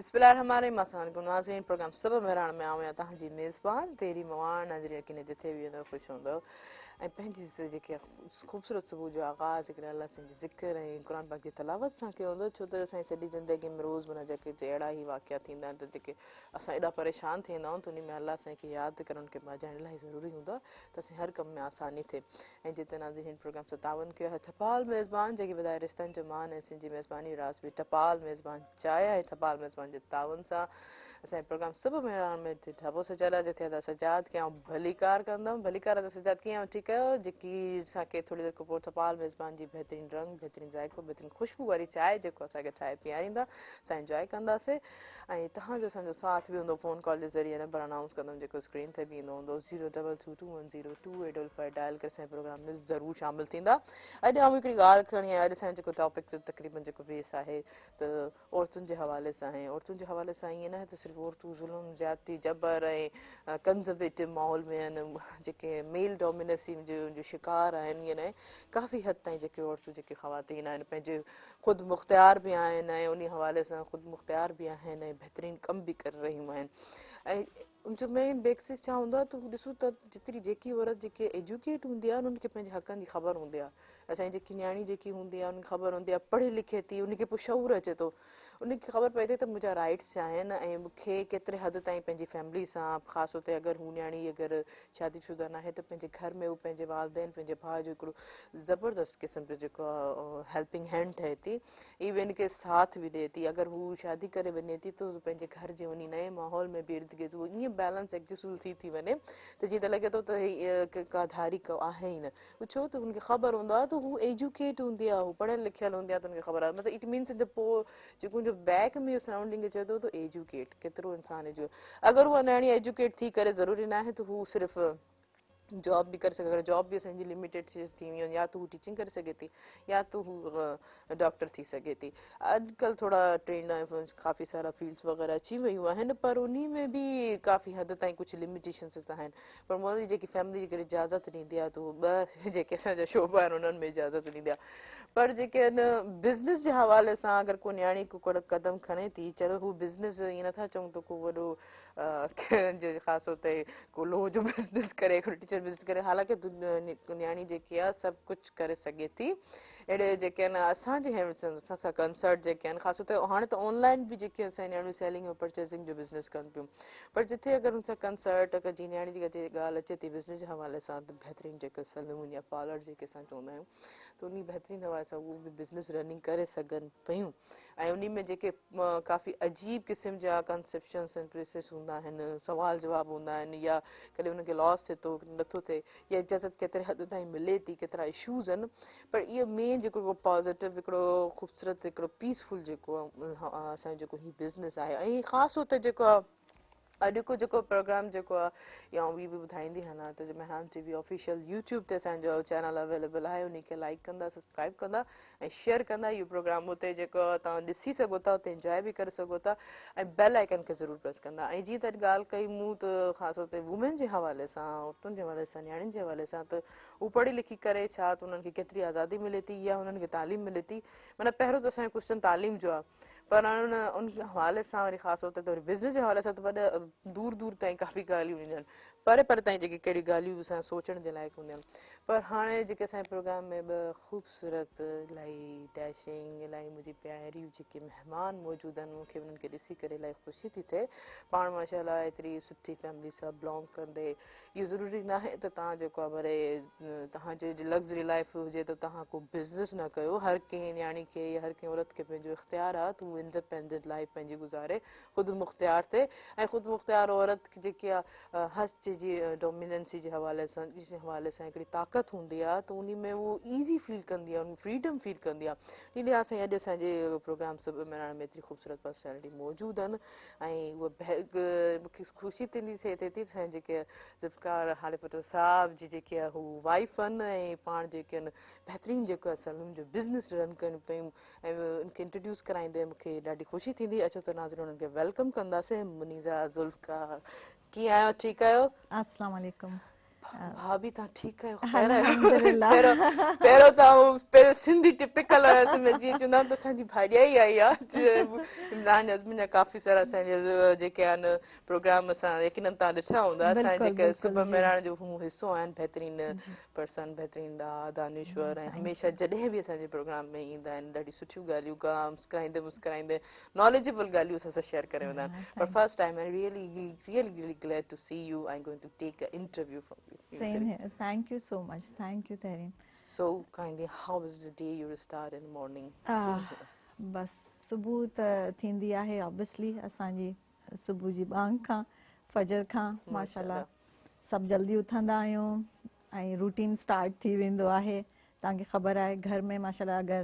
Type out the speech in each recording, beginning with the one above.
بسم الله الرحمٰن الرحيم السلام عليڪم ناظرين پروگرام صبح مهراڻ ۾ آئون آهيان توهان جي ميزبان تيري مواڻ. ناظرين يقينن جٿي به هوندؤ خوش هوندؤ ۽ پنهنجي جيڪي خوبصورت صبح جو آغاز هڪڙي الله سائين جي ذڪر ۽ قرآن پاڪ جي تلاوت سان ڪيو هوندو، ڇو ته اسان جي سڄي زندگي ۾ روز معنيٰ جيڪي اهڙا ئي واقعا ٿيندا آهن ته جيڪي اسان ايڏا پريشان ٿي ويندا آهيون ته انهي ۾ الله سائين کي ياد ڪرڻ ان کي واجهائڻ الاهي ضروري هوندو آهي ته اسان هر ڪم ۾ آساني ٿئي. ۽ جتي ناظرين هن پروگرام سان تعاون ڪيو آهي ٽپال ميزبان جيڪي وڌائي رشتن جو مان ۽ سنڌ جي ميزباني راز به ٽپال ميزبان چاء آهي. ٽپال ميزبان جي تعاون سان اسان جي پروگرام صبح مهراڻ ۾ ٿي ڍٻو سجالا جتي ادا سجاد کي آئون ڀليڪار ڪندم. ڀليڪار ادا سجاد، ڪيئن آهيو؟ ٺيڪ آهيو؟ جيڪي اسان کي ٿوري دير کان پوء ٽپال ميزبان جي بهترين رنگ، بهترين ذائقو، بهترين خوشبو واري چاء جيڪو اسان کي ٺاهي پياريندا، اسان انجواء ڪنداسي ۽ توهان جو اسان جو ساٿ به هوندو. فون ڪال جي ذريعي نمبر انائونس ڪندم جيڪو اسڪرين تي به ايندو هوندو 02221022855 ڊائل ڪري اسان جي پروگرام ۾ ضرور شامل ٿيندا. اڄ آئون هڪڙي ڳالهه کڻي آيان. اڄ اسان جو جيڪو ٽاپڪ تقريبن جيڪو بيس آهي ته عورتن جي حوالي سان آهي. عورتن جي حوالي سان ائين ناهي ته صرف عورتون ظلم، زيادتي، جبر ۽ ڪنزرويٽو ماحول ۾ آهن، جيڪي ميل ڊومينسي جو شڪار آهن، ائين ناهي. ڪافي حد تائين جيڪي عورتون جيڪي خواتين آهن پنهنجي خود مختيار به آهن ۽ انهي حوالي سان خود مختيار به آهن ۽ بهترين ڪم به ڪري رهيون آهن ۽ ان جو مين بيسس ڇا هوندو آهي ته ڏسو ته جيتري جيڪي عورت جيڪي ايجوڪيٽ هوندي آهي انهن کي پنهنجي حقن جي خبر هوندي آهي. اسان جي جيڪي نياڻي جيڪي هوندي آهي ان کي خبر هوندي آهي، پڙهي لکي ٿي، ان کي پوء شعور اچي ٿو، ان کي خبر پئي ٿي ته منهنجا رائٽس ڇا آهن ۽ مون کي ڪيتري حد تائين پنهنجي فيملي سان، خاص طور تي اگر هو نياڻي اگر شادي شده ناهي ته پنهنجي گهر ۾ هو پنهنجي والدين، پنهنجي ڀاء جو هڪڙو زبردست قسم جو جيڪو آهي هيلپنگ هينڊ ٺهي ٿي، ايون کي ساٿ به ڏئي ٿي. اگر هو شادي ڪري وڃي ٿي ته پنهنجي گهر جي انهي نئين ماحول ۾ به ارد گرد هو ائين بيلنس ايڊجسٽ ٿي ٿي وڃي ته جيئن ته لڳي ٿو ته هي ڪا ڌاري ڪو آهي ئي نه. ڇو ته هن کي خبر هوندو آهي ته هو ايجوڪيٽ هوندي آهي، هو پڙهيل لکيل هوندي آهي ته هن کي خبر آهي، مطلب it means ان جو پوء جيڪو ان جو بيڪ ۾ اهو سرائونڊنگ چئي ٿو ته ايجوڪيٽ ڪيترو انسان ايجو اگر هو نياڻي ايجوڪيٽ ٿي ڪري ضروري ناهي ته هو صرف جاب به ڪري سگهي. اگر جاب به اسان جي لميٽيڊ ٿي وئي يا ته هو ٽيچنگ ڪري سگهي ٿي يا ته هو ڊاڪٽر ٿي سگهي ٿي. اڄڪلهه ٿورا ٽرينڊ ۽ ڪافي سارا فيلڊس وغيره اچي ويون آهن پر انهي ۾ به ڪافي حد تائين ڪجهه لميٽيشنس آهن، پر موري جيڪي فيملي جيڪڏهن اجازت ڏيندي آهي ته هو ٻه جيڪي اسان جا شعبا آهن انهن ۾ اجازت ڏيندي آهي. پر جيڪي آهن بزنس جي حوالي سان اگر ڪو نياڻي ڪو قدم کڻي ٿي، چلو هو بزنس ائين نٿا چئون ته ڪو وڏو جو خاص طور تي ڪو لوهه جو بزنس ڪري، ڪو ٽيچر بزنس ڪري، حالانڪه نياڻي جيڪي آهي سڀ ڪجهه ڪري سگهي ٿي. اهڙي جيڪي آهن اسان جي اسان سان ڪنسرٽ جيڪي آهن خاص طور تي هاڻي ته آن لائن به جيڪي اسان جي نياڻيون سيلنگ ۽ پرچيزنگ جو بزنس ڪن پيون، پر جتي اگر ان سان ڪنسرٽ اگر جي نياڻي جي ڳالهه اچي ٿي بزنس جي حوالي سان ته بهترين جيڪي سلون يا پارلر جيڪي اسان چوندا آهيون ته انهي بهترين حوالي سان اهو به بزنس رننگ ڪري سگهن پيون ۽ انهي ۾ جيڪي ڪافي عجيب قسم جا ڪنسيپشنس ۽ پريسز هوندا آهن، سوال جواب هوندا آهن يا ڪڏهن انهن کي لاس ٿئي ٿو نٿو ٿئي يا اجازت ڪيتري حد تائين ملي ٿي، ڪيترا اشوز آهن، پر اهو مين جيڪو هڪڙو پازيٽو هڪڙو خوبصورت هڪڙو پيسفل جيڪو اسان جو جيڪو هي بزنس آهي ۽ خاص طور تي جيڪو اڄوڪو جيڪو پروگرام جيڪو آهي يا اهي به ٻڌائيندي هلان ته Mehran T V official YouTube تي اسان جو چينل اويليبل آهي، انهي کي لائڪ ڪندا، سبسڪرائب ڪندا ۽ شيئر ڪندا. اهو پروگرام اتي جيڪو توهان ڏسي سگهو ٿا، اتي انجواء به ڪري سگهو ٿا ۽ بيل آئيڪن کي ضرور پريس ڪندا. ۽ جيئن ته اڄ ڳالهه ڪئي مون ته خاص طور تي وومين جي حوالي سان، عورتن جي حوالي سان، نياڻين جي حوالي سان ته هو پڙهي لکي ڪري ڇا ته انهن کي ڪيتري آزادي ملي ٿي يا انهن کي تعليم ملي ٿي. معنيٰ پهريون ته اسان جو ڪوئسچن تعليم جو آهي، پر ان حوالي سان وري خاص طور تي وري بزنس جي حوالي سان ته وڏا دور دور تائين ڪافي ڳالهيون اينديون آهن، پري پري تائين جيڪي ڪهڙيون ڳالهيون اسان سوچڻ جي لائق هونديون آهن. پر هاڻي جيڪي اسان جي پروگرام ۾ ٻه خوبصورت الاهي ڊيشنگ الاهي منهنجي پياريون جيڪي مهمان موجود آهن، مون کي انهن کي ڏسي ڪري الاهي خوشي ٿي ٿئي. پاڻ ماشاء الله ايتري سٺي فيملي سان بلانگ ڪندي اهو ضروري ناهي ته توهان جيڪو آهي وري توهان جي لگزري لائف هجي ته توهان ڪو بزنس نه ڪيو. هر ڪنهن نياڻي کي يا هر ڪنهن عورت کي پنهنجو اختيار آهي ته هو انڊيپينڊنٽ لائف پنهنجي گذاري، خود مختيار ٿئي ۽ خود مختيار عورت جيڪي آهي هر چيز جي ڊوميننسي جي حوالي سان جي حوالي سان هڪڙي طاقت هوندي آهي ته انهي ۾ هو ايزي فيل ڪندي آهي، فريڊم فيل ڪندي آهي. ان لحاظ سان اڄ اسان جي پروگرام صبح مهراڻ ۾ ايتري خوبصورت پرسنالٽي موجود آهن ۽ اها مون کي خوشي ٿيندي ٿئي ٿي ته سائين جيڪي ذوالفقار هاليپوٽو صاحب جي جيڪي هو وائيف آهن ۽ پاڻ جيڪي آهن بهترين جيڪو آهي سلون جو بزنس رن ڪن پيون ۽ ان کي انٽروڊيوس ڪرائيندي مون کي ڏاڍي خوشي ٿيندي. اچو ته ناظرين انهن کي welcome ڪنداسين. منيزه ذوالفقار، ڪيئن آهيو؟ ٺيڪ آهيو؟ السلام عليڪم. ڀاڀي تان ٺيڪ آهيو خير آهيو پهريون ته آئون پهريون سنڌي ٽپيڪل هيس ۾ جيئن چوندا آهن ته اسان جي ڀاڄائي آئي آهي عمران هسبنڊ جا ڪافي سارا اسان جي جيڪي آهن پروگرام اسان يقينن تان ڏٺا هوندا اسان جيڪي صبح مهراڻ جو هو حصو آهن بهترين پرسن بهترين ڏاها دانشور ۽ هميشه جڏهن به اسان جي پروگرام ۾ ايندا آهن ڏاڍي سٺيون ڳالهيون ڪا مسڪرائيندي مسڪرائيندي ناليجبل ڳالهيون اسان سان شيئر ڪري ويندا آهن پر first time I really really really glad to see you I going to take a interview from you same here thank you so much thank you Tehreem so kindly how is the day you start in morning بس صبح ته ٿيندي آهي obviously اسان جي صبح جي ٻانگ کان فجر کان ماشاءالله سڀ جلدي اٿندا آهيون ۽ روٽين اسٽارٽ ٿي ويندو آهي توهان کي خبر آهي گهر ۾ ماشاءالله اگر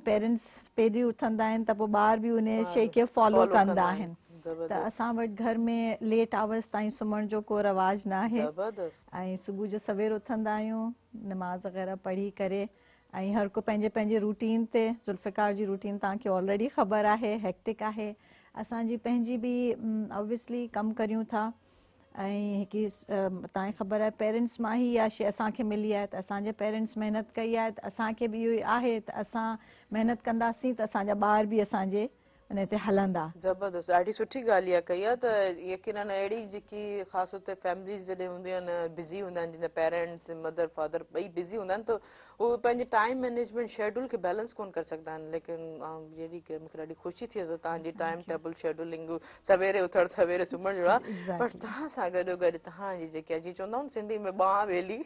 پيرنٽس پهرين اٿندا آهن ته پوء ٻار به ان شي کي فالو ڪندا آهن ته اسان وٽ گهر ۾ ليٽ آورس تائين سمهڻ جو ڪو رواج نه آهي ۽ صبح جو سوير اٿندا آهيون نماز وغيره پڙهي ڪري ۽ هر ڪو پنهنجي پنهنجي روٽين تي ذوالفقار جي روٽين توهان کي آلريڊي خبر آهي هيڪٽڪ آهي اسان جي پنهنجي به آبويسلي ڪم ڪريون ٿا ۽ هڪي توهان کي خبر آهي پيرنٽس مان ئي اها شي اسان کي ملي آهي ته اسان جي پيرنٽس محنت ڪئي آهي ته اسان کي به اهو ئي آهي ته اسان محنت ڪنداسين ته اسان جا ٻار به اسان جي ان تي هلندا. زبردست ڏاڍي سٺي ڳالهه اها ڪئي آهي ته يقينن اهڙي جيڪي خاص طور تي فيمليز جڏهن هونديون آهن بزي هوندا آهن جن جا پيرنٽس مدر فادر ٻئي بزي هوندا آهن ته هو پنهنجي ٽائيم مينيجمينٽ شيڊول کي بيلنس ڪونه ڪري سگهندا آهن ليڪن جهڙي مون کي ڏاڍي خوشي ٿي ته توهان جي ٽائيم ٽيبل شيڊولنگ سويري اٿڻ سويري سمهڻ جو آهي پر توهان سان گڏو گڏ توهان جي جيڪي جي چوندا آهن سنڌي ۾ ٻانهن ٻيلي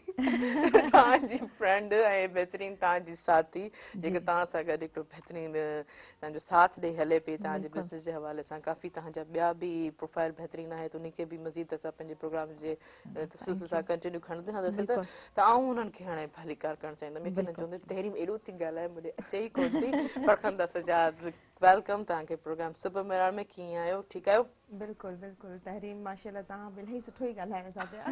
توهان جي فرينڊ ۽ بهترين توهان جي ساٿي جيڪي توهان سان گڏ هڪڙو بهترين توهان جو ساٿ ڏئي هلي پئي توهان جي بزنس جي حوالي سان ڪافي توهان جا ٻيا به پروفائل بهترين آهي ته انهي کي به مزيد اسان پنهنجي پروگرام جي تسلسل سان ڪنٽينيو کڻندي رهنداسين ته ته آئون انهن کي هاڻي ڀليڪار ڪرڻ چاهيندم يقينن چوندي تحريم ايڏو ٿي ڳالهائي مون ڏي اچي ئي ڪونه ٿي فرخنده سجاد welcome توهان کي پروگرام صبح مهراڻ ۾ ڪيئن آهيو ٺيڪ آهيو؟ بلڪل بلڪل تحريم ماشاءالله توهان به الاهي سٺو ئي ڳالهايو ٿا پيا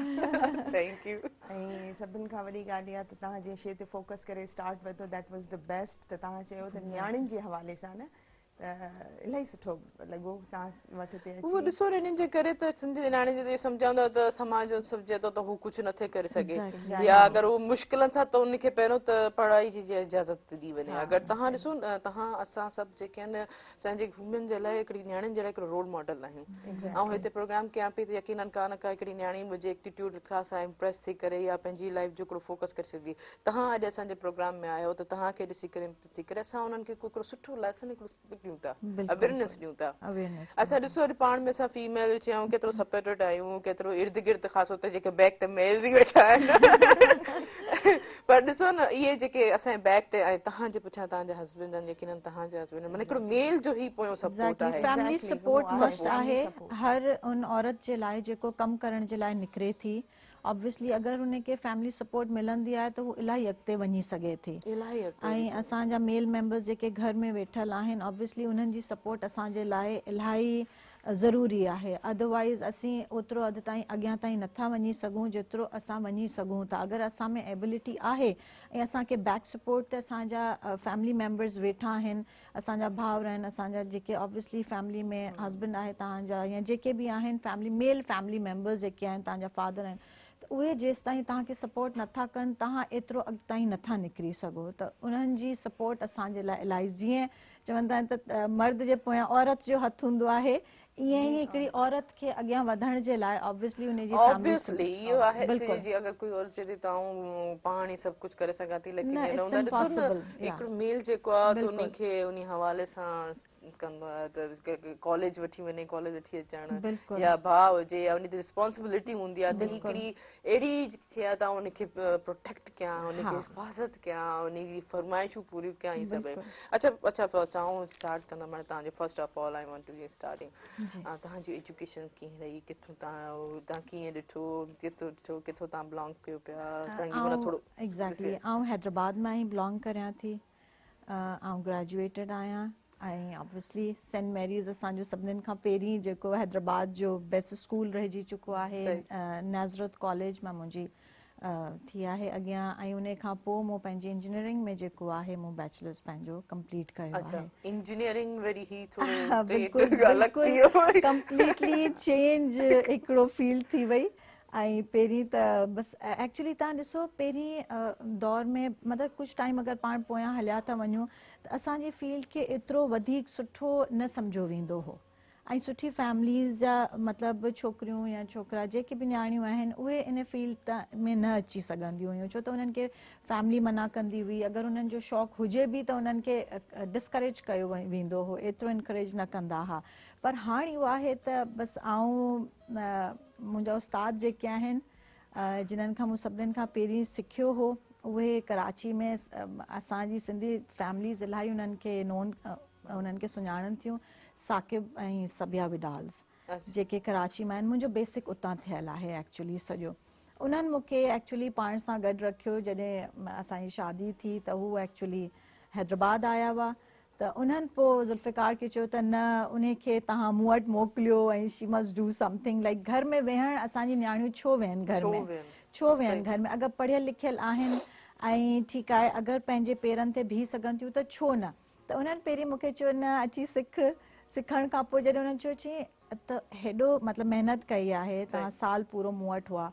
thank you ۽ سڀن کان وڏي ڳالهه اها ته توهان جنهن شي تي فوڪس ڪري اسٽارٽ ورتو that was the best ته توهان چيو ته نياڻين جي حوالي سان نه ته الاهي سٺو لڳو توهان وٽ هتي اچي. اهو ڏسو انهن جي ڪري ته سنڌ جي نياڻين جي ته اهو سمجهندا ته سماج سڀ چئي ٿو ته هو ڪجهه نٿي ڪري سگهي يا اگر هو مشڪلن سان ته ان کي پهريون ته پڙهائي جي اجازت ڏني وڃي اگر توهان ڏسو توهان اسان سڀ جيڪي آهن اسان جي وومين جي لاء هڪڙي نياڻين جي لاء هڪڙو رول ماڊل آهيون آئون هتي پروگرام ڪيان پئي ته يقينن ڪا نه ڪا هڪڙي نياڻي منهنجي ايٽيٽيوڊ سان امپريس ٿي ڪري يا پنهنجي لائف جو هڪڙو فوڪس ڪري سگهي توهان اڄ اسان جي پروگرام ۾ آيو ته توهان کي ڏسي ڪري ٿي ڪري اسان انهن کي هڪڙو سٺو ليسن هڪڙو ڏيون ٿا اويرنيس ڏيون ٿا اسان ڏسو اڄ پاڻ ۾ اسان فيميل چيون ڪيترو سپورٽيڊ آهيون ڪيترو ارد گرد خاص طور تي جيڪي بيڪ تي ميلز ئي ويٺا آهن پر ڏسو نه اهي جيڪي اسان جي بيڪ تي ۽ تهان جي پٺيان تهان جا هسبينڊ آهن يقينن تهان جا هسبينڊ معنی هڪڙو ميل جو هي پويون سپورٽ آهي فيملي سپورٽ مسٽ آهي هر ان عورت جي لاء جيڪو ڪم ڪرڻ جي لاء نڪري ٿي آبويسلي اگر هن کي فيملي سپورٽ ملندي آهي ته هو الاهي اڳتي وڃي سگهي ٿي ۽ اسان جا ميل ميمبرز جيڪي گهر ۾ ويٺل آهن آبويسلي انهن جي سپورٽ اسان جي لاء الاهي ضروري آهي اڌروائيز اسين اوترو اڌ تائين اڳيان تائين نٿا وڃي سگهون جيترو اسان وڃي سگهون ٿا اگر اسان ۾ ايبلٽي آهي ۽ اسان کي بيڪ سپورٽ تي اسان جا فيملي ميمبرز ويٺا آهن اسان جا ڀائر آهن اسان جا جيڪي آبويسلي فيملي ۾ هسبنڊ آهي توهان جا يا جيڪي به آهن فيملي ميل فيملي ميمبرز جيڪي آهن توهان جا فادر آهن ته اهي جيستائين توهان کي سپورٽ نٿا ڪن توهان ايترو اڳ تائين نٿا نڪري سگهو ته انهن جي سپورٽ اسان جي لاء الاهي جيئن چوندا آهن ته مرد جي پويان عورت جو هٿ هوندو آهي ائين ئي هڪڙي عورت کي اڳيان وڌڻ جي لاء آبويسلي ان جي فيملي آبويسلي اهو آهي سي جي اگر ڪوئي عورت چئي ٿي ته آئون پاڻ ئي سڀ ڪجهه ڪري سگهان ٿي ليڪن نه هوندا ڏسو نه هڪڙو ميل جيڪو آهي ته انهي کي انهي حوالي سان ڪندو آهي ته ڪاليج وٺي وڃي ڪاليج وٺي اچڻ يا ڀاء هجي يا انهي تي ريسپانسبلٽي هوندي آهي ته هڪڙي اهڙي شي آهي ته آئون ان کي پروٽيڪٽ ڪيان ان کي حفاظت ڪيان انهي جي فرمائشون پوريون ڪيان هي سڀ اچها اچها آئون اسٽارٽ ڪندم هاڻي توهان جو first of all I want to starting توهان جي ايجوڪيشن ڪيئن رهي ڪٿون توهان توهان ڪيئن ڏٺو ڪٿو ڏٺو ڪٿو توهان بلانگ ڪيو پيا توهان جي معنيٰ ٿورو ايگزيڪٽلي آئون حيدرآباد مان ئي بلانگ ڪريان ٿي آئون گريجوئيٽيڊ آهيان ۽ آبويسلي سينٽ ميريز اسان جو سڀنين کان پهرين جيڪو حيدرآباد جو بيسٽ اسڪول رهجي چڪو آهي نازرت ڪاليج مان منهنجي ٿي آهي اڳيان ۽ انهي کان پوء مون پنهنجي انجنيئرنگ ۾ جيڪو آهي مون بيچلرز پنهنجو ڪمپليٽ ڪيو آهي. اڇا انجنيئرنگ وري هي ٿورو ريٽ الڳ ٿي ويو. ڪمپليٽلي چينج هڪڙو فيلڊ ٿي وئي ۽ پهرين ته بس ايڪچولي توهان ڏسو پهرين دور ۾ مطلب ڪجهه ٽائيم اگر پاڻ پويان هليا ٿا وڃون ته اسان جي فيلڊ کي ايترو وڌيڪ سٺو نه سمجهيو ويندو هو ۽ سٺي فيمليز جا مطلب ڇوڪريون يا ڇوڪرا جيڪي به نياڻيون آهن اهي ان فيلڊ ۾ نه اچي سگهنديون هيون ڇو ته انهن کي فيملي منع ڪندي هئي اگر انهن جو شوق هجي به ته انهن کي ڊسڪريج ڪيو ويندو هو ايترو انڪريج نه ڪندا ها پر هاڻ اهو آهي ته بس آئون منهنجا استاد جيڪي آهن جنھن کان مون سڀنين کان پهرين سکيو هو اهي ڪراچي ۾ اسان جي سنڌي فيمليز الاهي انهن کي نون انهن کي سڃاڻن ٿيون ثاقب ۽ سبيا وڊالز جيڪي ڪراچي مان آهن منهنجو بيسڪ اتان ٿيل آهي ايڪچولي سڄو انهن مون کي ايڪچولي پاڻ سان گڏ رکيو جڏهن اسان جي شادي ٿي ته هو ايڪچولي حيدرآباد آيا هئا ته انهن پوء ذوالفقار کي چيو ته نه انهي کي توهان مون وٽ موڪليو ۽ she must do something like گهر ۾ ويهڻ اسان جي نياڻيون ڇو ويهن گهر ۾ ڇو ويهن گهر ۾ اگر پڙهيل لکيل آهن ۽ ٺيڪ آهي اگر پنهنجي پيرن تي بيهي سگهن ٿيون ته ڇو نه ته انهن پهرين مون کي چيو نه اچي سک سکڻ کان پوء جڏهن انهن چيو چي ته هيڏو مطلب محنت ڪئي آهي توهان سال پورو مون وٽ هئا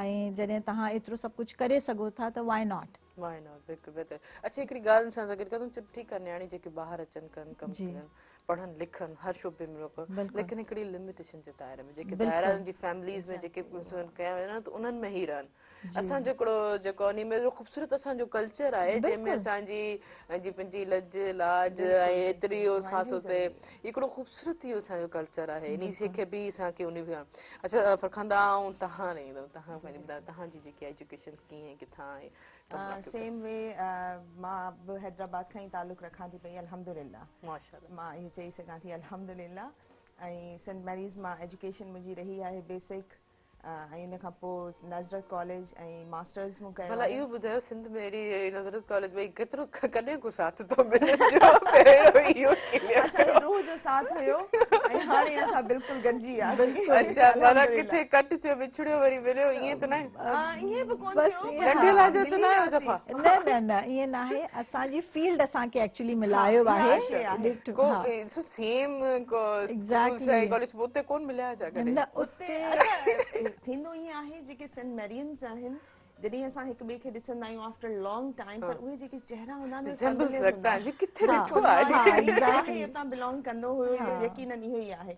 ۽ جڏهن توهان ايترو سڀ ڪجهه ڪري سگهو ٿا ته وائي not why not بلڪل بهتر اڇا هڪڙي ڳالهه انسان سان گڏ ڪندم چلو ٺيڪ آهي نياڻي جيڪي ٻاهر اچن ڪن ڪم ڪرن پڙهن لکن هر شعبي ۾ روڪ ليڪن هڪڙي لميٽيشن جي دائري ۾ جيڪي دائرا جي فيمليز ۾ جيڪي ڪيا ويا آهن ته انهن ۾ ئي رهن اسان جو هڪڙو جيڪو انهي ۾ خوبصورت اسان جو ڪلچر آهي جنهن ۾ اسان جي جي پنهنجي لڄ لاج ۽ ايتري خاص طور تي هڪڙو خوبصورت اهو اسان جو ڪلچر آهي انهي کي به اسان کي انهي اڇا فرخنده آئون تهان رهي ايندم تهان پنهنجي ٻڌايو تهان جي جيڪي ايجوڪيشن ڪيئن ڪٿان آهي سيم وي مان به حيدرآباد کان ئي تعلق رکان ٿي پئي الحمدلله ماشاءالله مان اهو چئي سگهان ٿي الحمدلله ۽ سينٽ ميريز مان ايجوڪيشن منهنجي رهي آهي بيسڪ ۽ ان کان پوء نظرت ڪاليج ۽ ماسٽرز مون ڪيو ڀلا اهو ٻڌايو سنڌ ۾ اهڙي نظرت ڪاليج ۾ ڪيترو ڪڏهن ڪو ساٿ ٿو ملي جو پهريون اهو ڪليئر اسان جو روح جو ساٿ هيو ۽ هاڻي اسان بلڪل گڏجي وياسين اڇا معنيٰ ڪٿي ڪٽ ٿيو وڇڙيو وري مليو ائين ته ناهي ائين به ڪونه ٿيو پر ننڍي لاء جو ته ناهي صفا نه نه نه ائين ناهي اسان جي فيلڊ اسان کي ايڪچولي ملايو آهي ڪو سو سيم ڪو اسڪول سائين ڪاليج اتي ڪون مليا ڇا ڪڏهن نه اتي ٿيندو ائين آهي جيڪي سينٽ ميرينز آهن جڏهن اسان هڪ ٻئي کي ڏسندا آهيون آفٽر لانگ ٽائيم پر اهي جيڪي چهرا هوندا آهن ريزمبلز لڳتا آهن جي ڪٿي ڏٺو آهي اتان بلانگ ڪندو هيو يقينن اهو ئي آهي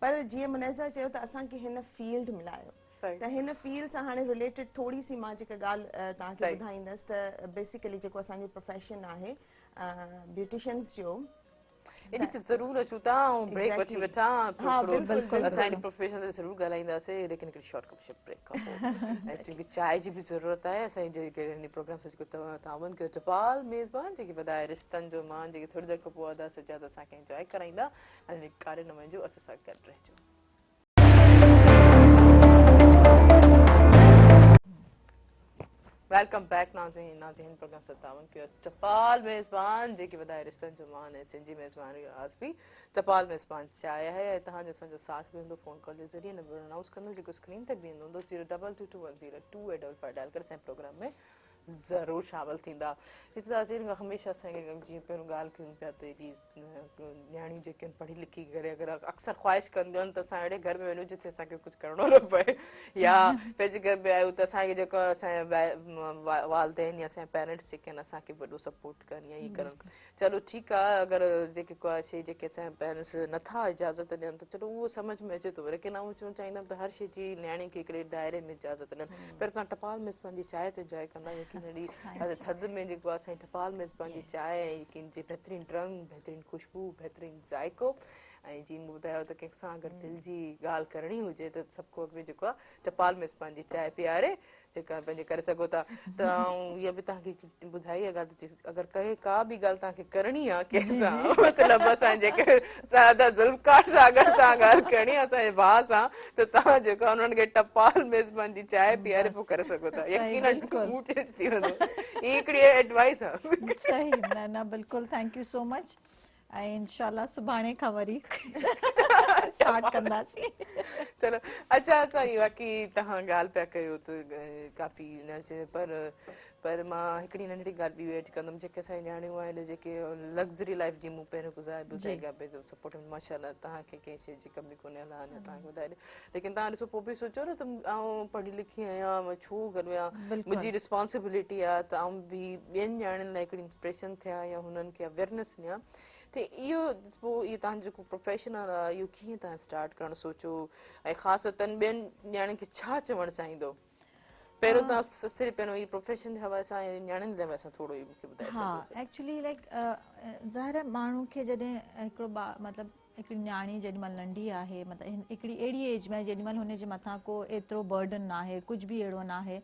پر جيئن منيزه چيو ته اسان کي هن فيلڊ ملايو ته هن فيلڊ سان هاڻي رليٽيڊ ٿوري سي مان جيڪا ڳالهه توهان کي ٻڌائيندس ته بيسيڪلي جيڪو اسان جو پروفيشن آهي بيوٽيشنز جو ايڏي ته ضرور اچون ٿا ۽ بريڪ وٺي وٺان پوء ٿورو اسان ان پروفيشن تي ضرور ڳالهائينداسين ليڪن هڪڙي شارٽ ڪمرشل بريڪ کان پوء ۽ چونڪه چانهه جي به ضرورت آهي اسان جي جيڪي هن پروگرام سان جيڪو تعاون ڪيو ٽپال ميزبان جيڪي وڌائي رشتن جو مان جيڪي ٿوري دير کان پوء ادا سجاد اسان کي انجوائي ڪرائيندا ۽ ڪاري نه وڃجو اسان سان گڏ رهجو. Welcome back ناظرين ناظرين پروگرام سان تعاون ڪيو ٽپال ميزبان جيڪي وڌائي رشتن جو مان ۽ سنڌي ميزبان راز به ٽپال ميزبان چاهي آهي ۽ توهان جو اسان جو ساٿ به هوندو فون ڪال جي ذريعي نمبر انائونس ڪندو جيڪو اسڪرين تي به ايندو هوندو zero double two two one zero two eight double five dial ڪري اسان پروگرام ۾ ضرور شامل ٿيندا. هتي ته اسين هميشه اسان کي جيئن پهريون ڳالهه ڪيون پيا ته ايڏي نياڻيون جيڪي آهن پڙهي لکي ڪري اگر اڪثر خواهش ڪنديون آهن ته اسان اهڙي گهر ۾ وڃون جتي اسان کي ڪجهه ڪرڻو نه پئي يا پنهنجي گهر ۾ آهيون ته اسان کي جيڪو اسان جا والدين يا اسان جا پيرنٽس جيڪي آهن اسان کي وڏو سپورٽ ڪن يا هي ڪرن چلو ٺيڪ آ اگر جيڪي ڪا شي جيڪي اسان جا پيرنٽس نٿا اجازت ڏين ته چلو اهو سمجھ ۾ اچي ٿو ليڪن آئون چوڻ چاهيندم ته هر شي جي نياڻي کي هڪڙي دائري ۾ اجازت ڏين پر توهان ٽپال ميزبان جي چانهه ته انجوائي ڪندا يقين اهڙي ٿڌ ۾ جيڪو آ سائين ٽپال ميزبان جي چانهه ۽ يقين جي بهترين رنگ بهترين خوشبو بهترين ذائقو ۽ جي مون ٻڌايو ته ڪنهن سان اگر دل جي ڳالهه ڪرڻي هجي ته سڀ کان اڳ ۾ جيڪو آ ٽپال ميزبان جي چانهه پياري جيڪا پنهنجي ڪري سگهو ٿا ته آئون اها به توهان کي ٻڌائي اها ڳالهه ته اگر ڪنهن ڪا به ڳالهه توهان کي ڪرڻي آهي ڪنهن سان مطلب اسان جي ادا ذوالفقار سان اگر توهان ڳالهه ڪرڻي آهي اسان جي ڀاء سان ته توهان جيڪو انهن کي ٽپال ميزبان جي چانهه پياري پوء ڪري سگهو ٿا يقينن موڊ چينج ٿي ويندو هي هڪڙي ايڊوائس آهي صحيح نه نه بلڪل thank you so much ۽ انشاء الله سڀاڻي کان وري اسٽارٽ ڪنداسين. چلو اچا اسان باقي توهان ڳالهه پيا ڪيو ته ڪافي نرسي پر پر مان هڪڙي ننڍڙي ڳالهه ٻي ايڊ ڪندم جيڪي اسان جي نياڻيون آهن جيڪي لگزري لائف جي مون پهريون گذاري ٻڌائي ڳالهه پئي سپورٽ ماشاء الله توهان کي ڪنهن شيء جي ڪمي ڪونهي الله اڃا توهان کي وڌائي ڏي ليڪن توهان ڏسو پوء به سوچو نه ته آئون پڙهي لکي آهيان مان ڇو گهر ويهان منهنجي رسپانسبلٽي آهي ته آئون به ٻين نياڻين لاء هڪڙي انسپريشن ٿيان يا هنن کي اويئرنيس ڏيان ته اهو پوء اهو توهان جو جيڪو پروفيشنل آهي اهو ڪيئن توهان اسٽارٽ ڪرڻ سوچو ۽ خاصتن ٻين نياڻين کي ڇا چوڻ چاهيندو پهريون توهان صرف پهريون هي پروفيشن جي حوالي سان ۽ نياڻين جي حوالي سان ٿورو مون کي ٻڌائي ڇڏجو. ها ايڪچولي لائيڪ ظاهر آهي ماڻهو کي جڏهن هڪڙو ٻار مطلب هڪڙي نياڻي جيڏي مهل ننڍي آهي مطلب هڪڙي اهڙي ايج ۾ جيڏي مهل هن جي مٿان ڪو ايترو برڊن ناهي ڪجهه به اهڙو ناهي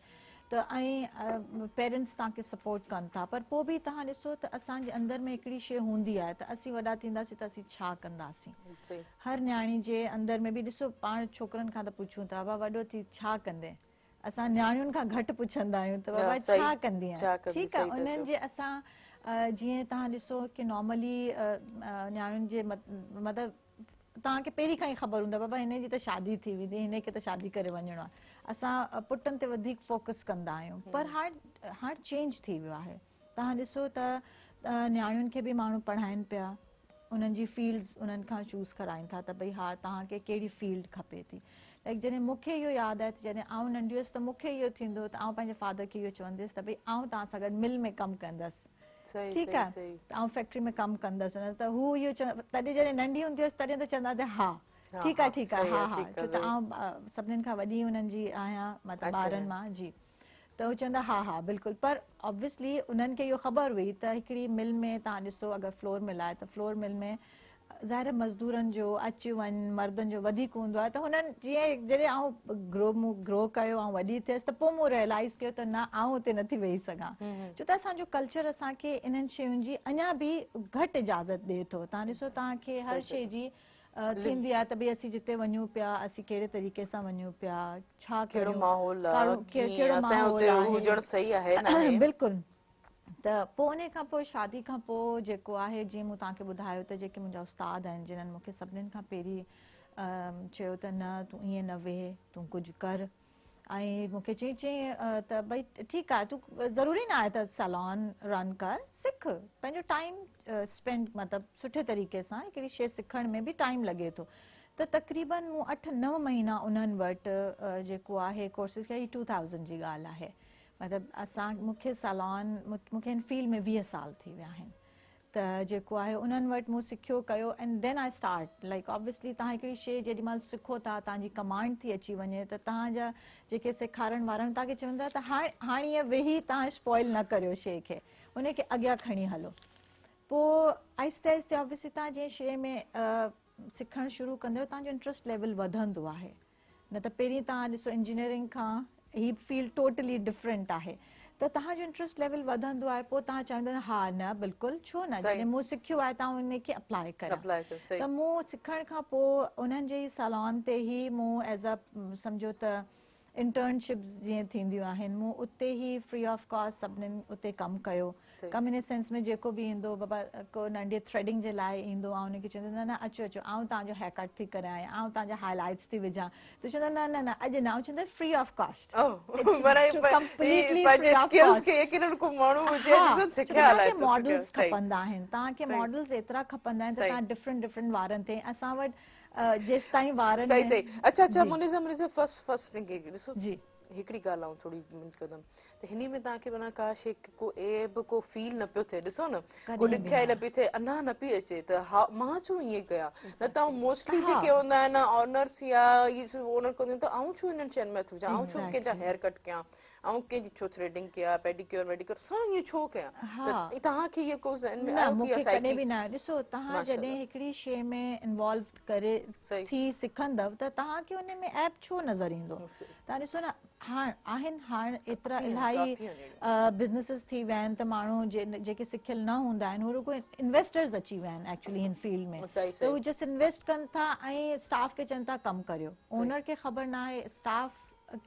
ته ۽ پيرنٽس توهان کي سپورٽ ڪن ٿا پر پوء به توهان ڏسو ته اسان جي اندر ۾ هڪڙي شي هوندي آهي ته اسين وڏا ٿينداسين ته اسين ڇا ڪنداسين هر نياڻي جي اندر ۾ به ڏسو پاڻ ڇوڪرن کان ته پڇون ٿا بابا وڏو ٿي ڇا ڪندين اسان نياڻين کان گهٽ پڇندا آهيون ته بابا ڇا ڪندين ٺيڪ آهي انهن جي اسان جيئن توهان ڏسو ڪي نارملي نياڻين جي مطلب توهان کي پهرين کان ئي خبر هوندو بابا هن جي ته شادي ٿي ويندي هن کي ته شادي ڪري وڃڻو آهي اسان پٽن تي وڌيڪ فوڪس ڪندا آهيون پر هاڻ هاڻ چينج ٿي ويو آهي توهان ڏسو ته نياڻين کي به ماڻهو پڙهائن پيا انهن جي فيلڊز انهن کان چوز ڪرائين ٿا ته ڀئي ها توهان کي ڪهڙي فيلڊ کپي ٿي لائڪ جڏهن مون کي اهو ياد آهي ته جڏهن آئون ننڍي هيس ته مون کي اهو ٿيندو هو ته آئون پنهنجي فادر کي اهو چوندي هيس ته ڀئي آئون توهان سان گڏ مل ۾ ڪم ڪندس ٺيڪ آهي ته آئون فيڪٽري ۾ ڪم ڪندس ته هو اهو تڏهن جڏهن ننڍي هوندي هيس تڏهن ته چوندا ته ها ٺيڪ آهي ٺيڪ آهي ها ها ڇو ته آئون سڀنين کان وڏي انهن جي آهيان مطلب ٻارن مان جي ته هو چوندا ها ها بلڪل پر آبويسلي انهن کي اهو خبر هئي ته هڪڙي مل ۾ توهان ڏسو اگر فلور مل آهي ته فلور مل ۾ ظاهر آهي مزدورن جو اچ وڃ مردن جو وڌيڪ هوندو آهي ته هنن جيئن جڏهن آئون گرو مون گرو ڪيو آئون وڏي ٿيس ته پوء مون ريئلائز ڪيو ته نه آئون اتي نٿي ويهي سگهان ڇو ته اسان جو ڪلچر اسان کي انهن شين جي اڃا به گهٽ اجازت ڏئي ٿو توهان ڏسو توهان کي هر شي جي ٿيندي آهي ته ڀئي اسين جتي وڃون پيا اسين ڪهڙي طريقي سان وڃون پيا ڇا ڪهڙو ماحول آهي ڪهڙو ماحول آهي هجڻ صحيح آهي ناهي بلڪل ته پوء انهي کان پوء شادي کان پوء جيڪو آهي جيئن مون توهان کي ٻڌايو ته جيڪي منهنجا استاد آهن جنهن مون کي سڀنين کان پهرين چيو ته نه تون ائين نه ويهه تون ڪجهه ڪر ۽ مون کي چيائين چيائين ته ڀئي ٺيڪ آهي تون ضروري نه آهي ته سيلون رن ڪر سک پنهنجو ٽائيم اسپينڊ مطلب سٺي طريقي سان هڪڙي شي سکڻ ۾ به ٽائيم لڳي ٿو ته تقريبن مون 8 9 مهينا انهن وٽ جيڪو آهي ڪورسز ڪيا هي 2000 جي ڳالهه آهي مطلب اسان مون کي سيلون مون کي هن فيلڊ ۾ 20 سال ٿي ويا آهن ته جيڪو آهي انهن وٽ مون سکيو ڪيو and then I start like obviously توهان هڪڙي شي جيڏي مهل سکو ٿا توهان جي ڪمانڊ ٿي اچي وڃي ته توهان جا جيڪي سيکارڻ وارا آهن توهان کي چون ٿا ته هاڻ هاڻ ائين ويهي توهان اسپوائل نه ڪريو شي کي ان کي اڳيان کڻي هلو پوء آهستي آهستي آبويسلي توهان جنهن شي ۾ سکڻ شروع ڪندا آهيو توهان جو انٽرسٽ ليول وڌندو آهي نه ته پهرين توهان ڏسو انجنيئرنگ کان هي فيلڊ ٽوٽلي ڊفرنٽ آهي ته توهان جو انٽرسٽ ليول وڌندو آهي پوء توهان چاهيندا ها نه بلڪل ڇو نه جڏهن مون سکيو آهي ته آئون ان کي اپلائي ڪريان ته مون سکڻ کان پوء انهن جي ئي سالون تي ئي مون ايز ا سمجهو ته انٽرنشپس جيئن ٿينديون آهن مون اتي ئي فري آف ڪاسٽ سڀنين اتي ڪم ڪيو ڪم ان سينس ۾ جيڪو به ايندو بابا ڪو ننڍي ٿريڊنگ جي لاء ايندو آئون ان کي چوندس نه نه اچو اچو آئون توهان جو هيئر ڪٽ ٿي ڪرايان يا آئون توهان جا هائي لائٽس ٿي وجهان ته چوندا نه نه نه اڄ نه آئون چوندس فري آف ڪاسٽ ماڊلز کپندا آهن توهان کي ماڊلز ايترا کپندا آهن ته توهان ڊفرنٽ ڊفرنٽ وارن تي اسان وٽ جيستائين وارن صحيح صحيح اڇا اڇا Muneeza Muneeza first first thing ڏسو جي هڪڙي ڳالهه آئون ٿوري ڪندم ته هني ۾ توهان کي معنيٰ ڪا شي ڪو عيب ڪو فيل نه پيو ٿئي ڏسو نه ڪو ڏکيائي نه پئي ٿئي انا نه پئي اچي ته ها مان ڇو ائين ڪيان نه ته آئون موسٽلي جيڪي هوندا آهن آنرس يا هي اونر ڪنديون ته آئون ڇو انهن شين ۾ هٿ وجهان آئون ڇو ڪنهن جا هيئر ڪٽ ڪيان آئون ڪنهن جي ڇو ٿريڊنگ ڪيان پيڊيڪيور ويڊيڪيور سان ائين ڇو ڪيان ته توهان کي اهو ڪو ذهن ۾ آيو نه مون کي ڪڏهن به نه آيو ڏسو توهان جڏهن هڪڙي شي ۾ انوالو ڪري ٿي سکندؤ ته توهان کي ان ۾ عيب ڇو نظر ايندو توهان ڏسو نه هاڻ آهن هاڻ ايترا الاهي بزنسز ٿي ويا آهن ته ماڻهو جيڪي سکيل نه هوندا آهن هو رڳو انويسٽرز اچي ويا آهن ايڪچولي هن فيلڊ ۾ ته هو جسٽ انويسٽ ڪن ٿا ۽ اسٽاف کي چون ٿا ڪم ڪريو اونر کي خبر نه آهي اسٽاف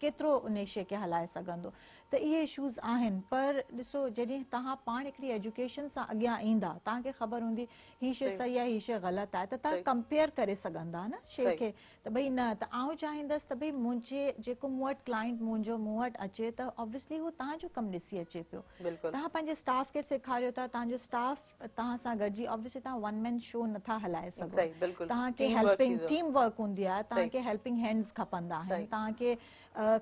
ڪيترو ان شي کي هلائي سگهندو ته اهي اشوز آهن پر ڏسو جڏهن توهان پاڻ هڪڙي ايجوڪيشن سان اڳيان ايندا توهان کي خبر هوندي هي شي صحيح آهي هي شي غلط آهي ته توهان ڪمپيئر ڪري سگهندا نه شي کي ته ڀئي نه ته آئون چاهيندس ته ڀئي منهنجي جيڪو مون وٽ ڪلائنٽ منهنجو مون وٽ اچي ته آبويسلي هو توهان جو ڪم ڏسي اچي پيو توهان پنهنجي اسٽاف کي سيکاريو ٿا توهان جو اسٽاف توهان سان گڏجي آبويسلي توهان ون مين شو نٿا هلائي سگهو توهان کي هيلپنگ ٽيم ورڪ هوندي آهي توهان کي هيلپنگ هينڊز کپندا آهن توهان کي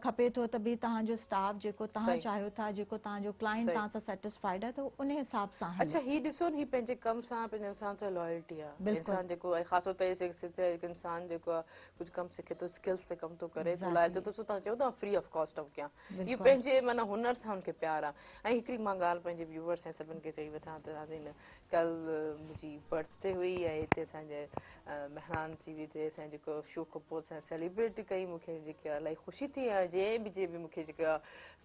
کپي ٿو ته ڀي توهان جو اسٽاف جيڪو توهان چاهيو ٿا جيڪو توهان جو ڪلائنٽ توهان سان سيٽسفائيڊ آهي ته ان حساب سان هلي. اڇا هي ڏسو نه هي پنهنجي ڪم سان پنهنجي انسان سان لائلٽي آهي انسان جيڪو ۽ خاص طور تي انسان جيڪو آهي ڪجهه ڪم سکي ٿو اسڪلز تي ڪم ٿو ڪري ته لائل ٿو توهان چئو ٿا فري آف ڪاسٽ آئون ڪيان اهو پنهنجي معنيٰ هنر سان هن کي پيار آ ۽ هڪڙي مان ڳالهه پنهنجي ويوئرس ۽ سڀن کي چئي وٺان ته ناظرين ڪل منهنجي برٿ ڊي هئي ۽ هتي اسان جي مهراڻ ٽي وي تي اسان جيڪو شو کان پوء اسان سيليبريٽ ڪئي مون کي جيڪي الاهي خوشي ٿي ۽ جنهن به جنهن به مون کي جيڪا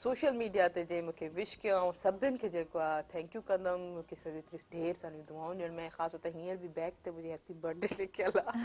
سوشل ميڊيا تي جنهن مون کي وش ڪيو آئون سڀن کي جيڪو آ thank you ڪندم مون کي سڀ ايتري ڍير ساريون دعائون ڏيڻ ۾ خاص طور تي هينئر به بيڪ تي منهنجي هيپي برٿ ڊي لکيل آ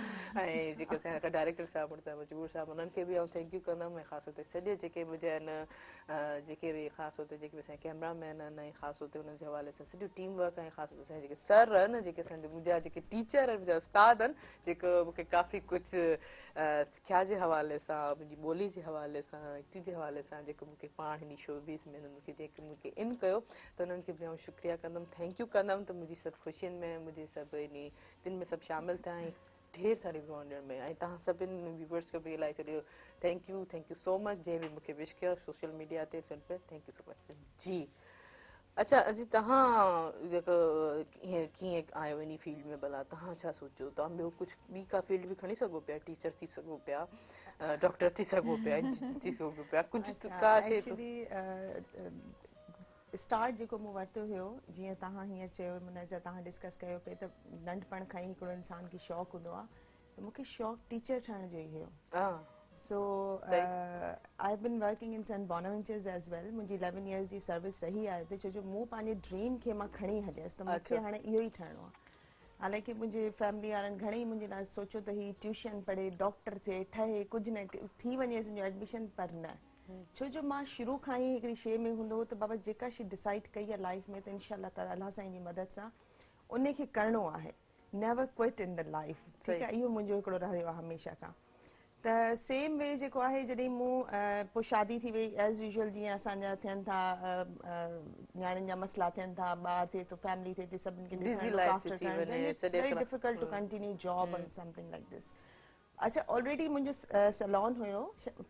۽ جيڪي اسان جا ڊائريڪٽر صاحب مرتضيٰ مجبور صاحب انهن کي به آئون thank you ڪندم ۽ خاص طور تي سڄي جيڪي منهنجا آهن جيڪي به خاص طور تي جيڪي به اسان جا ڪيمرا مين آهن ۽ خاص طور تي انهن جي حوالي سان سڄو ٽيم ورڪ ۽ خاص طور تي اسان جا جيڪي سر آهن جيڪي اسان جا منهنجا جيڪي ٽيچر آهن منهنجا استاد آهن جيڪو مون کي ڪافي ڪجهه سکيا جي حوالي سان منهنجي ٻولي جي حوالي سان ايڪٽنگ جي حوالي سان جيڪو مون کي پاڻ هن شوبيز ۾ انهن مون کي جيڪي مون کي ان ڪيو ته انهن کي به آئون شڪريه ڪندم thank you ڪندم ته منهنجي سڀ خوشين ۾ منهنجي سڀ انهي تن ۾ سڀ شامل ٿيا ۽ ڍير ساري دعائون ڏيڻ ۾ ۽ توهان سڀن ويورس کي به الائي ڇڏيو thank you thank you so much جنهن به مونکي وش ڪيو سوشل ميڊيا تي سڀ thank you سو مچ جي اڇا جي توهان جيڪو ڪيئن آيو انهي فيلڊ ۾ ڀلا توهان ڇا سوچيو توهان ٻيو ڪجهه ٻي ڪا فيلڊ به کڻي سگهو پيا ٽيچر ٿي سگهو پيا ڊاڪٽر ٿي سگهو پيا ٿي سگهو پيا ڪجهه ڪا شي اسٽارٽ جيڪو مون ورتو هيو جيئن توهان هينئر چيو منزه توهان ڊسڪس ڪيو پئي ته ننڍپڻ کان ئي هڪڙو انسان کي شوق هوندو آهي ته مون کي شوق ٽيچر ٺهڻ جو ئي هيو so I have been working in Saint Bonaventure's as well منهنجي 11 يئرز جي سروس رهي آهي اتي ڇو جو مون پنهنجي ڊريم کي مان کڻي هليس ته مون کي هاڻي اهو ئي ٺهڻو آهي حالانڪه منهنجي فيملي وارن گهڻي ئي منهنجي لاء سوچيو ته هي ٽيوشن پڙهي ڊاڪٽر ٿئي ٺهي ڪجهه نه ٿي وڃي اسان جو ايڊميشن پر نه ڇو جو مان شروع کان ئي هڪڙي شيء ۾ هوندو هو ته بابا جيڪا شيء ڊسائيڊ ڪئي آهي لائيف ۾ ته انشاء الله تعالي الله سائين جي مدد سان ان کي ڪرڻو آهي never quit in the life ٺيڪ آهي اهو منهنجو هڪڙو رهيو آهي هميشه کان ته سيم وي جيڪو آهي جڏهن مون پوء شادي ٿي وئي ايز يوزول جيئن اسان جا ٿين ٿا نياڻين جا مسئلا ٿين ٿا ٻار ٿئي ٿو فيملي ٿئي ٿي سڀن کي ڏسڻ لڪ آفٽر ڪرڻ it's very difficult to continue job or something like this اڇا آلريڊي منهنجو سيلون هيو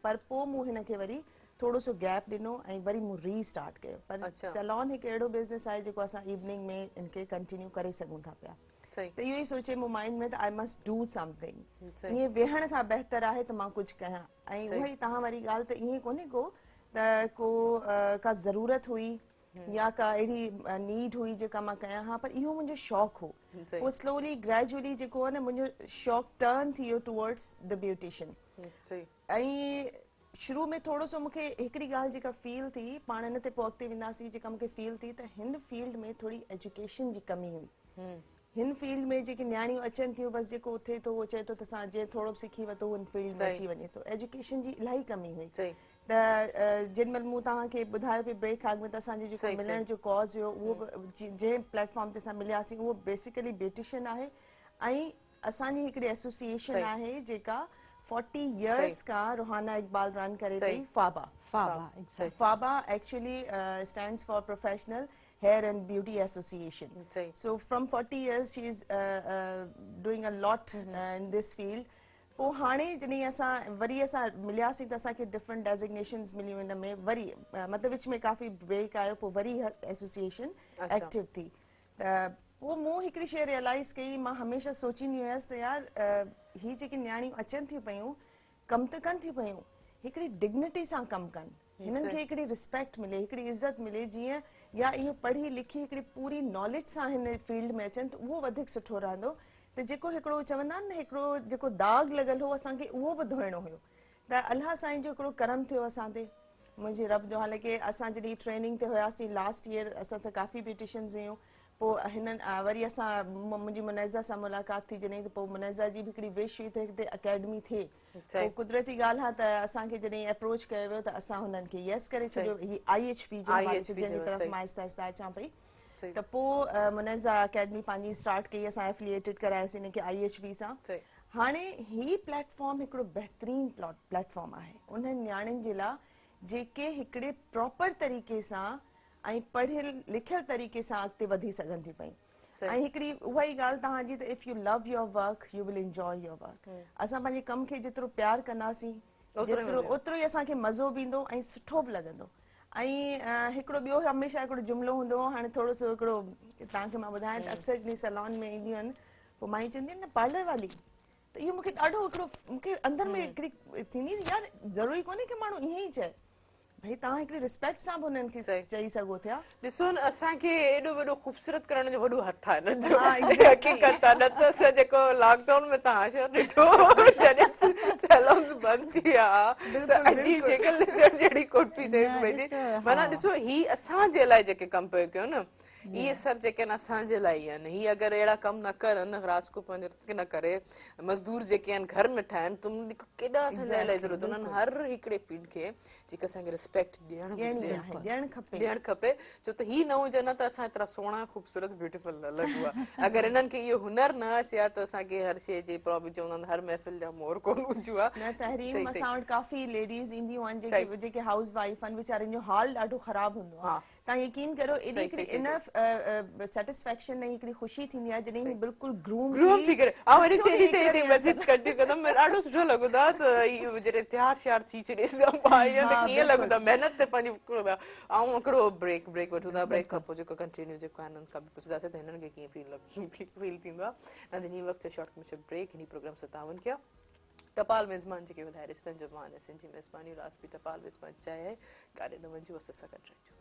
پر پو مون هن کي وري ٿورو سو گيپ ڏنو ۽ وري مون ري اسٽارٽ ڪيو پر سيلون هڪ اهڙو بزنس آهي جيڪو اسان ايوننگ ۾ ان کي ڪنٽينيو ڪري سگهون ٿا پيا ته اهو ئي سوچي مون مائنڊ ۾ ته I must do something ائين ويهڻ کان بهتر آهي ته مان ڪجهه ڪيان ۽ اها ئي توهان واري ڳالهه ته ائين ڪونهي ڪو ته ڪو ڪا ضرورت هئي يا ڪا اهڙي نيڊ هئي جيڪا مان ڪيان ها پر اهو منهنجو شوق هو پوء سلولي گريجولي جيڪو آهي نه منهنجو شوق ٽرن ٿي ويو ٽوورڊس the beautician ۽ شروع ۾ ٿورو سو مونکي هڪڙي ڳالهه جيڪا فيل ٿي پاڻ ان تي پوء اڳتي وينداسين جيڪا مونکي فيل ٿي ته هن فيلڊ ۾ ٿوري ايجوڪيشن جي ڪمي هئي هن فيلڊ ۾ جيڪي نياڻيون اچن ٿيون بس جيڪو اٿي ٿو اهو چئي ٿو ته اسان جنهن ٿورو به سکي ورتو هن فيلڊ ۾ اچي وڃي ٿو ايجوڪيشن جي الاهي ڪمي هئي ته جن مهل مون توهان کي ٻڌايو پئي بريڪ کان اڳ ۾ ته اسان جو جيڪو ملڻ جو ڪاز هيو اهو به جنهن پليٽ فارم تي اسان ملياسين اهو بيسيڪلي بيوٽيشن آهي ۽ اسان جي هڪڙي ايسوسيئيشن آهي جيڪا 40 يئرز کان روحانا اقبال رن ڪري پئي FABA FABA actually stands for professional hair and beauty association so from 40 years she is doing a lot in this field پوء هاڻي جڏهن اسان وري اسان ملياسين ته اسان کي ڊفرنٽ ڊيزگنيشنز مليون ان ۾ وري مطلب وچ ۾ ڪافي بريڪ آيو پوء وري ايسوسيئيشن ايڪٽو ٿي ته پوء مون هڪڙي شيء ريئلائز ڪئي مان هميشه سوچيندي هيس ته يار هي جيڪي نياڻيون اچن ٿيون پيون ڪم ته ڪن ٿيون پيون هڪڙي ڊگنٽي سان ڪم ڪن هنن کي هڪڙي ريسپيڪٽ ملي هڪڙي عزت ملي جيئن يا اهو پڙهي لکي هڪڙي پوري ناليج سان هن فيلڊ ۾ اچن ته اهو وڌيڪ سٺو رهندو ته جيڪو هڪڙو چوندا آهن نه هڪڙو جيڪو داغ لڳل هو اسان کي اهو به ڌوئڻو هيو ته الله سائين جو هڪڙو ڪرم ٿيو اسان تي منهنجي رب جو حالانڪه اسان جڏهن ٽريننگ تي هياسين لاسٽ ييئر اسان سان ڪافي بيوٽيشنز هيون پوء هنن وري اسان منهنجي منيزه سان ملاقات ٿي جڏهن ته پوء منيزه جي به هڪڙي وش هئي ته هتي اڪيڊمي ٿئي. پوء قدرتي ڳالهه آ ته اسان کي جڏهن اپروچ ڪيو ويو ته اسان هنن کي يس ڪري ڇڏيو. هي I H P جي حوالي سان جنهن جي طرف مان آهستي آهستي اچان پئي ته پوء منيزه اڪيڊمي پنهنجي اسٽارٽ ڪئي، اسان افليئيٽيڊ ڪرايوسين ان کي I H P سان. هاڻي هي پليٽ فارم هڪڙو بهترين پليٽ فارم آهي انهن نياڻين جي لاء جيڪي هڪڙي پراپر طريقي سان ۽ پڙهيل لکيل طريقي سان اڳتي وڌي سگهن ٿيون پيون. ۽ هڪڙي اها ئي ڳالهه توهان جي ته if you love your work you will enjoy your work. اسان پنهنجي ڪم کي جيترو پيار ڪنداسين جيترو اوترو ئي اسان کي مزو به ايندو ۽ سٺو به لڳندو. ۽ هڪڙو ٻيو هميشه هڪڙو جملو هوندو هو، هاڻي ٿورو سو هڪڙو توهان کي مان ٻڌايان ته اڪثر جڏهن سيلون ۾ اينديون آهن پوء مايون چونديون آهن نه پارلر والي، ته اهو مون کي ڏاڍو هڪڙو مون کي اندر ۾ هڪڙي ٿيندي يار ضروري ڪونهي ڪي ماڻهو ائين ئي چئي، ڀئي توهان هڪڙي ريسپيڪٽ سان به انهن کي چئي سگهو ٿيا. ڏسو نه اسان کي ايڏو وڏو خوبصورت ڪرڻ جو وڏو هٿ آهي انهن جو، حقيقت آهي نه ته اسان جيڪو لاڪ ڊائون ۾ توهان شايد ڏٺو جڏهن سيلونز بند ٿي ويا ته عجيب شڪل ڏسڻ جهڙي ڪونه پئي ٿئي هڪ ٻئي جي. معنيٰ ڏسو هي اسان جي لاء جيڪي ڪم پيو ڪيو نه اهي سڀ جيڪي آهن اسان جي لاء ئي آهن. هي اگر اهڙا ڪم نه ڪرن، راسڪو پنهنجو نه ڪري، مزدور جيڪي آهن گهر نه ٺاهن ته ڪيڏا اسان جي لاء ضرورت انهن هر هڪڙي فيلڊ کي جيڪي اسان کي ريسپيڪٽ ڏيڻ گهرجي، ڏيڻ کپي، ڏيڻ کپي، ڇو ته هي نه هجن ها ته اسان ايترا سهڻا خوبصورت بيوٽيفل نه لڳون ها. اگر انهن کي اهو هنر نه اچي ها ته اسان کي هر شيء جي پرابلم چوندا آهن هر محفل جا مور ڪونه هجون ها. نه تحريم اسان وٽ ڪافي ليڊيز اينديون آهن جيڪي جيڪي هائوس وائيف آهن ويچارين جو حال ڏاڍو خراب هوندو آهي. توهان يقين ڪريو ايڏي هڪڙي انف سيٽسفيڪشن ۽ هڪڙي خوشي ٿيندي آهي جڏهن هو بلڪل گروم گروم ٿي ڪري آئون ايڏي تي ايڏي تي مسجد ڪنٽينيو ڪندم مون ڏاڍو سٺو لڳندو آهي ته اهو جڏهن تيار شيار ٿي ڇڏي ته ڪيئن لڳندو آهي محنت تي پنهنجي آئون هڪڙو بريڪ بريڪ وٺون ٿا بريڪ کان پوء جيڪو ڪنٽينيو جيڪو آهي هنن کان به پڇنداسين ته هنن کي ڪيئن فيل فيل ٿيندو آهي. ناظرين هي وقت شارٽ ڪمرشل بريڪ هن پروگرام سان تعاون ڪيو ٽپال ميزبان جيڪي وڌائي رشتن جو مان ۽ سنڌي ميزباني راز به ٽپال ميزبان چاهي ڪاڏي نه وڃجو اسان سان گڏ رهجو.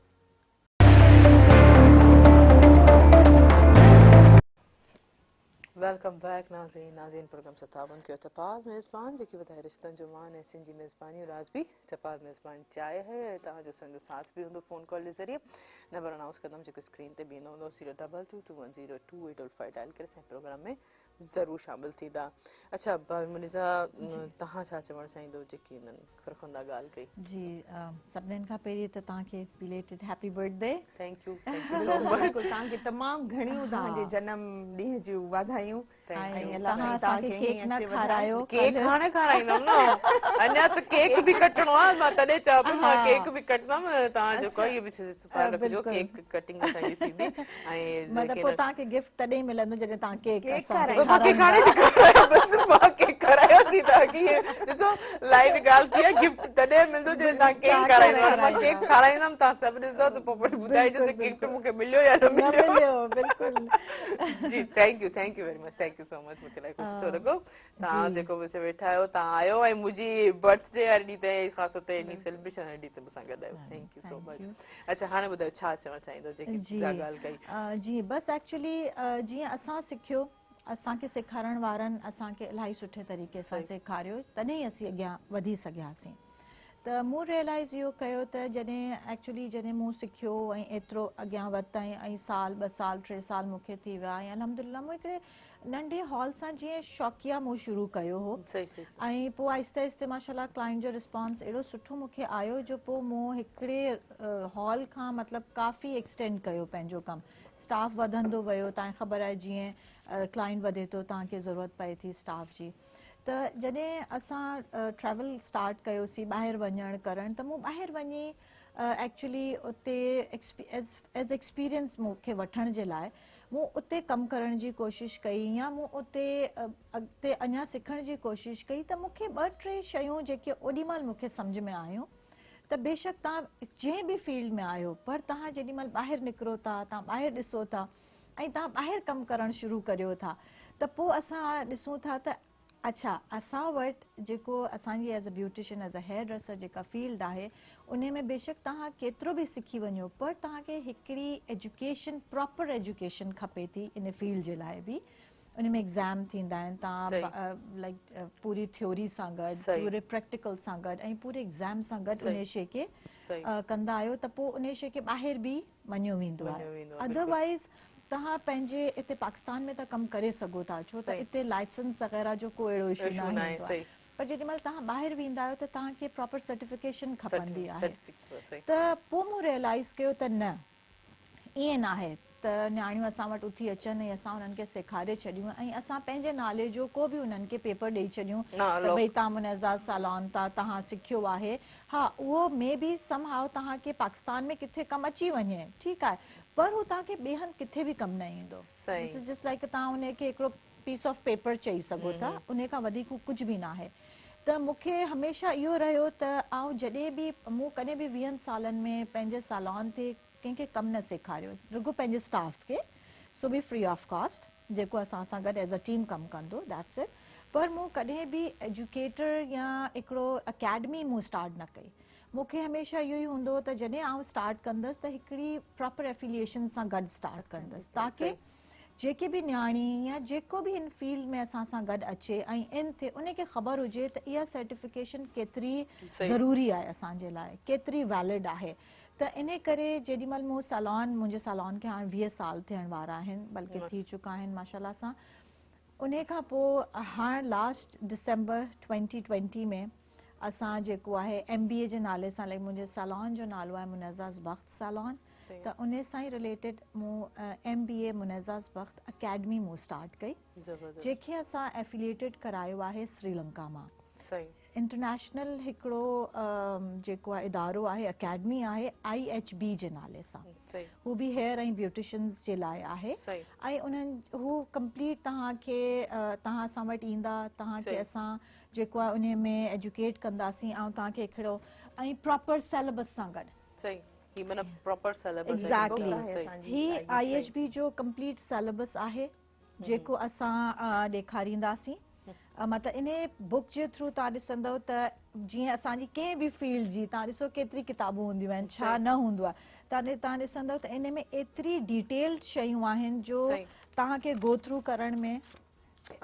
Welcome back ناظرين ناظرين پروگرام سان تعاون ڪيو ٽپال ميزبان جيڪي وڌائي رشتن جو مان ۽ سنڌي ميزباني راز به ٽپال ميزبان چاهي هي توهان جو اسان جو ساٿ به هوندو فون ڪال جي ذريعي نمبر انائونس ڪندم جيڪو اسڪرين تي به ايندو هوندو zero double two two one zero two eight double five dial ڪري اسان پروگرام ۾ ضرور شامل ٿيندا. اڇا ڀاڀي منيزه توهان ڇا چوڻ چاهيندو جيڪي هنن فرخنده ڳالهه ڪئي. جي سڀنين کان پهرين ته توهان کي belated happy birthday. Thank you thank you so much. بلڪل توهان کي تمام گهڻيون توهان جي جنم ڏينهن جون واڌايون ۽ الله سائين توهان کي ڪيڪ نه کارايو. ڪيڪ هاڻي کارائيندم نه اڃا ته ڪيڪ به ڪٽڻو آهي مان تڏهن چوان پئي مان ڪيڪ به ڪٽندم توهان جيڪو آهي اهو به سپار رکجو ڪيڪ ڪٽنگ اسان جي ٿيندي ۽ مطلب پوء توهان کي گفٽ تڏهن ئي ملندو جڏهن توهان ڪيڪ اسان کي مان ڪيڪ هاڻي ٿي کارايان بس مان ڪيڪ کارايان ٿي توهان کي ڏسو لائيو ڳالهه ٿي آهي گفٽ تڏهن ملندو جڏهن توهان ڪيڪ کارائيندو مان ڪيڪ کارائيندم توهان سڀ ڏسندو ته پوء وري ٻڌائجو ته گفٽ مون کي مليو يا نه مليو بلڪل جي thank you thank you very much thank you so much مون کي الاهي سٺو لڳو توهان جيڪو مون سان ويٺا آهيو توهان آيو ۽ منهنجي برٿ ڊي واري ڏينهن تي خاص طور تي انهي سيلبريشن واري ڏينهن تي مون سان گڏ آهيو thank you سو مچ اڇا هاڻي ٻڌايو ڇا چوڻ چاهيندو جيڪي جا ڳالهه ڪئي. جي بس ايڪچولي جيئن اسان سکيو اسان کي سيکارڻ وارن اسان کي الاهي سٺي طريقي سان سيکاريو تڏهن ئي اسين اڳيان وڌي سگهياسين ته مون ريئلائز اهو ڪيو ته جڏهن ايڪچولي جڏهن مون سکيو ۽ ايترو اڳيان وڌ ۽ سال ٻه سال ٽي سال مون کي ٿي ويا ۽ الحمدلله مون هڪڙي ننڍي هال سان جيئن شوقيه مون شروع ڪيو هو ۽ پوء آهستي آهستي ماشاءالله ڪلائنٽ جو رسپانس اهڙو سٺو مون کي آيو جو پوء مون هڪڙي هال کان مطلب ڪافي ايڪسٽينڊ ڪيو پنهنجو ڪم اسٽاف وڌندو ويو تان کي خبر آهي جيئن ڪلائنٽ وڌي ٿو تان کي ضرورت پئي ٿي اسٽاف جي ته جڏهن اسان ٽريول اسٽارٽ ڪيوسين ٻاهر وڃڻ ڪرڻ ته مون ٻاهر وڃي ايڪچولي اتي ايز ايڪسپيرينس مون کي وٺڻ جي لاء مون اتي ڪم ڪرڻ جي ڪوشش ڪئي يا مون اتي اڳتي اڃا سکڻ جي ڪوشش ڪئي ته مون کي ٻه ٽي شيون جيڪي اوڏي مهل مون کي سمجهه ۾ آيون ته بيشڪ توهان جنهن به فيلڊ ۾ آهيو پر توهان جيڏي مهل ٻاهر نڪرو ٿا توهان ٻاهر ڏسو ٿا ۽ توهان ٻاهر ڪم ڪرڻ شروع ڪريو ٿا ته پوء اسان ڏسون ٿا ته اڇا اسان وٽ جيڪو اسان جي as a beautician as a hair dresser جيڪا فيلڊ آهي انهي ۾ بيشڪ توهان ڪيترو به سکي وڃو پر توهان کي هڪڙي ايجوڪيشن پراپر ايجوڪيشن کپي ٿي ان فيلڊ جي لاء به ان ۾ ايگزام ٿيندا آهن توهان لائڪ پوري ٿيوري سان گڏ پوري پريڪٽيڪل سان گڏ ۽ پوري ايگزام سان گڏ انهي شي کي ڪندا آهيو ته پوء انهي شي کي ٻاهر به مڃيو ويندو آهي ادروائز توهان پنهنجي هتي پاڪستان ۾ ته ڪم ڪري سگهو ٿا ڇو ته هتي لائسنس وغيره جو ڪو اهڙو اشو ناهي هوندو آهي پر جيڏي مهل توهان ٻاهر ويندا آهيو ته توهان کي پراپر سرٽيفڪيشن کپندي آهي ته پوء مون ريئلائز ڪيو ته نه ائين ناهي ته نياڻيون اسان وٽ اٿي اچن ۽ اسان انهن کي سيکاري ڇڏيون ۽ اسان پنهنجي نالي جو ڪو به انهن کي پيپر ڏئي ڇڏيون ته ڀئي توهان منيزه سالون تان توهان سکيو آهي ها اهو مي بي سم هائو توهان کي پاڪستان ۾ ڪٿي ڪم اچي وڃي ٺيڪ آهي پر هو توهان کي ٻئي هنڌ ڪٿي به ڪم نه ايندو this is just like توهان انهي کي هڪڙو پيس آف پيپر چئي سگهو ٿا انهي کان وڌيڪ هو ڪجهه به ناهي ته مون کي هميشه اهو رهيو ته آئون جڏهن به مون ڪڏهن به ويهن سالن ۾ پنهنجي سالون تي ڪنهن کي ڪم نه سيکاريو رڳو پنهنجي اسٽاف کي سو به فري آف ڪاسٽ جيڪو اسان سان گڏ ايز ا ٽيم ڪم ڪندو that's it پر مون ڪڏهن به ايجوڪيٽر يا هڪڙو اڪيڊمي مون اسٽارٽ نه ڪئي مون کي هميشه اهو ئي هوندو هو ته جڏهن آئون اسٽارٽ ڪندس ته هڪڙي پراپر افيليئيشن سان گڏ اسٽارٽ ڪندس تاڪه جيڪي به نياڻي يا جيڪو به هن فيلڊ ۾ اسان سان گڏ اچي ۽ ان ٿئي ان کي خبر هجي ته اها سرٽيفڪيشن ڪيتري ضروري آهي اسان جي لاء ڪيتري ويلڊ آهي ته انهي ڪري جيڏي مهل مون سالون منهنجي سالون کي هاڻ 20 سال ٿيڻ وارا آهن بلڪه ٿي چڪا آهن ماشاءالله سان انهي کان پوء هاڻ لاسٽ ڊسمبر 2020 ۾ اسان جيڪو آهي ايم بي اي جي نالي سان لائڪ منهنجي سالون جو نالو آهي منزاز بخت سالون ته انهي سان ئي رليٽيڊ مون ايم بي اي منزاز بخت اڪيڊمي مون اسٽارٽ ڪئي جنهن کي اسان افيليٽيڊ ڪرايو آهي سري لنڪا مان انٽرنيشنل هڪڙو جيڪو آهي ادارو آهي اڪيڊمي آهي I H B جي نالي سان هو به هيئر ۽ بيوٽيشنز جي لاء آهي ۽ انهن هو ڪمپليٽ توهان کي توهان اسان وٽ ايندا توهان کي اسان جيڪو آهي انهي ۾ ايجوڪيٽ ڪنداسين ۽ توهان کي هڪڙو ۽ پراپر سيلبس سان گڏ صحيح هي معنيٰ proper syllabus exactly he I H B جو ڪمپليٽ سيلبس آهي جيڪو اسان ڏيکارينداسين مطلب انهي بڪ جي ٿرو توهان ڏسندؤ ته جيئن اسان جي ڪنهن به فيلڊ جي توهان ڏسو ڪيتري ڪتابون هونديون آهن ڇا نه هوندو آهي توهان ڏسندؤ ته انهي ۾ ايتري ڊيٽيلڊ شيون آهن جو توهان کي گو ٿرو ڪرڻ ۾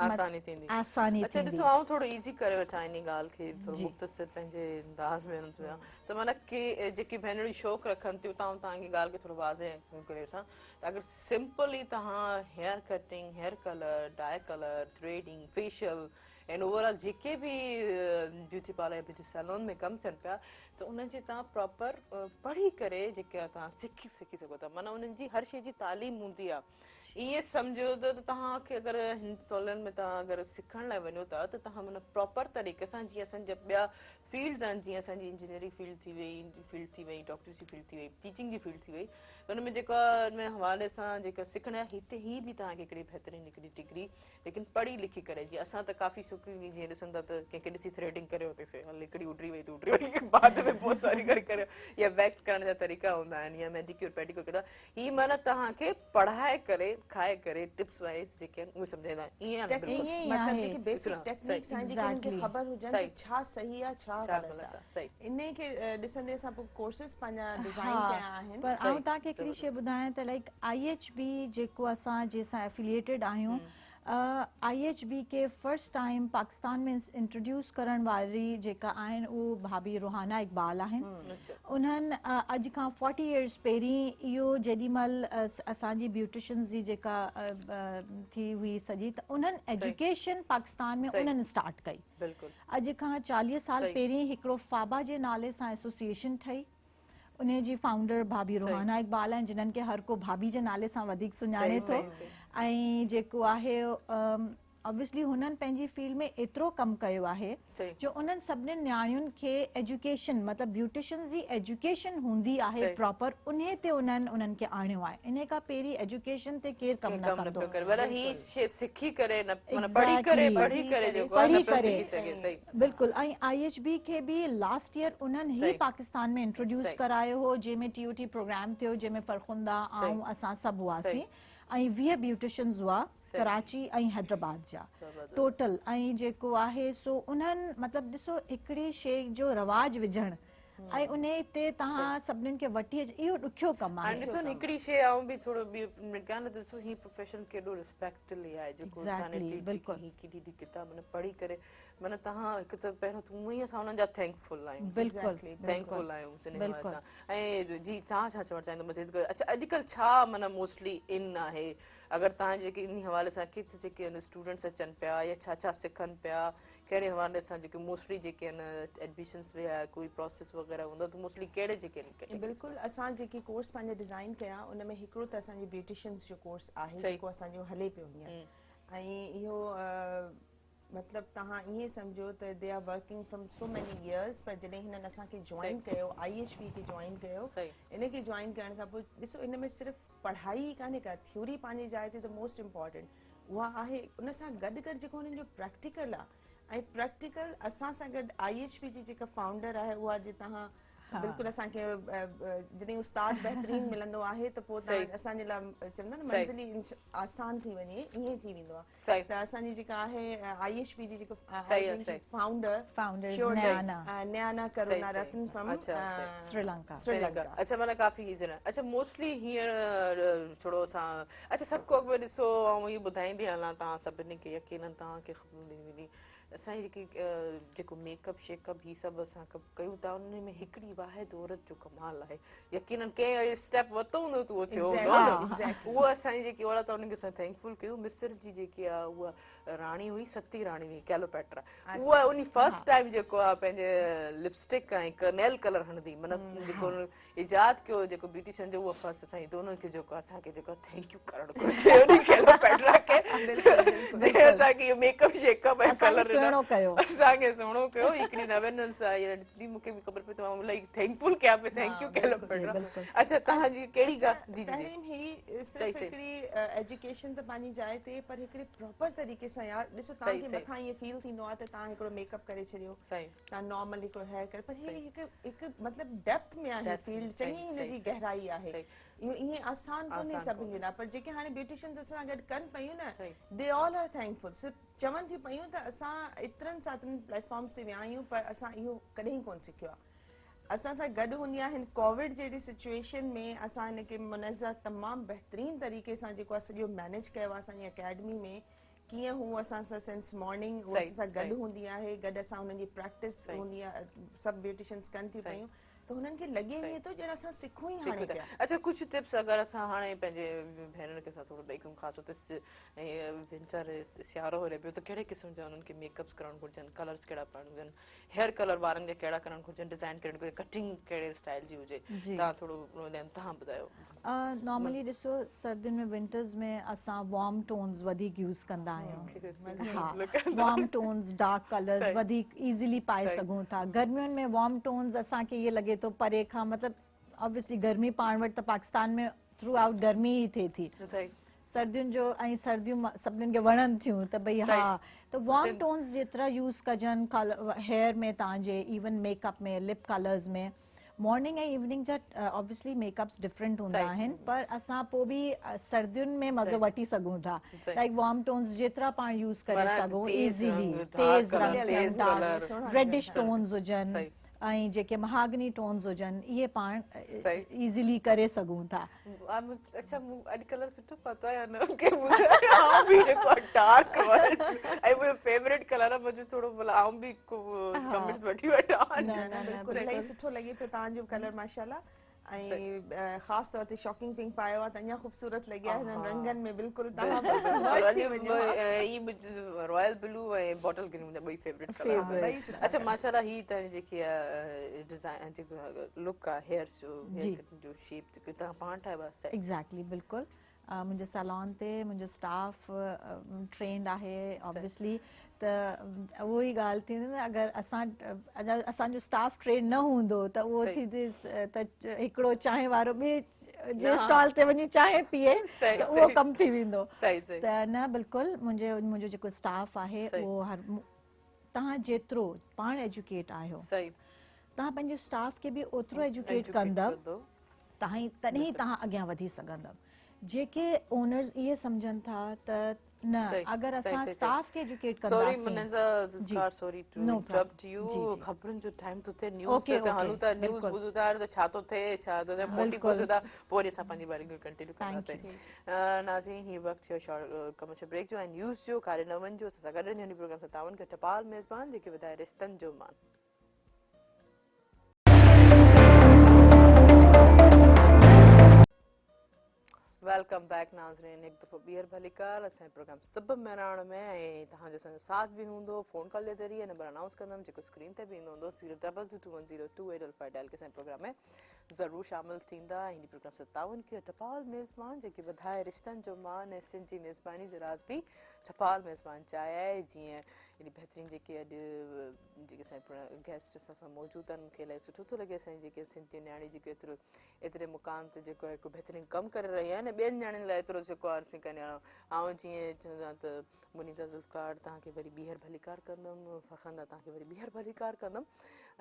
آساني ٿيندي آساني اچھا ڏسو آئون ٿورو ايزي ڪري وٺان انهي ڳالهه کي ٿورو مختصر پنهنجي انداز ۾ هنن ٿيان ته معنيٰ ڪي جيڪي ڀينريون شوق رکن ٿيون ته آئون توهان کي ڳالهه کي ٿورو واضح ڪري وٺان ته اگر سمپل ئي توهان hair cutting hair colour dye colour threading facial ۽ overall جيڪي به بيوٽي پارلر يا بيوٽي سيلون ۾ ڪم ٿين پيا ته انهن جي توهان پراپر پڙهي ڪري جيڪا توهان سکي سکي سگهو ٿا معنيٰ انهن جي هر شي جي تعليم هوندي آهي ائين سمجهو ته توهان کي اگر هن سيلون ۾ توهان اگر سکڻ لاء وڃو ٿا ته توهان معنيٰ پراپر طريقي سان جيئن اسان جا ٻيا فيلڊز آهن جيئن اسان جي انجنيئرنگ فيلڊ ٿي وئي فيلڊ ٿي وئي ڊاڪٽري جي فيلڊ ٿي وئي ٽيچنگ جي فيلڊ ٿي وئي ته ان ۾ جيڪا ان ۾ حوالي سان جيڪا سکڻ آهي هتي هي به توهان کي هڪڙي بهترين هڪڙي ڊگري ليڪن پڙهي لکي ڪري جيئن اسان ته ڪافي ڇوڪريون جيئن ڏسن ٿا ته ڪنهن کي ڏسي ٿريڊنگ ڪري ورتي سي هل هڪڙي اڏري وئي ته اڏري وئي بعد ۾ پوء سوري ڪري ڪري يا ويڪس ڪرڻ جا طريقا هوندا آهن يا مينيڪيور پيڊيڪيور ڪرڻ هي معنيٰ توهان کي پڙهائي ڪري کائي ڪري ٽپس وائز جيڪي آهن اهي سمجهائيندا آهن ائين آهي نه بلڪل مطلب جيڪي بيسڪ ٽيڪنيڪس آهن جيڪي انهن کي خبر هجن ته ڇا صحيح آهي ڇا غلط آهي انهي کي ڏسندي اسان پوء ڪورسز پنهنجا ڊزائين ڪيا آهن. پر آئون توهان کي هڪڙي شي ٻڌايان ته لائيڪ I H B جيڪو اسان جنهن سان افيليٽيڊ آهيون I H B کي فرسٽ ٽائيم پاڪستان ۾ انٽروڊيوس ڪرڻ واري جيڪا آهن اهو ڀاڀي روحانا اقبال آهن انهن اڄ کان فورٽي ايئرس پهرين اهو جيڏي مهل اسان جي بيوٽيشنز جي جيڪا ٿي هئي سڄي ته انهن ايجوڪيشن پاڪستان ۾ انهن اسٽارٽ ڪئي اڄ کان 40 سال پهرين هڪڙو فابا جي نالي سان ايسوسيئيشن ٺهي انهي جي فائونڊر ڀاڀي روحانا اقبال آهن جنھن کي هر ڪو ڀاڀي جي نالي سان وڌيڪ سڃاڻي ٿو ۽ جيڪو آهي آبويسلي هنن پنهنجي فيلڊ ۾ ايترو ڪم ڪيو آهي جو انهن سڀني نياڻين کي ايجوڪيشن مطلب بيوٽيشنز جي ايجوڪيشن هوندي آهي پراپر انهي تي انهن انهن کي آڻيو آهي انهي کان پهرين ايجوڪيشن تي ڪير ڪم نه ڪندو هو هي شي سکي ڪري نه پڙهي ڪري پڙهي ڪري جيڪو آهي نه پيو سکي سگهي صحيح بلڪل ۽ I H B کي به لاسٽ ييئر انهن ئي پاڪستان ۾ انٽروڊيوس ڪرايو هو جنهن ۾ ٽي او ٽي پروگرام ٿيو جنهن ۾ فرخنده آئون اسان سڀ هئاسين ۽ 20 بيوٽيشنز هئا ڪراچي ۽ حيدرآباد جا ٽوٽل ۽ جيڪو آهي سو انهن مطلب ڏسو هڪڙي شي جو رواج وجهڻ ۽ انهي تي توهان سڀنين کي وٺي اچ اهو ڏکيو ڪم هاڻي آهي. ڏسو نه هڪڙي شي آئون به ٿورو ٻي منٽ ڪيان نه ته ڏسو هي پروفيشن ڪيڏو ريسپيڪٽلي آهي جيڪو انسان Exactly ايتري بلڪل. هي ڪيڏي ڪيڏي ڪتاب معنيٰ پڙهي ڪري معنيٰ توهان هڪ ته پهريون ته هونئن ئي اسان انهن جا thank فل آهيون بلڪل Exactly thank بلڪل فل آهيون ان حوالي بلڪل سان ۽ جي توهان ڇا چوڻ چاهيندو مزيد اڇا اڄڪلهه ڇا معنيٰ موسٽلي ان آهي اگر توهان جيڪي ان حوالي سان ڪٿ جيڪي آهن اسٽوڊنٽس اچن پيا يا ڇا ڇا سکن پيا ڪهڙي حوالي سان جيڪي موسٽلي جيڪي آهن ايڊميشنس به آهي ڪوئي پروسيس وغيره هوندو ته موسٽلي ڪهڙي جيڪي آهن ڪيٽيگريز بلڪل اسان جيڪي ڪورس پنهنجا ڊزائين ڪيا ان ۾ هڪڙو ته اسان جي بيوٽيشنس جو ڪورس آهي جيڪو اسان جو هلي پيو هينئر ۽ اهو مطلب توهان ائين سمجهو ته they are working from so many years پر جڏهن هنن اسان کي جوائن ڪيو I H P کي جوائن ڪيو ان کي جوائن ڪرڻ کان پوء ڏسو ان ۾ صرف پڙهائي ئي ڪانهي ڪا ٿيوري پنهنجي جاء تي ته موسٽ امپورٽنٽ اها آهي ان سان گڏ گڏ جيڪو هنن جو پريڪٽيڪل آهي ۽ پريڪٽيڪل اسان سان گڏ I H P جي جيڪا فائونڊر آهي اها جي توهان بلڪل اسان کي جڏهن استاد بهترين ملندو آهي ته پوء توهان اسان جي لاء چوندا نه منزل ئي آسان ٿي وڃي ائين ٿي ويندو آهي ته اسان جي جيڪا آهي I H P جي جيڪا founder Nayana Karunaratne from Sri Lanka Sri Lanka اڇا معنيٰ ڪافي ايزي نه اڇا موسٽلي هينئر ٿورو اسان اڇا سڀ کو اڳ ۾ ڏسو آئون اهو ٻڌائيندي هلان توهان سڀني کي يقينن توهان کي خبر هوندي ويندي اسان جي جيڪي جيڪو ميڪ اپ شيڪ اپ هي سڀ اسان ڪيون ٿا ان ۾ هڪڙي واحد عورت جو ڪمال آهي يقينن ڪنهن اهڙي اسٽيپ ورتو هوندو ته اهو ٿيو هوندو نه اهو اسان جي جيڪي عورت آهي ان کي اسان thank فل ڪيون مصر جي جيڪي آهي اها راڻي هئي ستي راڻي هئي ڪيلوپيٽرا اها ان فرسٽ ٽائيم جيڪو آهي پنهنجي لپسٽڪ ۽ نيل ڪلر هڻندي معنيٰ جيڪو ايجاد ڪيو جيڪو بيوٽيشن جو اهو فرسٽ اسان جي دونن کي جيڪو اسان کي جيڪو thank you ڪرڻ گهرجي ان ڪيلوپيٽرا کي جنهن اسان کي اهو make up shake up ۽ colour سهڻو ڪيو اسان کي سهڻو ڪيو هڪڙي نوين سان اها مون کي به خبر پئي ته مان الائي thank فل ڪيان پئي thank you ڪيلوپيٽرا اڇا توهان جي ڪهڙي ڳالهه جي جي تحريم هي صرف هڪڙي ايجوڪيشن ته پنهنجي جاء تي پر هڪڙي پراپر طريقي سان يار ڏسو توهان کي مٿان ائين فيل ٿيندو آهي ته توهان هڪڙو ميڪ اپ ڪري ڇڏيو توهان نارمل هڪڙو هيئر ڪٽ پر هي هڪ هڪ مطلب ڊيپٿ ۾ آهي فيلڊ چڱي هن جي گهرائي آهي اهو ائين آسان ڪونهي سڀن جي لاء پر جيڪي هاڻي بيوٽيشنز اسان سان گڏ ڪن پيون نه the all are thank فل صرف چون ٿيون پيون ته اسان ايترن ساترن پليٽ فارمز تي ويا آهيون پر اسان اهو ڪڏهن ڪون سکيو آهي اسان سان گڏ هوندي آهي هن ڪووڊ جهڙي سچويشن ۾ اسان هن کي منزه تمام بهترين طريقي سان جيڪو آهي سڄو مينيج ڪيو آهي اسان جي اڪيڊمي ۾ ڪيئن هو اسان سان سنس مارننگ هو اسان سان گڏ هوندي آهي گڏ اسان هنن جي پريڪٽس هوندي آهي سڀ بيوٽيشنس ڪن ٿيون پيون ته هنن کي لڳي ائين ٿو ڄڻ اسان سکون ئي هاڻي پيا. اڇا ڪجهه ٽپس اگر اسان هاڻي پنهنجي ڀينرن کي اسان ٿورو ڏئي ڪيون خاص طور تي ونٽر سيارو هلي پيو ته ڪهڙي قسم جا انهن کي ميڪ اپس ڪرڻ گهرجن ڪلرس ڪهڙا پائڻ گهرجن هيئر ڪلر وارن جا ڪهڙا ڪرڻ گهرجن ڊزائن ڪهڙي گهرجي ڪٽنگ ڪهڙي اسٽائل جي هجي توهان ٿورو توهان ٻڌايو. نارملي ڏسو سردين ۾ ونٽرز ۾ اسان وارم ٽونز وڌيڪ يوز ڪندا آهيون ها وارم ٽونز ڊارڪ ڪلرز وڌيڪ ايزيلي پائي سگهون ٿا گرمين ۾ وارم ٽونز اسان کي ائين لڳي ٿو پري کان مطلب آبويسلي گرمي پاڻ وٽ ته پاڪستان ۾ ٿرو آئوٽ گرمي ئي ٿئي ٿي سردين جو ۽ سرديون سڀني کي وڻن ٿيون ته ڀئي ها ته وارم ٽونز جيترا يوز ڪجن هيئر ۾ توهان جي ايون ميڪ اپ ۾ لپ ڪلرز ۾ مارننگ ۽ ايوننگ جا آبويسلي ميڪ اپس ڊفرنٽ هوندا آهن پر اسان پو به سردين ۾ مزو وٺي سگهون ٿا لائڪ وارم ٽونز جيترا پاڻ يوز ڪري سگهون ايزيلي تيز رنگ ريڊش ٽونز هجن ۽ جيڪي مهاگني ٽونز هجن اهي پاڻ ايزيلي ڪري سگهون ٿا. اڇا مون اڄ ڪلر سٺو پاتو آهي يا نه مون کي ٻڌايو آئون به جيڪو آهي ڊارڪ ۽ منهنجو فيوريٽ ڪلر آهي منهنجو ٿورو ڀلا آئون به ڪمينٽس وٺي وٺان. نه نه بلڪل الاهي سٺو لڳي پيو توهان جو ڪلر ماشاءالله ۽ خاص طور تي شاڪنگ پنڪ پايو آهي ته اڃا خوبصورت لڳي آهي هنن رنگن ۾ بلڪل توهان مرج ٿي وڃو ها. هي رائل بلو ۽ باٽل گرين منهنجا ٻئي فيوريٽ ڪلر آهن. اڇا ماشاءالله هي توهان جي جيڪي ڊزائن جيڪو لڪ آهي هيئر جو هيئر ڪٽ جو شيپ جيڪو توهان پاڻ ٺاهيو آهي. ايگزيڪٽلي بلڪل منهنجي سالون تي منهنجو اسٽاف ٽرينڊ آهي آبويسلي ته اهو ئي ڳالهه ٿيندي نه اگر اسان اسان جو اسٽاف ٽرينڊ نه هوندو ته اهو ٿيندي ته هڪڙو چانهه وارو ٻئي جي اسٽال تي وڃي چانهه پيئي ته اهو ڪم ٿي ويندو ته نه بلڪل منهنجو منهنجو جيڪو اسٽاف آهي اهو هر توهان جيترو پاڻ ايجوڪيٽ آهيو توهان پنهنجي اسٽاف کي به اوترو ايجوڪيٽ ڪندؤ تڏهن ئي توهان اڳيان وڌي سگهندؤ. جيڪي اونرز اهي سمجهن ٿا ته نه اگر اسان اسٽاف کي ايجوڪيٽ ڪنداسين. Sorry Muniza Zulfiqar sorry to interrupt you خبرن جو ٽائيم ٿو ٿئي نيوز تي هلون ٿا نيوز ٻڌون ٿا ته ڇا ٿو ٿئي ڇا ٿو ٿئي موٽي ٻڌون ٿا پوء وري اسان پنهنجي باري ۾ ڪنٽينيو ڪنداسين. ناظرين هي وقت ٿيو شارٽ ڪمرشل بريڪ جو ۽ نيوز جو ڪاري نون جو اسان سان گڏ رهجو هن پروگرام سان تعاون ڪيو ٽپال ميزبان جيڪي وڌائي رشتن جو مان. Welcome back ناظرين هڪ دفعو ٻيهر ڀليڪار اسان جي پروگرام سب مهراڻ ۾ ۽ توهان جو اسان جو ساٿ به هوندو فون ڪال جي ذريعي نمبر انائونس ڪندم جيڪو اسڪرين تي به ايندو هوندو 02221022855 ڊائل ڪري اسان جي پروگرام ۾ ضرور شامل ٿيندا ۽ هن پروگرام سان تعاون ڪيو ٽپال ميزبان جيڪي وڌائي رشتن جو مان ۽ سنڌ جي ميزباني جو راز به ٽپال ميزبان چاء آهي جيئن ايڏي بهترين جيڪي اڄ جيڪي اسان جا گيسٽ اسان سان موجود آهن مونکي الاهي سٺو ٿو لڳي اسان جي جيڪي سنڌ جي نياڻي جيڪي ايترو ايتري مقام تي جيڪو هڪ بهترين ڪم ڪري رهي آهي ۽ ٻين نياڻين لاء ايترو جيڪو آهي سين ڪنهن آئون جيئن چوندو آهيان ته منيزه ذوالفقار توهان کي وري ٻيهر ڀليڪار ڪندم فرخنده توهان کي وري ٻيهر ڀليڪار ڪندم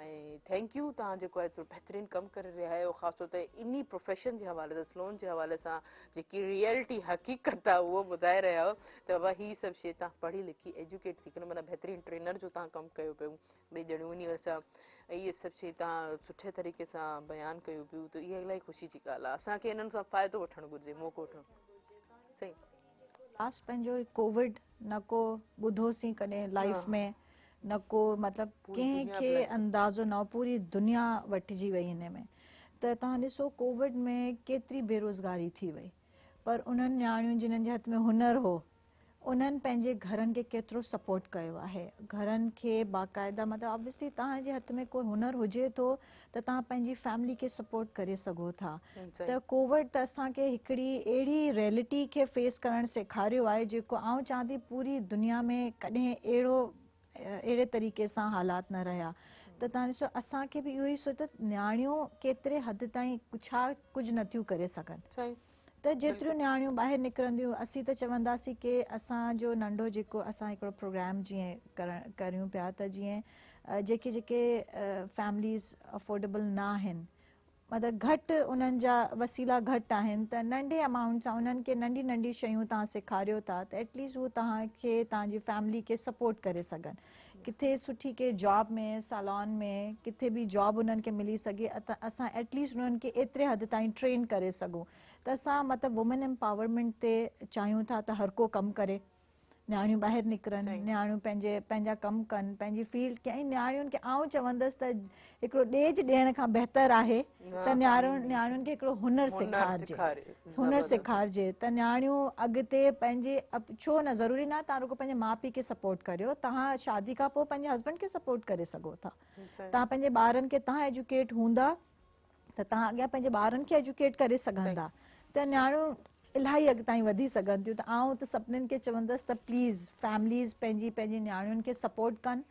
۽ thank you توهان جيڪو ايترو بهترين ڪم ڪري رهيا آهيو خاص طور تي انهي پروفيشن جي حوالي سان سلون جي حوالي سان جيڪي ريئلٽي حقيقت آهي اهو ٻڌائي رهيا آهيو ته بابا هي سڀ شي توهان پڙهي لکي ايجوڪيٽ ٿي ڪري معنيٰ بهترين ٽرينر جو توهان ڪم ڪيو پيو ٻئي ڄڻيون انهي سان اهي سڀ شيون توهان سٺي طريقي سان بيان ڪيون پيون ته اها الاهي خوشي جي ڳالهه آهي اسان کي انهن سان فائدو وٺڻ گهرجي موقعو وٺڻ صحيح. لاسٽ پنهنجو هي ڪووڊ نه ڪو ٻڌوسين ڪڏهن لائف ۾ نه ڪو مطلب ڪنهن کي اندازو نه هو پوري دنيا وٺجي وئي هن ۾ ته توهان ڏسو ڪووڊ ۾ ڪيتري بيروزگاري ٿي وئي پر انهن نياڻيون جنهن جي هٿ ۾ هنر هو انهن پنهنجي گهرن کي ڪيترو سپورٽ ڪيو آهي گهرن کي باقاعده مطلب آبويسلي توهان جي هٿ ۾ ڪو هنر هجي ٿو ته توهان پنهنجي فيملي کي سپورٽ ڪري سگهو ٿا ته ڪووڊ ته اسان کي هڪڙي اهڙي ريئلٽي کي فيس ڪرڻ سيکاريو آهي جيڪو آئون چوان ٿي پوري دنيا ۾ ڪڏهن اهڙو اهڙي طريقي سان حالات نه رهيا ته توهان ڏسو اسان کي به اهو ئي سوچ ته نياڻيون ڪيتري حد تائين ڇا ڪجهه نٿيون ڪري سگهن ته جيتريون نياڻيون ٻاهر نڪرنديون اسين ته چونداسين ڪي اسان جو ننڍو جيڪو اسان هڪڙو پروگرام جيئن ڪرڻ ڪريون پيا ته جيئن جيڪي جيڪي فيمليز افورڊيبل نه آهن مطلب گهٽ انهن جا وسيلا گهٽ آهن ته ننڍي امائونٽ سان انهن کي ننڍي ننڍي شيون توهان سيکاريو ٿا ته ايٽليسٽ هو توهان کي توهان جي فيملي کي سپورٽ ڪري سگهن ڪٿي سٺي ڪي جاب ۾ سالون ۾ ڪٿي به جاب انهن کي ملي سگهي ته اسان ايٽليسٽ انهن کي ايتري حد تائين ٽرين ڪري سگهون ته اسان مطلب وومين امپاورمينٽ تي چاهيون ٿا ته هر ڪو ڪم ڪري نياڻيون ٻاهر نڪرن نياڻيون پنهنجي پنهنجا ڪم ڪن پنهنجي فيلڊ کي ۽ نياڻين کي آئون چوندس ته هڪڙو ڏيج ڏيڻ کان بهتر آهي ته نياڻين نياڻين کي هڪڙو هنر سيکارجي هنر سيکارجي ته نياڻيون اڳتي پنهنجي ڇو نه ضروري نه توهان رڳو پنهنجي ماء پيء کي سپورٽ ڪريو توهان شادي کان پوء پنهنجي هسبنڊ کي سپورٽ ڪري سگهو ٿا توهان پنهنجي ٻارن کي توهان ايجوڪيٽ هوندا ته توهان اڳيان پنهنجي ٻارن کي ايجوڪيٽ ڪري سگهندا ته نياڻيون الاهي اڳ تائين وڌي سگهن ٿيون ته آئون ته سڀنين کي چوندس ته پليز فيمليز پنهنجي پنهنجي نياڻين کي سپورٽ ڪن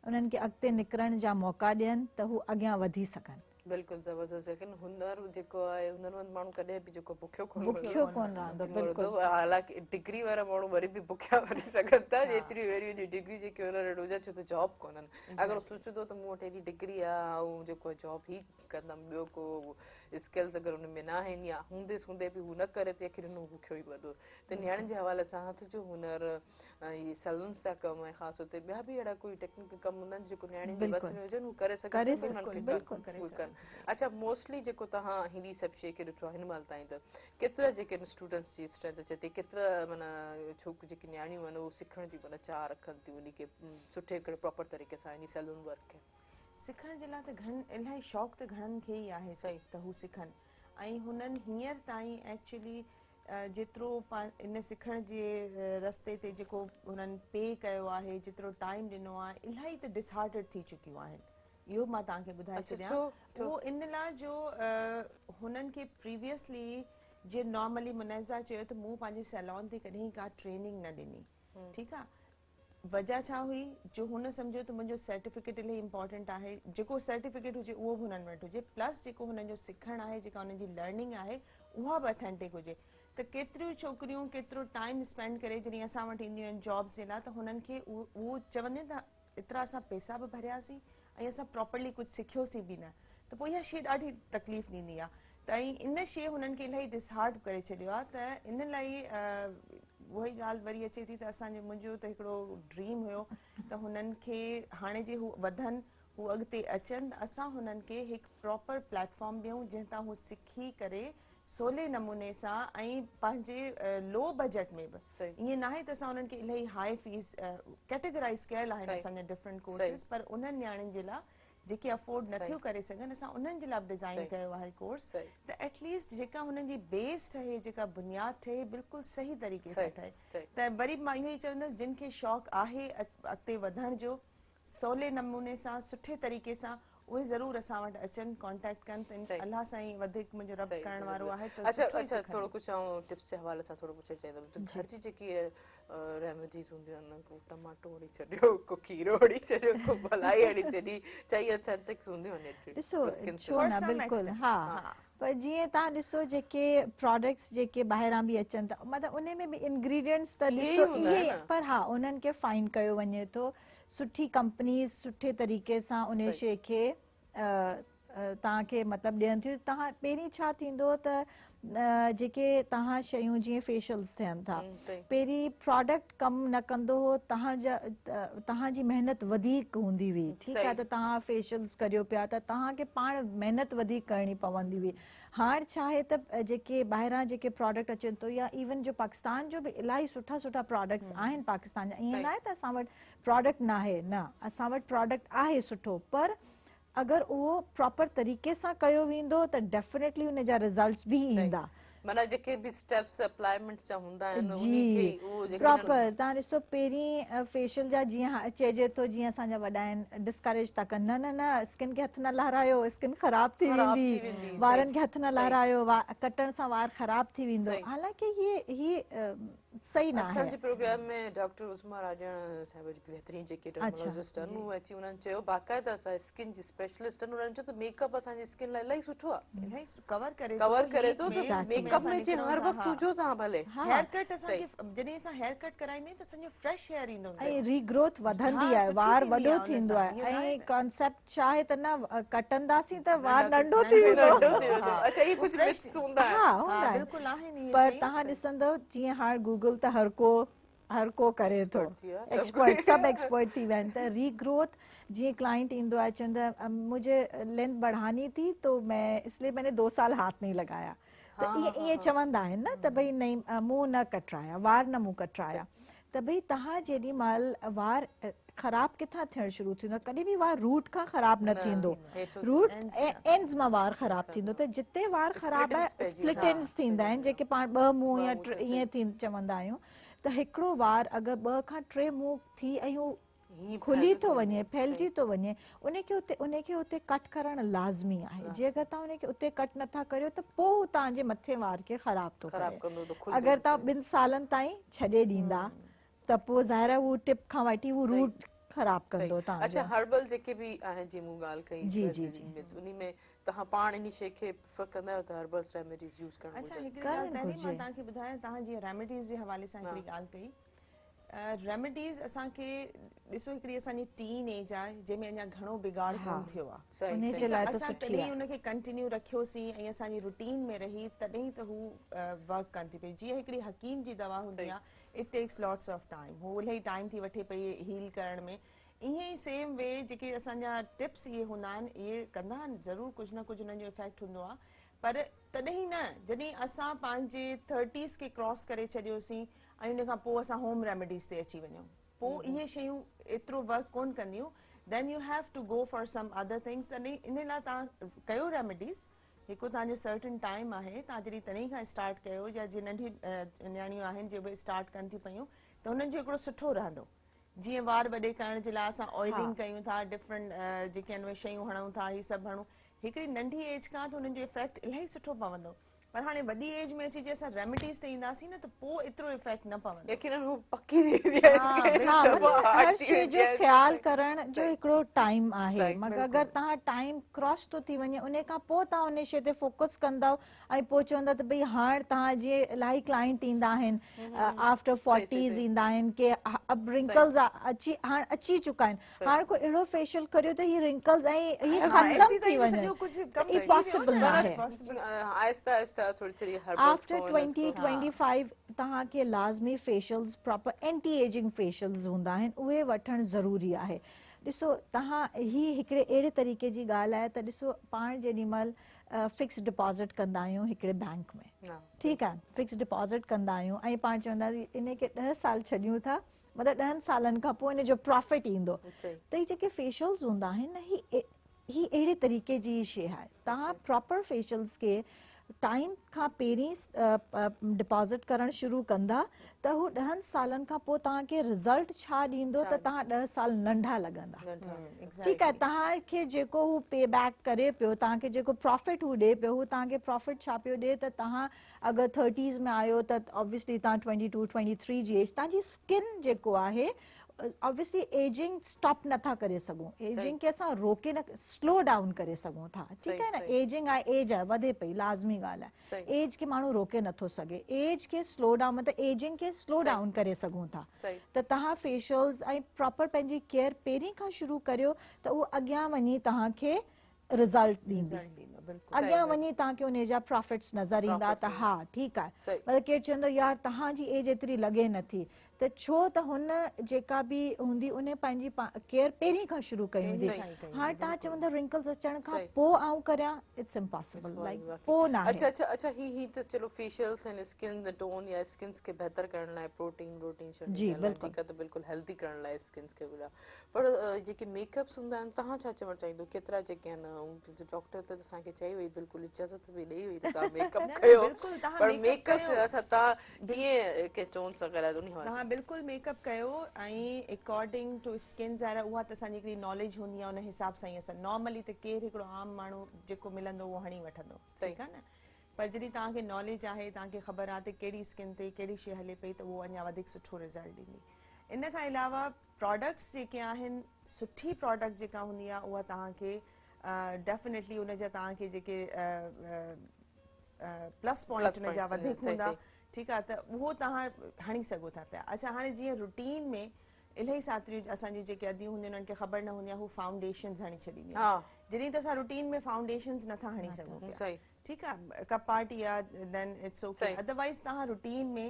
انهن کي اڳتي نڪرڻ جا موقعا ڏين ته هو اڳيان وڌي سگهن. بلڪل زبردست ليڪن هنر جيڪو آهي هنرمند ماڻهو ڪڏهن به جيڪو بکيو ڪونه بکيو ڪونه رهندو بلڪل حالانڪه ڊگري وارا ماڻهو وري به بکيا مري سگهن ٿا ايتري وڏي وڏي ڊگري جيڪي انهن وٽ هجن ڇو ته جاب ڪونهن اگر سوچندو ته مون وٽ ايڏي ڊگري آهي آئون جيڪو جاب هي ڪندم ٻيو ڪو اسڪلز اگر ان ۾ نه آهن يا هوندي سوندي به هو نه ڪري ته آخر هو بکيو ئي مرندو ته نياڻين جي حوالي سان هٿ جو هنر ۽ سلونس جا ڪم ۽ خاص طور تي ٻيا به اهڙا ڪوئي ٽيڪنيڪل ڪم هوندا آهن جيڪو نياڻين جي وس ۾ هجن هو ڪري سگهن ٿا انهن کي هو ڪن اڇا موسٽلي جيڪو توهان هيڏي سڀ شيء کي ڏٺو آهي هن مهل تائين ته ڪيترا جيڪي اسٽوڊنٽس جي اسٽرينٿ اچي ٿي ڪيترا معنيٰ ڇوڪ جيڪي نياڻيون آهن اهو سکڻ جي معنيٰ چاهه رکن ٿيون انهي کي سٺي هڪڙي پراپر طريقي سان انهي سلون ورڪ کي. سکڻ جي لاء ته گهڻن الاهي شوق ته گهڻن کي ئي آهي ته هو سکن ۽ هنن هينئر تائين ايڪچولي جيترو ان سکڻ جي رستي تي جيڪو هنن پي ڪيو آهي جيترو ٽائيم ڏنو آهي الاهي ته ڊسهارٽيڊ ٿي چڪيون آهن اهو مان توهان کي ٻڌائي ڇڏيان اهو ان لاء جو هنن کي پريويسلي جي نارملي منيزه چيو ته مون پنهنجي سيلون تي ڪڏهن ڪا ٽريننگ نه ڏني ٺيڪ آهي وجه ڇا هئي جو هن سمجهيو ته منهنجو سرٽيفڪيٽ الاهي امپارٽنٽ آهي جيڪو سرٽيفڪيٽ هجي اهو به هنن وٽ هجي پلس جيڪو هنن جو سکڻ آهي جيڪا هنن جي لرننگ آهي اها به اٿينٽڪ هجي ته ڪيتريون ڇوڪريون ڪيترو ٽائيم اسپينڊ ڪري جڏهن اسان وٽ اينديون آهن جابس جي لاء ته هنن کي اهو چونديون ته ايترا اسان پيسا به ڀرياسين ۽ اسان پراپرلي ڪجهه سکيوسين به نه ته پوء اها شي ڏاڍي تڪليف ڏيندي آهي. ته ۽ ان شيء هنن کي الاهي ڊسهارٽ ڪري ڇڏيو آهي ته ان لاء اها ئي ڳالهه وري اچي ٿي ته اسان جو منهنجو ته هڪڙو ڊريم هيو ته هنن کي هاڻي جي هو وڌن هو اڳتي اچن ته اسان هنن کي هڪ پراپر پليٽ فارم ڏيون جنهن تان هو سکي ڪري سولي نموني سان ۽ پنهنجي لو بجيٽ ۾ به ائين ناهي ته اسان انهن کي الاهي هاء فيس ڪيٽيگرائز ڪيل آهن اسان جا ڊفرنٽ ڪورسز پر انهن نياڻين جي لاء جيڪي افورڊ نٿيون ڪري سگهن اسان انهن جي لاء به ڊزائين ڪيو آهي ڪورس ته ايٽ ليسٽ جيڪا هنن جي بيس ٺهي جيڪا بنياد ٺهي بلڪل صحيح طريقي سان ٺهي ته وري به مان اهو ئي چوندس جن کي شوق آهي اڳتي وڌڻ جو سولي نموني سان سٺي طريقي سان اهي ضرور اسان وٽ اچن ڪانٽيڪٽ ڪن ته الله سائين وڌيڪ منهنجو رب ڪرڻ وارو آهي ته اڇا اڇا ٿورو ڪجهه آئون ٽپس جي حوالي سان ٿورو پڇڻ چاهيندم ته گهر جي جيڪي ريميڊيز هونديون آهن ڪو ٽماٽو هڻي ڇڏيو ڪو کيرو هڻي ڇڏيو ڪو ملائي هڻي ڇڏي ڇا اهي اٿينٽڪس هونديون آهن ڏسو ڇو نه بلڪل ها پر جيئن توهان ڏسو جيڪي پراڊڪٽس جيڪي ٻاهران به اچن ٿا مطلب انهي ۾ به انگريڊينٽس ته ڏسو اهي پر ها انهن کي فائن ڪيو وڃي ٿو سٺي ڪمپنيز سٺي طريقي سان انهي شي کي توهان کي مطلب ڏين ٿيون توهان پهرين ڇا ٿيندو ته جيڪي توهان شيون جيئن فيشلز ٿين ٿا پهرين پراڊڪٽ ڪم نه ڪندو هو توهان جا توهان جي محنت وڌيڪ هوندي هئي ٺيڪ آهي ته توهان فيشلز ڪريو پيا ته توهان کي پاڻ محنت وڌيڪ ڪرڻي پوندي هئي هاڻ ڇا آهي ته جيڪي ٻاهران جيڪي پراڊڪٽ اچن ٿو يا ايون جو پاڪستان جو به الاهي سٺا سٺا پراڊڪٽس آهن پاڪستان جا ائين ناهي ته اسان وٽ پراڊڪٽ ناهي نه اسان وٽ پراڊڪٽ آهي سٺو پر اگر اهو پراپر طريقي سان ڪيو ويندو ته ڊيفينيٽلي ان جا رزلٽس به ايندا. معنيٰ جيڪي به اسٽيپس اپلائمينٽس جا هوندا آهن انهي کي ئي اهو جي پراپر توهان ڏسو پهرين فيشل جا جيئن چئجي ٿو جيئن اسان جا وڏا آهن ڊسڪريج ٿا ڪن نه نه نه اسڪن کي هٿ نه لارايو اسڪن خراب ٿي ويندي وارن کي هٿ نه لارايو ڪٽڻ سان وار خراب ٿي ويندو حالانڪه هي هي صحيح ناهي. اسان جي پروگرام ۾ ڊاڪٽر عظميٰ راڄڻ صاحبه جي بهترين جيڪي ڊرماٽولاجسٽ آهن اهي اچي انهن چيو باقاعده اسان اسڪن جي اسپيشلسٽ آهن انهن چيو ته ميڪ اپ اسان جي اسڪن لاء الاهي سٺو آهي الاهي ڪور ڪري ٿو ڪور ڪري ٿو ته ميڪ اپ ۾ چي هر وقت هجو توهان ڀلي هيئر ڪٽ اسان کي جڏهن اسان هيئر ڪٽ ڪرائيندا آهيون ته اسان جو فريش هيئر ايندو ۽ ري گروٿ وڌندي آهي وار وڏو ٿيندو آهي ۽ ڪانسيپٽ ڇا آهي ته نه ڪٽنداسين ته وار ننڍو ٿي ويندو. ننڍو ٿي ويندو. اڇا اهي ڪجهه مٿس هوندا آهن. ها هوندا آهن. بلڪل آهن اهي پر توهان ڏسندؤ جيئن هاڻ گوگل ته هر ڪو هر ڪو ڪري ٿو ايڪسپرٽ سڀ ايڪسپرٽ ٿي ويا آهن ته ري گروٿ جيئن ڪلائنٽ ايندو آهي چوندو آهي مجهي لينٿ بڙهاني ٿي تو مين اس لئي مين ني دو سال هاٿ نهين لگايا ته ائين ائين چوندا آهن نه ته ڀئي نهين مون نه ڪٽرايا وار نه مون ڪٽرايا ته ڀئي توهان جيڏي مهل وار خراب ڪٿان ٿيڻ شروع ٿيندو آهي ڪڏهن به وار روٽ کان خراب نه ٿيندو روٽ اينڊز مان وار خراب ٿيندو ته جتي وار خراب آهي اسپلٽ اينڊز ٿيندا آهن جيڪي پاڻ ٻه منهن يا ٽي ائين ٿي چوندا آهيون ته هڪڙو وار اگر ٻه کان ٽي منهن ٿي ۽ هو کلي ٿو وڃي ڦهلجي ٿو وڃي ان کي اتي ان کي اتي ڪٽ ڪرڻ لازمي آهي جي اگر توهان ان کي اتي ڪٽ نٿا ڪريو ته پوء هو توهان جي مٿي وار کي خراب ٿو ڪري اگر توهان ٻن سالن تائين ڇڏي ڏيندا ته پوء ظاهر آهي هو ٽپ کان وٺي هو روٽ خراب ڪندو توهان جو. اڇا هربل جيڪي به آهن جي مون ڳالهه ڪئي جي جي جي انهي ۾ توهان پاڻ انهي شي کي پريفر ڪندا آهيو ته هربلس ريميڊيز يوز ڪرڻ گهرجن؟ اڇا هڪڙي ڳالهه تحريم مان توهان کي ٻڌايان توهان جيئن ريميڊيز جي حوالي سان هڪڙي ڳالهه ڪئي ريميڊيز اسان کي ڏسو هڪڙي اسان جي ٽين ايج آهي جنهن ۾ اڃا گهڻو بگاڙ ڪون ٿيو آهي انهي جي لاء ته سٺي آهي اسان ان کي ڪنٽينيو رکيوسين ۽ اسان جي روٽين ۾ رهي تڏهن ته هو ورڪ ڪن ٿي پئي جيئن هڪڙي حڪيم جي دوا هوندي آهي it takes lots of time هو الاهي ٽائيم ٿي وٺي پئي هيل ڪرڻ ۾ ائين ئي سيم وي جيڪي اسان جا ٽپس اهي هوندا آهن اهي ڪندا آهن ضرور ڪجهه نه ڪجهه انهن جو افيڪٽ هوندو آهي پر تڏهن نه جڏهن اسان پنهنجي ٿرٽيز کي ڪراس ڪري ڇڏيوسين ۽ ان کان پوء اسان هوم ريميڊيز تي اچي وڃون پوء اهي شيون ايترو ورڪ ڪون ڪنديون then you have to go for some other things تڏهن ان لاء توهان ڪيو ريميڊيز هڪ توهان جو سرٽن ٽائيم آهي توهان جڏهن تڏهن کان اسٽارٽ ڪيو يا جي ننڍي نياڻيون آهن جي به اسٽارٽ ڪن ٿيون پيون ته هنن جو هڪڙو سٺو رهندو جيئن وار وڏي ڪرڻ جي لاء اسان آئلنگ ڪيون ٿا ڊفرنٽ جيڪي آهن اهي شيون هڻون ٿا هي سڀ هڻون هڪڙي ننڍي ايج کان ته هنن جو افيڪٽ الاهي سٺو پوندو. پر هاڻي وڏي ايج ۾ اچي جي اسان ريميڊيز تي اينداسين نه ته پوء ايترو افيڪٽ نه پوندو. يقينن هو پڪي ٿي ويندي آهي ها مطلب هر شي جو خيال ڪرڻ جو هڪڙو ٽائيم آهي مگر اگر توهان ٽائيم ڪراس ٿو ٿي وڃي انهي کان پوء توهان انهي شي تي فوڪس ڪندؤ ۽ پوء چوندا ته ڀئي هاڻ توهان جي الاهي ڪلائنٽ ايندا آهن آفٽر فورٽيز ايندا آهن ڪي اب رنڪلز اچي هاڻ اچي چڪا آهن هاڻ ڪو اهڙو فيشل ڪريو ته هي رنڪلز ۽ هي ختم ٿي وڃن هي پاسيبل ناهي. آهسته آهسته ٿوري ٿوري هربلز آفٽر 20 25 توهان کي لازمي facials proper anti ageing facials هوندا آهن اهي وٺڻ ضروري آهي ڏسو توهان هي هڪڙي اهڙي طريقي جي ڳالهه آهي ته ڏسو پاڻ جيڏي مهل فڪس ڊپازٽ ڪندا آهيون هڪڙي بينڪ ۾ ٺيڪ آهي فڪس ڊپازٽ ڪندا آهيون ۽ پاڻ چوندا آهيون ان کي 10 سال ڇڏيون ٿا مطلب 10 سالن کان پوء ان جو پرافٽ ايندو ته هي جيڪي فيشلز هوندا آهن نه هي هي اهڙي طريقي جي شي آهي توهان پراپر فيشلز کي ٽائيم کان پهرين ڊپازٽ ڪرڻ شروع ڪندا ته هو 10 سالن کان پوء توهان کي رزلٽ ڇا ڏيندو ته توهان 10 سال ننڍا لڳندا ٺيڪ آهي توهان کي جيڪو هو پي بيڪ ڪري پيو توهان کي جيڪو پرافٽ هو ڏي پيو هو توهان کي پرافٽ ڇا پيو ڏي ته توهان اگر ٿرٽيز ۾ آهيو ته آبويسلي توهان 22 23 جي ايج توهان جي اسڪن جيڪو آهي آبويسلي ايجنگ اسٽاپ نٿا ڪري سگهون ايجنگ کي اسان روڪي نه سلو ڊائون ڪري سگهون ٿا ٺيڪ آهي نه ايجنگ آهي ايج آهي وڌي پئي لازمي ڳالهه آهي ايج کي ماڻهو روڪي نٿو سگهي ايج کي سلو ڊائون مطلب ايجنگ کي سلو ڊائون ڪري سگهون ٿا ته توهان فيشلز ۽ پراپر پنهنجي ڪيئر پهرين کان شروع ڪريو ته اهو اڳيان وڃي توهان کي رزلٽ ڏيندي اڳيان وڃي توهان کي انهي جا پرافٽس نظر ايندا ته ها ٺيڪ آهي مطلب ڪير چوندو يار توهان جي ايج ايتري لڳي نٿي ته ڇو ته هن جيڪا به هوندي انهي پنهنجي ڪيئر پهرين کان شروع ڪئي هوندي هاڻ توهان چوندا رنڪلز اچڻ کان پوء آئون ڪريان it's impossible like پوء ناهي. اڇا اڇا اڇا هي هي ته چلو فيشلز ۽ اسڪن ٽون يا اسڪنس کي بهتر ڪرڻ لاء پروٽين وروٽين شين جي بلڪل ٺيڪ آهي ته بلڪل هيلدي ڪرڻ لاء اسڪنس کي پر جيڪي ميڪ اپس هوندا آهن توهان ڇا چوڻ چاهيندو ڪيترا جيڪي آهن ڊاڪٽر ته اسان کي چئي وئي بلڪل اجازت به ڏئي وئي ته توهان ميڪ اپ ڪيو پر ميڪ اپ سان توهان ڪيئن ڪي چونس وغيره انهي حوالي توهان بلڪل ميڪ اپ ڪيو ۽ اڪارڊنگ ٽو اسڪن ظاهر آهي اها ته اسان جي هڪڙي ناليج هوندي آهي ان حساب سان ئي اسان نارملي ته ڪير هڪڙو عام ماڻهو جيڪو ملندو اهو هڻي وٺندو ٺيڪ آهي نه پر جڏهن توهان کي ناليج آهي توهان کي خبر آهي ته ڪهڙي اسڪن تي ڪهڙي شي هلي پئي ته اهو اڃا وڌيڪ سٺو رزلٽ ڏيندي ان کان علاوه پراڊڪٽس جيڪي آهن سٺي پراڊڪٽ جيڪا هوندي آهي اها توهان کي ڊيفنيٽلي ان جا توهان کي جيڪي پلس پوائنٽ ان جا وڌيڪ هوندا ٺيڪ آهي ته اهو توهان هڻي سگهو ٿا پيا اڇا هاڻي جيئن روٽين ۾ الاهي ساتريون اسان جون جيڪي اديون هونديون انهن کي خبر نه هوندي آهي هو فائونڊيشنز هڻي ڇڏينديون آهن جڏهن ته اسان روٽين ۾ فائونڊيشنز نٿا هڻي سگهون پيا ٺيڪ آهي ڪا پارٽي آهي دين it's okay otherwise توهان روٽين ۾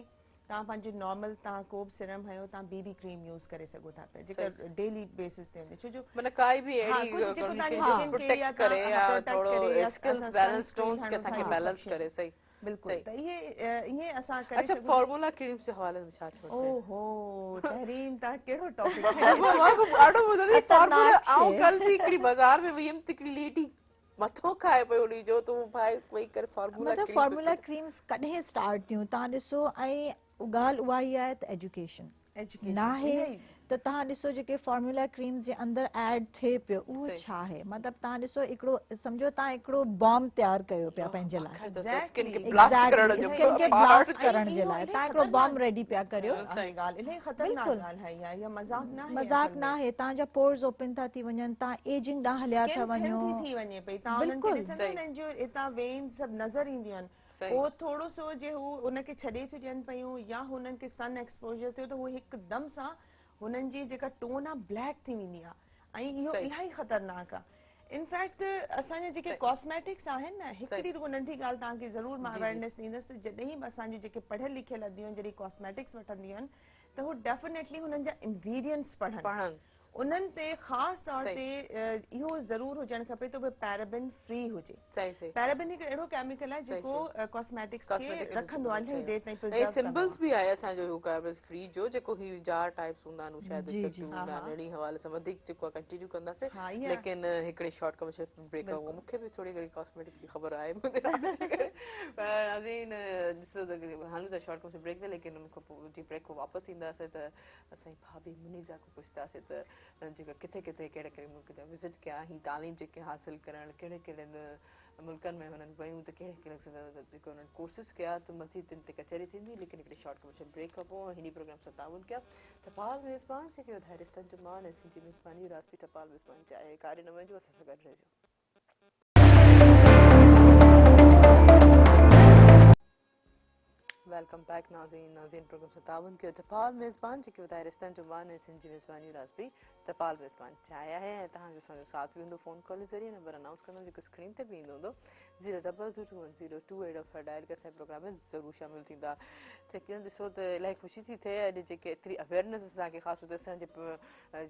توهان پنهنجي نارمل توهان ڪو به سرم هنيو توهان بي بي ڪريم يوز ڪري سگهو ٿا پيا جيڪا ڊيلي بيسس تي هوندي ڇو جو معنيٰ ڪائي به اهڙي ڪجهه جيڪو توهان جي اسڪن کي يا پروٽيڪٽ ڪري يا ٿورو اسڪنس بيلنس ٽونز کي اسان کي بيلنس ڪري صحيح بلڪل ته اهي اهي اسان ڪري اڇا فارمولا ڪريمز جي حوالي ۾ ڇا چوڻ او هو تحريم توهان ڪهڙو ٽاپڪ ڏاڍو مزو فارمولا آئون ڪل به هڪڙي بازار ۾ وئي هيم ته هڪڙي ليڊي مٿو کائي پيو انهي جو ته ڀائي وئي ڪري فارمولا مطلب فارمولا ڪريمز ڪڏهن اسٽارٽ ٿيون توهان ڏسو ۽ ڳالهه اها ئي آهي ته ايجوڪيشن ناهي ته توهان ڏسو جيڪي فارمولا ڪريمز جي اندر ايڊ ٿئي پيو اهو ڇا آهي مطلب توهان ڏسو هڪڙو سمجهو توهان هڪڙو بام تيار ڪيو پيا پنهنجي لاء اسڪن کي بلاسٽ ڪرڻ جو اسڪن کي بلاسٽ ڪرڻ جي لاء توهان هڪڙو بام ريڊي پيا ڪريو ڳالهه الاهي خطرناڪ ڳالهه آهي اها اها مذاق ناهي مذاق ناهي توهان جا پورز اوپن ٿا ٿي وڃن توهان ايجنگ ڏانهن هليا ٿا وڃو اسڪن ٿي ٿي وڃي پئي توهان انهن کي ڏسندا انهن جو هتان وينز سڀ نظر اينديون آهن پوء ٿورو سو جي هو ان کي ڇڏي ٿيون ڏين پيون يا هنن کي سن ايڪسپوجر ٿيو ته هو هڪدم سان هنن جي جيڪا ٽون آهي بليڪ ٿي ويندي آهي ۽ اهو الاهي خطرناڪ آهي انفيڪٽ اسان جا جيڪي ڪاسميٽڪس آهن نه هڪڙي رڳو ننڍي ڳالهه توهان کي ضرور مان اويرنيس ڏيندس ته جڏهن به اسان جون جيڪي پڙهيل لکيل اديون آهن جڏهن ڪاسميٽڪس وٺنديون آهن ته هو ڊيفنيٽلي هنن جا انگريڊينٽس پڙهن انهن تي خاص طور تي اهو ضرور هجڻ کپي ته اهي پيرابين فري هجي پيرابين هڪ اهڙو ڪيميڪل آهي جيڪو ڪاسميٽڪس کي رکندو آهي الاهي دير تائين پرزرو ڪندو آهي سمبلز به آهي اسان جو اهو ڪاربس فري جو جيڪو هي جار ٽائپس هوندا آهن شايد افيڪٽو هوندا آهن اهڙي حوالي سان وڌيڪ جيڪو ڪنٽينيو ڪنداسين ليڪن هڪڙي شارٽ ڪمرشل بريڪ کان مون کي به ٿوري گهڻي ڪاسميٽڪ جي خبر آهي پر ناظرين ڏسو ته هلون ٿا شارٽ ڪمرشل بريڪ تي ليڪن ان کان پوء جي بريڪ کان واپس ايندا. ڪنداسين ته اسان جي ڀاڀي منيزا کان پڇنداسين ته انهن جيڪا ڪٿي ڪٿي ڪهڙي ڪهڙي ملڪ جا وزٽ ڪيا هي تعليم جيڪي حاصل ڪرڻ ڪهڙي ڪهڙن ملڪن ۾ هنن ويون ته ڪهڙي ڪهڙي جيڪو انهن ڪورسز ڪيا ته مزيد ان تي ڪچهري ٿيندي ليڪن هڪڙي شارٽ ڪمرشل بريڪ کان پوء هن پروگرام سان تعاون ڪيا ٽپال ميزبان جيڪي وڌائي رشتن جو مان ۽ سنڌي ميزباني راسپي ٽپال ميزبان چاهي ڪاري نه وڃجو اسان سان گڏ رهجو. Welcome back ناظرين ناظرين پروگرام سان تعاون ڪيو ٽپال ميزبان جيڪي وڌائي رشتن جو مان ۽ سنڌ جي ميزباني رازبي ٽپال ميزبان چاهي آهي ۽ توهان جو اسان جو ساٿ به هوندو فون ڪال جي ذريعي نمبر انائونس ڪندم جيڪو اسڪرين تي به ايندو هوندو 0 double 2 2 1 0 2 8 5 dial ڪري اسان پروگرام ۾ ضرور شامل ٿيندا ته ڪيئن ڏسو ته الاهي خوشي ٿي ٿئي اڄ جيڪي ايتري اويئرنيس اسان کي خاص طور تي اسان جي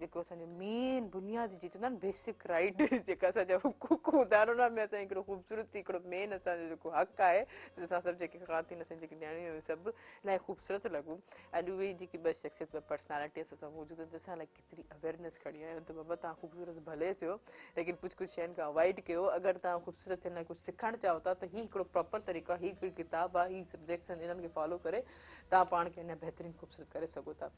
جيڪو اسان جو مين بنيادي جي چوندا آهن بيسڪ رائيٽ جيڪا اسان جا حقوق هوندا آهن ان ۾ اسان هڪڙو خوبصورت هڪڙو مين اسان جو جيڪو حق آهي ته اسان سڀ جيڪي خواتين اسان جيڪي نياڻيون آهيون سڀ الاهي خوبصورت لڳون اڄ اهي جيڪي ٻه شخصيت ٻه پرسنالٽي اسان سان موجود آهن اسان لاء ڪيتري اويئرنيس کڻي آيا آهيون ته بابا توهان خوبصورت ڀلي ٿيو ليڪن ڪجهه ڪجهه شين کان اوائڊ ڪيو اگر توهان خوبصورت ٿيڻ لاء ڪجهه سکڻ چاهو ٿا ته هي هڪڙو پراپر طريقو آهي هي هڪڙي ڪتاب آهي هي سبجيڪٽس آهن انهن کي فالو ڪري توهان پاڻ کي اڃا بهترين خوبصورت ڪري سگهو ٿا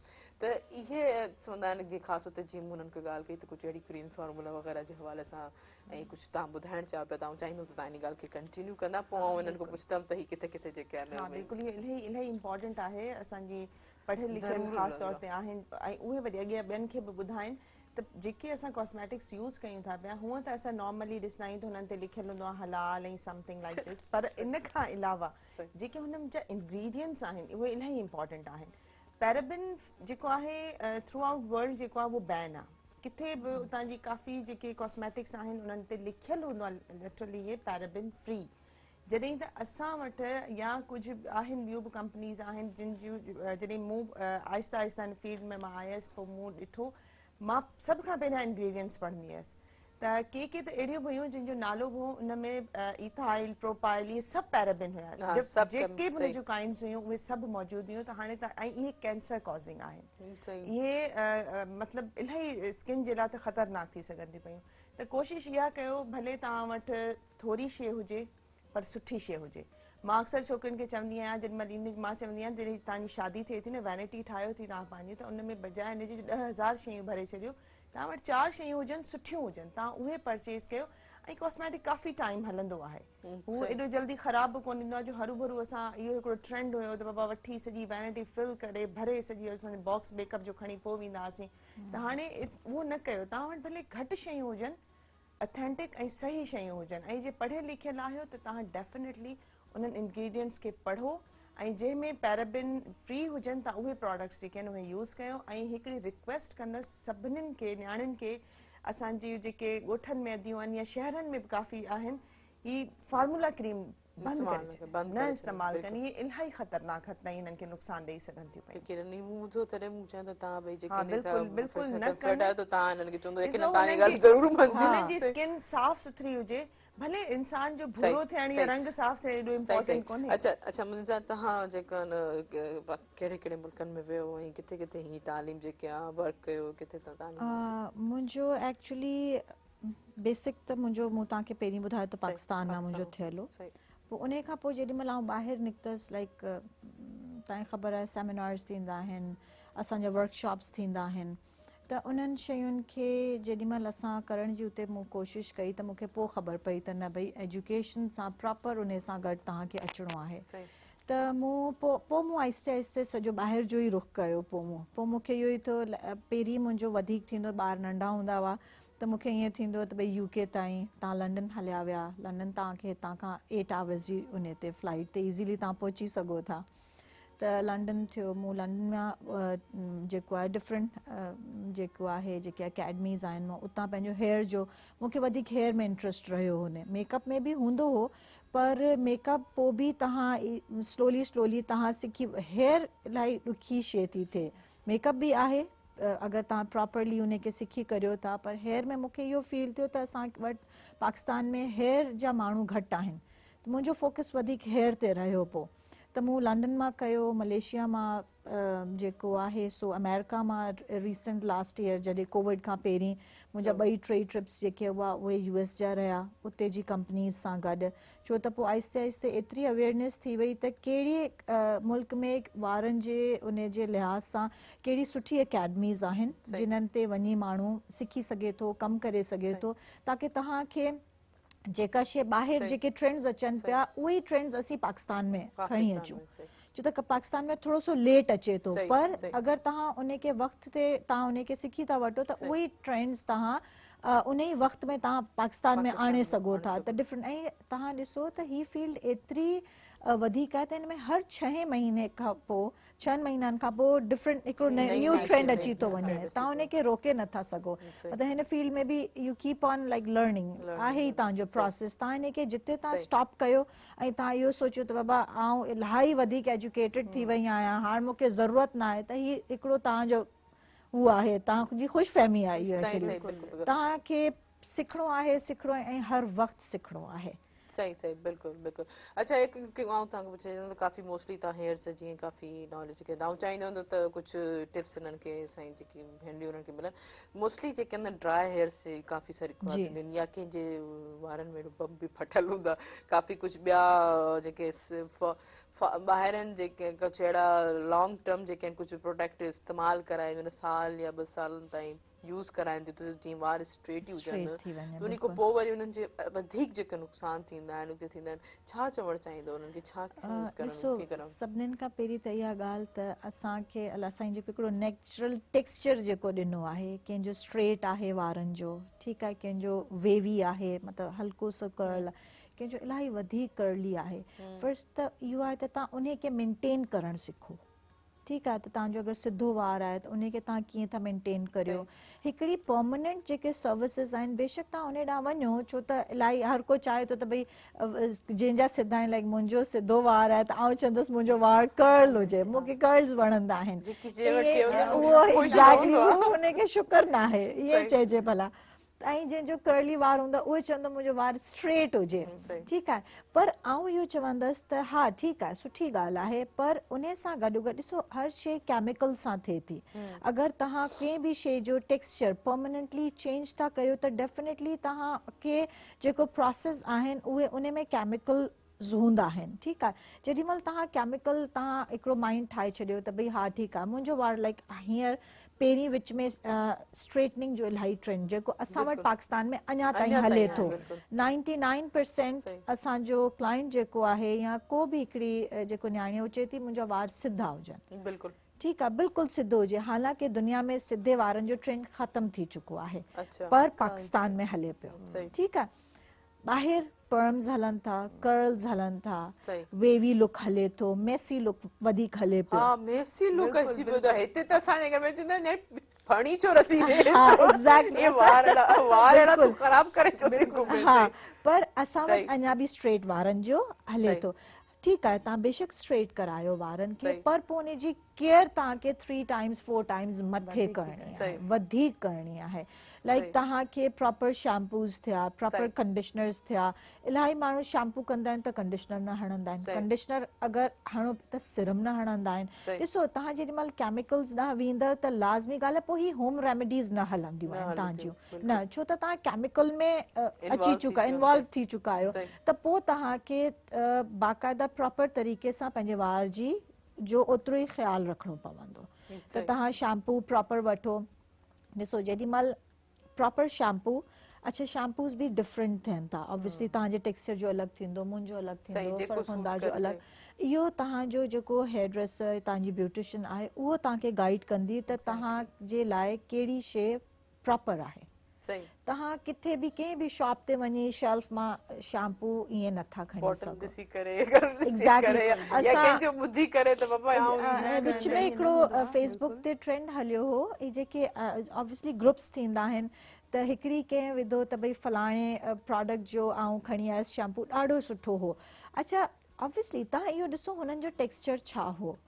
ته اهي چوندا آهن جيئن خاص طور تي جيئن مون انهن کي ڳالهه ڪئي ته ڪجهه اهڙي ڪريم فارمولا وغيره جي حوالي سان ۽ ڪجهه توهان ٻڌائڻ چاهيو پيا ته آئون چاهيندم ته توهان ان ڳالهه کي ڪنٽينيو ڪندا پوء آئون انهن کان پڇندم ته هي ڪٿي ڪٿي جيڪي آهن ها بلڪل اهو الاهي الاهي امپورٽنٽ آهي اسان جي پڙهيل لکيل خاص طور تي آهن ۽ اهي وري اڳيان ٻين کي به ٻڌائين ته جيڪي اسان ڪاسميٽڪس يوز ڪيون ٿا پيا هونئن ته اسان نارملي ڏسندا آهيون ته هنن تي لکيل هوندو آهي حلال ۽ سمٿنگ لائڪ this پر ان کان علاوه جيڪي هنن جا انگريڊينٽس آهن اهي الاهي امپورٽنٽ آهن پيرابن جيڪو آهي ٿرو آئوٽ ورلڊ جيڪو آهي اهو بين آهي ڪٿي به اتان جي ڪافي جيڪي ڪاسميٽڪس آهن انهن تي لکيل هوندو آهي لٽرلي هي پيرابن فري جڏهن ته اسان وٽ يا ڪجهه آهن ٻيون به ڪمپنيز آهن جن جون جڏهن مون آهستي آهستي هن فيلڊ ۾ مان آيس پوء مون ڏٺو مان سڀ کان پهريان انگريڊينٽس پڙهندي هيس ته ڪي ڪي ته اهڙيون به هيون جن جو نالو به هو ان ۾ ايٿائل پروپائل اهي سڀ پيرابين هيا جيڪي به ان جون ڪائنڊز هيون اهي سڀ موجود هيون ته هاڻي ته ۽ اهي ڪينسر ڪازنگ آهن اهي مطلب الاهي اسڪن جي لاء ته خطرناڪ ٿي سگهن ٿيون پيون ته ڪوشش اها ڪيو ڀلي توهان وٽ ٿوري شي هجي پر سٺي شيء هجي. مان اڪثر ڇوڪرين کي چوندي آهيان جيڏي مهل اينديون مان چوندي آهيان جڏهن توهان جي شادي ٿئي ٿي نه وينيٽي ٺاهيو ٿي توهان پنهنجي ته ان ۾ بجاء ان جي 10,000 شيون ڀري ڇڏيو توهان وٽ چار شيون هجن سٺيون هجن توهان اهي پرچيز ڪيو ۽ ڪاسميٽڪ ڪافي ٽائيم هلندو آهي هو ايڏو جلدي خراب به ڪونه ٿيندو آهي جو هرو ڀرو اسان اهو هڪڙو ٽرينڊ هيو ته بابا وٺي سڄي وينيٽي فل ڪري ڀري سڄي اسان باڪس ميڪ اپ جو کڻي پوء ويندا هئاسين ته هاڻي اهو نه ڪيو توهان وٽ ڀلي گهٽ شيون هجن اٿينٽڪ ۽ صحيح شيون هجن ۽ جي پڙهيل لکيل آهيو ته توهان ڊيفينيٽلي انهن انگريڊينٽس کي پڙهو ۽ جنهن ۾ پيرابين فري هجن ته اهي پراڊڪٽس جيڪي آهن اهي يوز ڪيو ۽ هڪڙي رڪويسٽ ڪندس سڀنين کي نياڻين کي اسان جي جيڪي ڳوٺن ۾ اديون آهن يا شهرن ۾ به ڪافي آهن هي فارمولا ڪريم بند ڪري ڇڏين نه استعمال ڪن اهي الاهي خطرناڪ حد تائين انهن کي نقصان ڏئي سگهن ٿيون پيون. يقينن مون ٻڌو تڏهن مون چيو ته توهان ٻئي جيڪي ها بلڪل بلڪل نه ڪن آهيو ته توهان انهن کي چوندو يقينن توهان جي ڳالهه ضرور مڃندي هنن جي اسڪن صاف سٿري هجي ڀلي انسان جو ڀورو ٿيڻ يا رنگ صاف ٿيڻ ايڏو امپورٽنٽ ڪونهي. اڇا اڇا منزا توهان جيڪا نه ڪهڙي ڪهڙي ملڪن ۾ ويو ۽ ڪٿي ڪٿي هي تعليم جيڪي آ ورڪ ڪيو ڪٿي توهان تعليم حاصل منهنجو ايڪچولي بيسڪ ته منهنجو مون توهان کي پهرين ٻڌايو ته پاڪستان مان منهنجو ٿيل هو پوء انهي کان پوء جيڏي مهل آئون ٻاهر نڪتس لائڪ توهان کي خبر آهي سيمينارز ٿيندا آهن اسان جا ورڪشاپس ٿيندا آهن ته انهن شين کي جيڏي مهل اسان ڪرڻ جي اتي مون ڪوشش ڪئي ته مون کي پوء خبر پئي ته نه ڀئي ايجوڪيشن سان پراپر انهي سان گڏ توهان کي اچڻو آهي ته مون پوء پوء مون آهستي آهستي سڄو ٻاهر جو ئي رخ ڪيو پوء مون پوء مون کي اهو ئي ٿيو پهرين منهنجو وڌيڪ ٿيندو ٻار ننڍا هوندا هئا ته مون کي ائين ٿيندو هو ته ڀئي يو ڪي تائين تان لنڊن هليا ويا لنڊن توهان کي هتان کان ايٽ آورز جي انهي تي فلائيٽ تي ايزيلي توهان پهچي سگهو ٿا ته لنڊن ٿيو مون لنڊن مان جيڪو آهي ڊفرنٽ جيڪو آهي جيڪي اڪيڊميز آهن مون اتان پنهنجو هيئر جو مون کي وڌيڪ هيئر ۾ انٽرسٽ رهيو هن ميڪ اپ ۾ به هوندو هو پر ميڪ اپ پوء به توهان سلولي سلولي توهان سکي هيئر الاهي ڏکي شي ٿي ٿئي ميڪ اپ به آهي اگر توهان پراپرلي ان کي سکي ڪريو ٿا پر هيئر ۾ مون کي اهو فيل ٿيو ته اسان وٽ پاڪستان ۾ هيئر جا ماڻهو گهٽ آهن ته منهنجو فوڪس وڌيڪ هيئر تي رهيو پو ته مون لنڊن مان ڪيو، ملائيشيا مان جيڪو آهي سو آمريڪا مان ريسنٽ لاسٽ ايئر جڏهن ڪووڊ کان پهرين منهنجا ٻئي ٽئي ٽرپس جيڪي هئا اهي يو ايس جا رهيا اتي جي ڪمپنيز سان گڏ ڇو ته پوء آهستي آهستي ايتري اويئرنيس ٿي وئي ته ڪهڙي ملڪ ۾ وارن جي ان جي لحاظ سان ڪهڙي سٺي اڪيڊميز آهن جنهن تي وڃي ماڻهو سکي سگهي ٿو ڪم ڪري سگهي ٿو تاڪه توهان کي جيڪا شيء ٻاهر جيڪي ٽرينڊز اچن پيا اهي ئي ٽرينڊز اسين پاڪستان ۾ کڻي اچون ڇو ته پاڪستان ۾ ٿورو سو ليٽ اچي ٿو پر اگر توهان ان کي وقت تي توهان ان کي سکي ٿا وٺو ته اهي ئي ٽرينڊز توهان ان ئي وقت ۾ توهان پاڪستان ۾ آڻي سگهو ٿا ته ڊفرنٽ ۽ توهان ڏسو ته هي فيلڊ ايتري وڌيڪ آهي ته هن ۾ هر ڇهين مهيني کان پوء ڇهن مهينن کان پوء ڊفرنٽ هڪڙو نيو ٽرينڊ اچي ٿو وڃي توهان ان کي روڪي نٿا سگهو مطلب هن فيلڊ ۾ به you keep on like learning آهي ئي توهان جو پراسيس توهان ان کي جتي توهان اسٽاپ ڪيو ۽ توهان اهو سوچيو ته بابا آئون الاهي وڌيڪ ايجوڪيٽيڊ ٿي وئي آهيان هاڻ مون کي ضرورت نه آهي ته هي هڪڙو توهان جو هو آهي توهان جي خوش فهمي آهي اهو هڪڙي توهان کي سکڻو آهي سکڻو آهي ۽ هر وقت سکڻو آهي. صحيح صحيح بلڪل بلڪل اڇا هڪ آئون توهان کي پڇي ته ڪافي موسٽلي توهان هيئرس جي ڪافي ناليج کي آئون چاهيندو هوندو ته ڪجهه ٽپس انهن کي سائين جيڪي ڀينريون انهن کي ملن موسٽلي جيڪي آهن ڊرائي هيئرس جي ڪافي ساري خواتين آهن يا ڪنهن جي وارن ۾ بم به ڦٽل هوندا ڪافي ڪجهه ٻيا جيڪي ٻاهرن جيڪي ڪجهه اهڙا لانگ ٽرم جيڪي آهن ڪجهه پروڊڪٽ استعمال ڪرائي سال يا ٻه سالن تائين يوز ڪرائين ٿيون ته جيئن وار اسٽريٽ ئي هجن ته انهي کان پوء وري انهن جي وڌيڪ جيڪا نقصان ٿيندا آهن اتي ٿيندا آهن ڇا چوڻ چاهيندو انهن کي ڇا يوز ڪرڻ ڏسو سڀنين کان پهرين ته اها ڳالهه ته اسان کي الله سائين جيڪو هڪڙو نيچرل ٽيڪسچر جيڪو ڏنو آهي ڪنهن جو اسٽريٽ آهي وارن جو ٺيڪ آهي ڪنهن جو ويوي آهي مطلب هلڪو سو ڪرل ڪنهن جو الاهي وڌيڪ ڪرلي آهي فرسٽ ته اهو آهي ته توهان انهي کي مينٽين ڪرڻ سکو ٺيڪ آهي ته توهان جو اگر سڌو وار آهي ته انهي کي توهان ڪيئن ٿا مينٽين ڪريو هڪڙي پرماننٽ جيڪي سروسز آهن بيشڪ توهان انهي ڏانهن وڃو ڇو ته الاهي هر ڪو چاهي ٿو ته ڀئي جنهن جا سڌا آهن لائڪ منهنجو سڌو وار آهي ته آئون چوندس منهنجو وار ڪرل هجي مون کي ڪرلز وڻندا آهن اهو ايگزيڪٽلي اهو انهي کي شڪر ناهي ائين چئجي ڀلا ۽ جنهن جو ڪرلي وار هوندو آهي اهو چوندو منهنجو وار اسٽريٽ هجي ٺيڪ آهي پر آئون اهو چوندس ته ها ٺيڪ آهي سٺي ڳالهه آهي پر انهي سان گڏو گڏ ڏسو هر شي ڪيميڪل سان ٿئي ٿي اگر توهان ڪنهن به شي جو ٽيڪسچر پرماننٽلي چينج ٿا ڪريو ته ڊيفينيٽلي توهان کي جيڪو پراسيس آهن اهي انهي ۾ ڪيميڪل هوندا آهن ٺيڪ آهي جيڏي مهل توهان ڪيميڪل توهان هڪڙو مائنڊ ٺاهي ڇڏيو ته ڀئي ها ٺيڪ آهي منهنجو وار لائڪ هينئر پهرين وچ ۾ اسٽريٽننگ جو الاهي ٽرينڊ جيڪو اسان وٽ پاڪستان ۾ اڃا تائين هلي ٿو 99% اسان جو ڪلائنٽ جيڪو آهي يا ڪو به هڪڙي جيڪو نياڻي هو چئي ٿي منهنجا وار سڌا هجن بلڪل ٺيڪ آهي بلڪل سڌو هجي حالانڪه دنيا ۾ سڌي وارن جو ٽرينڊ ختم ٿي چڪو آهي پر پاڪستان ۾ هلي پيو ٺيڪ آهي ٻاهر پرمز هلن ٿا، ڪرلز هلن ٿا، ويوي لڪ هلي ٿو، ميسي لڪ وڌيڪ هلي پيو. ها ميسي لڪ اچي پيو ته هتي ته اسان جي گهر ۾ چوندا آهن ڦڻي ڇو رٿي ڏي ها ايگزيڪٽلي اي وار اهڙا وار اهڙا تون خراب ڪري ڇو ٿي گهمين ها پر اسان وٽ اڃا به اسٽريٽ وارن جو هلي ٿو ٺيڪ آهي توهان بيشڪ اسٽريٽ ڪرايو وارن کي پر پوء ان جي ڪيئر توهان کي ٿري ٽائمز فور ٽائمز مٿي ڪرڻي آهي وڌيڪ ڪرڻي آهي لائڪ توهان کي پراپر شيمپوز ٿيا پراپر ڪنڊيشنرز ٿيا الاهي ماڻهو شيمپو ڪندا آهن ته ڪنڊيشنر نه هڻندا آهن ڪنڊيشنر اگر هڻو ته سرم نه هڻندا آهن ڏسو توهان جيڏي مهل ڪيميڪلز ڏانهن ويندؤ ته لازمي ڳالهه آهي پوء هي هوم ريميڊيز نه هلنديون آهن توهان جون نه ڇو ته توهان ڪيميڪل ۾ اچي چڪا انوالو ٿي چڪا آهيو ته پوء توهان کي باقاعده پراپر طريقي سان پنهنجي وار جي جو اوترو ئي خيال رکڻو پوندو ته توهان شيمپو پراپر وٺو ڏسو جيڏي مهل پراپر شيمپو اڇا شيمپوز به ڊفرنٽ ٿين ٿا آبويسلي توهان جي ٽيڪسچر جو الڳ ٿيندو منهنجو الڳ ٿيندو فرخنده جو الڳ اهو توهان جو جيڪو هيئر ڊريسر توهان جي بيوٽيشن آهي اهو توهان کي گائيڊ ڪندي ته توهان جي لاء ڪهڙي شي پراپر آهي توهان ڪٿي به ڪنهن به شاپ تي وڃي شيلف مان شيمپو ائين نٿا کڻي سگهو بوٽل ڏسي ڪري ڏسي ڪري يا ڪنهن جو ٻڌي ڪري ته بابا آئون وچ ۾ هڪڙو فيس بڪ تي ٽرينڊ هليو هو هي جيڪي آبويسلي گروپس ٿيندا آهن ته هڪڙي ڪنهن وڌو ته ڀئي فلاڻي پراڊڪٽ جو آئون کڻي آيس شيمپو ڏاڍو سٺو هو اڇا آبويسلي توهان اهو ڏسو هنن جو ٽيڪسچر ڇا هو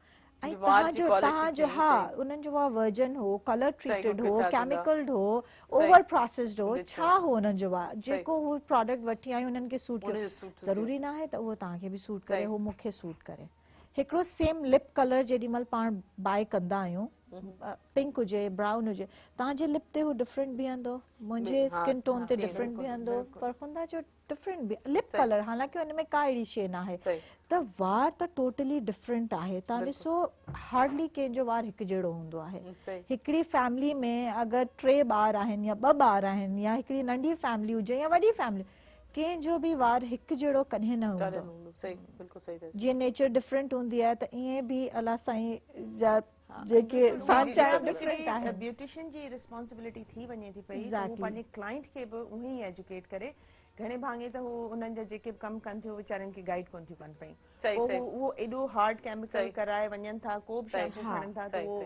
۽ توهان جو توهان جو ها انهن جو وار ورجن هو ڪلر ٽريٽيڊ هو ڪيميڪلڊ هو اوور پراسيسڊ هو ڇا هو انهن جو وار جيڪو هو پراڊڪٽ وٺي آيون انهن کي سوٽ ڪيو ضروري ناهي ته اهو توهان کي به سوٽ ڪري هو مون کي سوٽ ڪري. هڪڙو سيم لپ ڪلر جيڏي مهل پاڻ بائي ڪندا آهيون پنڪ هجي برائون هجي توهان جي لپ تي هو ڊفرنٽ بيهندو منهنجي اسڪن ٽون تي ڊفرنٽ بيهندو فرخنده جو ڊفرنٽ لپ ڪلر حالانڪه ان ۾ ڪا اهڙي شي ناهي ته وار ته ٽوٽلي ڊفرنٽ آهي توهان ڏسو هارڊلي ڪنهن جو وار هڪ جهڙو هوندو آهي هڪڙي فيملي ۾ اگر ٽي ٻار آهن يا ٻه ٻار آهن يا هڪڙي ننڍي فيملي هجي يا وڏي فيملي ڪنهن جو به وار هڪ جهڙو ڪڏهن نه هوندو. جيئن نيچر ڊفرنٽ هوندي آهي ته ائين به الله سائين جا جيڪي سانچا آهن ڊفرنٽ آهن. بيوٽيشن جي ريسپانسبلٽي ٿي وڃي ٿي پئي ته هو پنهنجي ڪلائنٽ کي به اونهي ئي ايجوڪيٽ ڪري. گهڻي ڀاڱي ته هو انهن جا جيڪي به ڪم ڪن ٿيون ويچارين کي گائيڊ ڪونه ٿيون ڪن پيون. پوء هو اهو ايڏو هارڊ ڪيميڪل ڪرائي وڃن ٿا ڪو به شيمپو کڻن ٿا ته اهو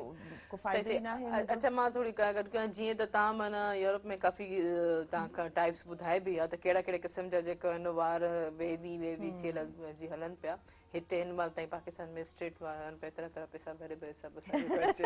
ڪو فائدو ئي ناهي ان جو. اڇا مان ٿوري گڏ ڪيان جيئن ته توهان معنيٰ يورپ ۾ ڪافي توهان کان ٽائپس ٻڌائي به آهي ته ڪهڙا ڪهڙا قسم جا جيڪو آهن وار ويوي ويوي ٿيل جي هلن پيا هتي هن مهل تائين پاڪستان ۾ اسٽريٽ وار هلن پيا طرح طرح پئسا ڀري ڀري سڀ اسان جو خرچ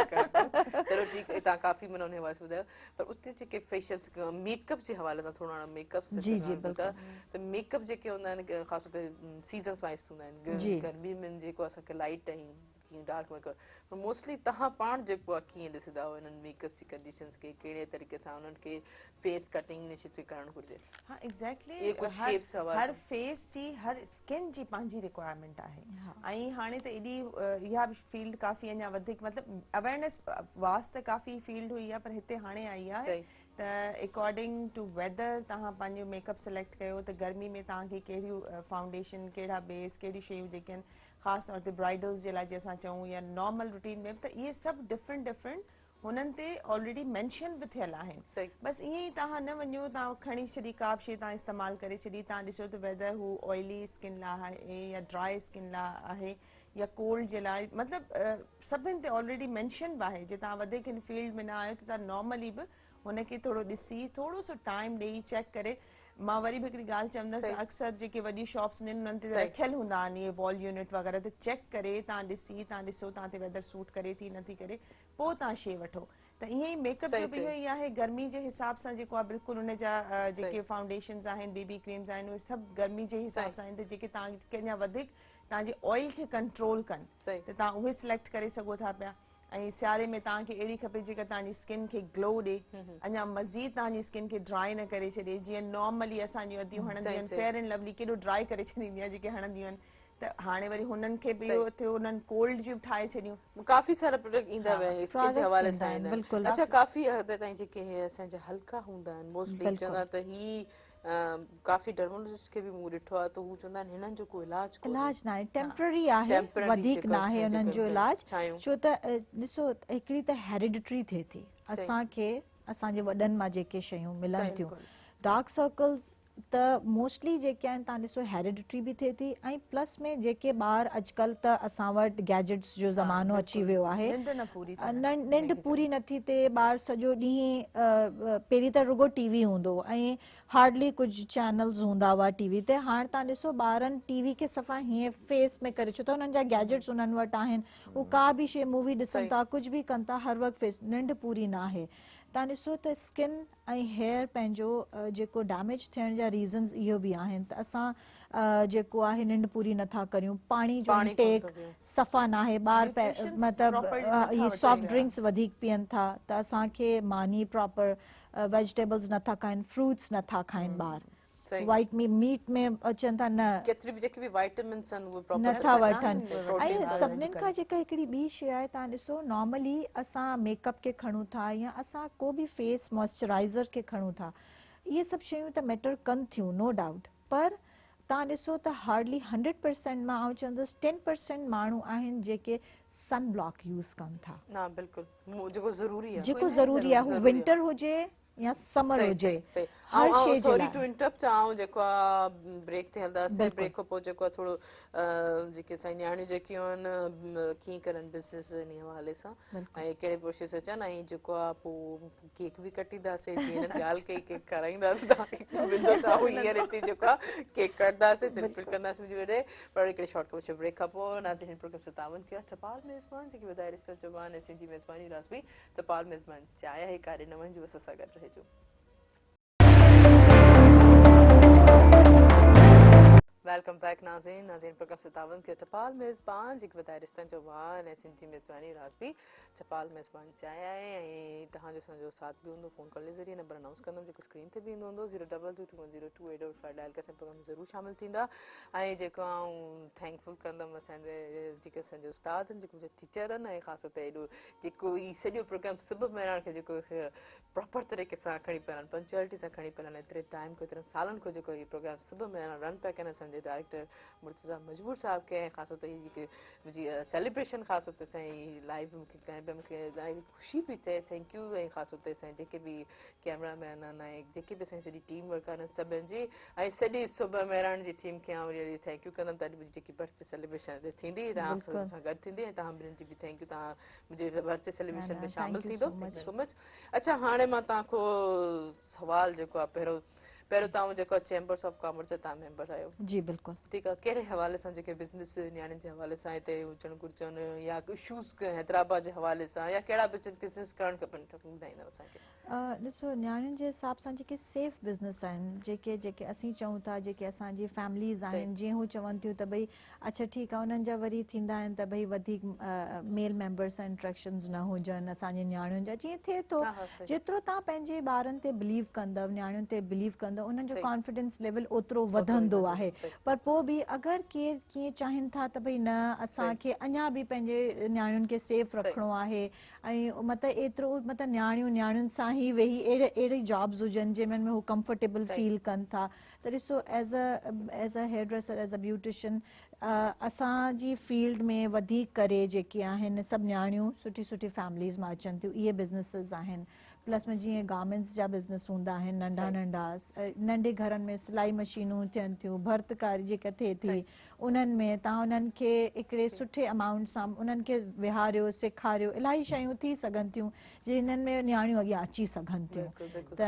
چلو ٺيڪ توهان ڪافي معنيٰ ان حوالي سان ٻڌايو پر اتي جيڪي فيشلس ميڪ اپ جي حوالي سان ٿورو هاڻي ميڪ اپ جي جي بلڪل ته ميڪ اپ جيڪي هوندا آهن خاص طور تي سيزنس وائز هوندا آهن گرمي ۾ جيڪو اسان کي لائٽ ۽ ڪيئن ڊارڪ ميڪ اپ پر موسٽلي توهان پاڻ جيڪو آهي ڪيئن ڏسندا آهيو انهن ميڪ اپ جي ڪنڊيشنز کي ڪهڙي طريقي سان انهن کي فيس ڪٽنگ ان شيپ تي ڪرڻ گهرجي. ها ايگزيڪٽلي هر فيس جي هر اسڪن جي پنهنجي رڪوائرمينٽ آهي ۽ هاڻي ته ايڏي اها به فيلڊ ڪافي اڃا وڌيڪ مطلب اويرنيس واس ته ڪافي فيلڊ هئي آهي پر هتي هاڻي آئي آهي ته اڪارڊنگ ٽو ويدر توهان پنهنجو ميڪ اپ سليڪٽ ڪيو ته گرمي ۾ توهان کي ڪهڙيون فائونڊيشن ڪهڙا بيس ڪهڙيون شيون جيڪي آهن خاص طور تي برائيڊلز جي لاء جي اسان چئون يا نارمل روٽين ۾ به ته اهي سڀ ڊفرنٽ ڊفرنٽ هنن تي آلريڊي مينشن به ٿيل آهن بس ائين ئي توهان نه وڃو توهان کڻي ڇڏي ڪا به شي توهان استعمال ڪري ڇڏي توهان ڏسو ته ويدر هو آئلي اسڪن لاء آهي يا ڊرائي اسڪن لاء آهي يا ڪولڊ جي لاء مطلب سڀن تي آلريڊي مينشن به آهي جي توهان وڌيڪ هن فيلڊ ۾ نه آهيو ته توهان نارملي به هن کي ٿورو ڏسي ٿورو سو ٽائيم ڏئي چيڪ ڪري مان وري به هڪڙي ڳالهه چوندس ته اڪثر جيڪي وڏيون شاپس هونديون آهن انهن تي رکيل هوندا آهن اهي وال يونٽ وغيره ته چيڪ ڪري توهان ڏسي توهان ڏسو توهان تي ويدر سوٽ ڪري ٿي نٿي ڪري پوء توهان شي وٺو ته ائين ئي ميڪ اپ جو به اهو ئي آهي گرمي جي حساب سان جيڪو آهي بلڪل ان جا جيڪي فائونڊيشنز آهن بي بي ڪريمز آهن اهي سڀ گرمي جي حساب سان آهن ته جيڪي توهان کي اڃا وڌيڪ توهان جي آئل کي ڪنٽرول ڪن ته توهان اهي سليڪٽ ڪري سگهو ٿا پيا ۽ سياري ۾ توهان کي اهڙي کپي جيڪا توهان جي اسڪن کي گلو ڏي اڃا مزيد توهان جي اسڪن کي ڊرائي نه ڪري ڇڏي جيئن نارملي اسان جون اديون هڻنديون آهن فيئر اينڊ لولي ڪيڏو ڊرائي ڪري ڇڏيندي آهي جيڪي هڻنديون آهن ته هاڻي وري هنن کي به اهو ٿيو انهن ڪولڊ جون به ٺاهي ڇڏيون. ڪافي سارا پروڊڪٽ ايندا ويا آهن اسڪن جي حوالي سان ايندا آهن اڇا ڪافي حد تائين جيڪي هي اسان جا حلقا هوندا آهن موسٽلي چوندا ته هي ڪافي ڊرمولوجسٽ کي به مون ڏٺو آهي ته هو چوندا آهن هنن جو ڪو علاج ڪونهي. علاج ناهي ٽيمپرري آهي وڌيڪ ناهي انهن جو علاج ڇو ته ڏسو هڪڙي ته هيريڊٽري ٿئي ٿي اسان کي اسان جي وڏن مان جيڪي شيون ملن ٿيون ڊارڪ سرڪلز ته موسٽلي جيڪي آهن تان ڏسو هيريڊٽري به ٿئي ٿي ۽ پلس ۾ جيڪي ٻار اڄڪلهه ته اسان وٽ گيجٽس جو زمانو اچي ويو آهي ننڊ پوري نٿي ٿئي ٻار سڄو ڏينهن پهرين ته رڳو ٽي وي هوندو هو ۽ هارڊلي ڪجهه چينلز هوندا هئا ٽي وي تي هاڻ تان ڏسو ٻارن ٽي وي کي صفا هيئن فيس ۾ ڪري ڇو ته انهن جا گيجٽس انهن وٽ آهن هو ڪا به شي مووي ڏسن ٿا ڪجهه به ڪن ٿا هر وقت فيس ننڊ پوري ناهي تان ڏسو ته اسڪن ۽ هيئر پنهنجو جيڪو ڊيميج ٿيڻ جا ريزنز اهو به آهن ته اسان جيڪو آهي ننڊ پوري نٿا ڪريون پاڻي جو انٽيڪ صفا ناهي ٻار مطلب اهي سافٽ ڊرنڪس وڌيڪ پيئن ٿا ته اسان کي ماني پراپر ويجيٽيبلز نٿا کائن فروٽس نٿا کائن ٻار وائٽ ميٽ ۾ اچن ٿا نه ڪيتري به جيڪي به وائٽمنس آهن اهي پراپر نٿا وٺن ۽ سڀنين کان جيڪا هڪڙي ٻي شي آهي تان ڏسو نارملي اسان ميڪ اپ کي کڻون ٿا يا اسان ڪو به فيس موئسچرائزر کي کڻون ٿا اهي سڀ شيون ته ميٽر ڪن ٿيون نو ڊائوٽ پر تان ڏسو ته هارڊلي 100% مان آئون چوندس 10% ماڻهو آهن جيڪي سن بلاڪ يوز ڪن ٿا. ها بلڪل جيڪو ضروري آهي جيڪو ضروري آهي هو ونٽر هجي يا سمر هجي هر شي جي سوري ٽو انٽرپٽ آئون جيڪو آ بريڪ تي هلنداسين بريڪ کان پوء جيڪو آ ٿورو جيڪي اسان نياڻيون جيڪيون آهن ڪيئن ڪرن بزنس ان حوالي سان ۽ ڪهڙي پروسيس اچن ۽ جيڪو آ پوء ڪيڪ به ڪٽينداسين جيئن هنن ڳالهه ڪئي ڪيڪ کارائينداسين توهان کي ملندو ته آئون هينئر هتي جيڪو آ ڪيڪ ڪٽنداسين سيليبريٽ ڪنداسين منهنجي وڏي پر هڪڙي شارٽ ڪمرشل بريڪ کان پوء ناظرين هن پروگرام سان تعاون ڪيو ٽپال ميزبان جيڪي وڌائي رشتو زبان ۽ سنڌي ميزباني رازبي ٽپال ميزبان چاهي آهي ڪاڏي نه وڃجو اسان سان گڏ رهجو. Welcome back नाज़रीन. नाज़रीन, प्रोग्राम सतावन के टपाल मेज़बान जेके वधाए रिश्तनि जो वार ऐं सिंधी मेज़बानी राज़बी टपाल मेज़बान चाहे आहे ऐं तव्हांजो असांजो साथ बि हूंदो. फ़ोन कॉल जे ज़रिए नंबर अनाउंस कंदुमि जेको स्क्रीन ते बि ईंदो हूंदो, 02221028885 डायल करे असांजे प्रोग्राम में ज़रूरु शामिल थींदा. ऐं जेको आउं थैंकफुल कंदुमि असांजे जेके असांजे उस्ताद आहिनि, जेके मुंहिंजा टीचर आहिनि ऐं ख़ासि तौर ते एॾो जेको ई सॼो प्रोग्राम सुबुह महिराण खे जेको प्रॉपर तरीक़े सां खणी पिया हलनि, पंक्चुअलिटी सां खणी पिया हलनि, एतिरे टाइम खां, एतिरनि सालनि खां जेको हीउ प्रोग्राम सुबुह महिराण रन पिया कनि, असांजे डायरेक्टर मुर्तज़ा मजबूर साहिब खे ऐं ख़ासि तौर ते हीअ जेकी मुंहिंजी सेलिब्रेशन ख़ासि तौर ते असांजी लाइव मूंखे कयां पिया, मूंखे इलाही ख़ुशी पई थिए. Thank you. ऐं ख़ासि तौर ते असांजे जेके बि कैमरा मैन आहिनि ऐं जेके बि असांजी सॼी टीम वर्क आहिनि सभिनि जी ऐं सॼी सुबुह महिराण जी टीम खे आउं रियली thank you कंदुमि त अॼु मुंहिंजी जेकी बर्थडे सेलिब्रेशन हिते थींदी, तव्हां सां गॾु थींदी. ऐं तव्हां ॿिन्हिनि जी बि thank you, तव्हां मुंहिंजे बर्थडे सेलिब्रेशन में शामिल थींदो. Thank you so much. अच्छा, हाणे मां तव्हांखां सवाल जेको आहे, पहिरियों पहिरियों तव्हां जेको चेम्बर्स ऑफ कॉमर्स जा तव्हां मेंबर आहियो. जी बिल्कुलु. ठीकु आहे. कहिड़े हवाले सां, जेके बिज़नेस नियाणियुनि जे हवाले सां हिते हुजणु घुरिजनि या इशूज़ हैदराबाद जे हवाले सां या कहिड़ा बिज़नेस करणु खपनि, ॿुधाईंदव असांखे? ॾिसो, नियाणियुनि जे हिसाब सां जेके सेफ़ बिज़नेस आहिनि, जेके जेके असीं चऊं था, जेके असांजी फैमिलीज़ आहिनि, जीअं हू चवनि थियूं त भई अच्छा ठीकु आहे, उन्हनि जा वरी थींदा आहिनि त भई वधीक मेल मेंबर्स सां इंटरेक्शन्स न हुजनि असांजे नियाणियुनि जा, जीअं थिए थो. जेतिरो तव्हां पंहिंजे ॿारनि ते बिलीव कंदव, नियाणियुनि ते बिलीव कंदव, उन्हनि जो कॉन्फिडेंस लेवल ओतिरो वधंदो आहे. पर पोइ बि अगरि केरु कीअं चाहिनि था त भई न, असांखे अञा बि पंहिंजे नियाणियुनि खे सेफ़ रखिणो आहे ऐं मतिलबु एतिरो मतिलबु नियाणियूं नियाणियुनि सां ई वेही अहिड़े अहिड़ी जॉब्स हुजनि जंहिंनि में हू कंफर्टेबल फील कनि था, त ॾिसो, as a hair dresser, as a beautician, असांजी फील्ड में वधीक करे जेके आहिनि सभु नियाणियूं सुठी सुठी फैमिलीज़ मां अचनि थियूं. इहे बिज़नेसिस आहिनि. प्लस में जीअं गारमेंट्स जा बिज़नेस हूंदा आहिनि, नंढा नंढा, नंढे घरनि में सिलाई मशीनूं थियनि थियूं, भरतकारी जेका थिए थी, उन्हनि में तव्हां उन्हनि खे हिकिड़े सुठे अमाउंट सां उन्हनि खे विहारियो, सेखारियो, इलाही शयूं थी सघनि थियूं जिन्हनि में नियाणियूं अॻियां अची सघनि थियूं. त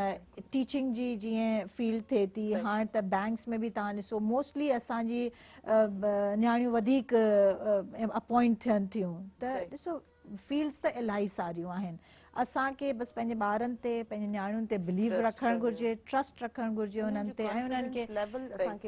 टीचिंग जी जीअं फील्ड थिए थी, हाणे त बैंक्स में बि तव्हां ॾिसो, मोस्टली असांजी नियाणियूं वधीक अपॉइंट थियनि थियूं. त ॾिसो, फील्ड्स त इलाही सारियूं आहिनि. असांखे बसि पंहिंजे ॿारनि ते, पंहिंजे नियाणियुनि ते बिलीव रखणु घुरिजे, ट्रस्ट रखणु घुरिजे उन्हनि ते ऐं उन्हनि खे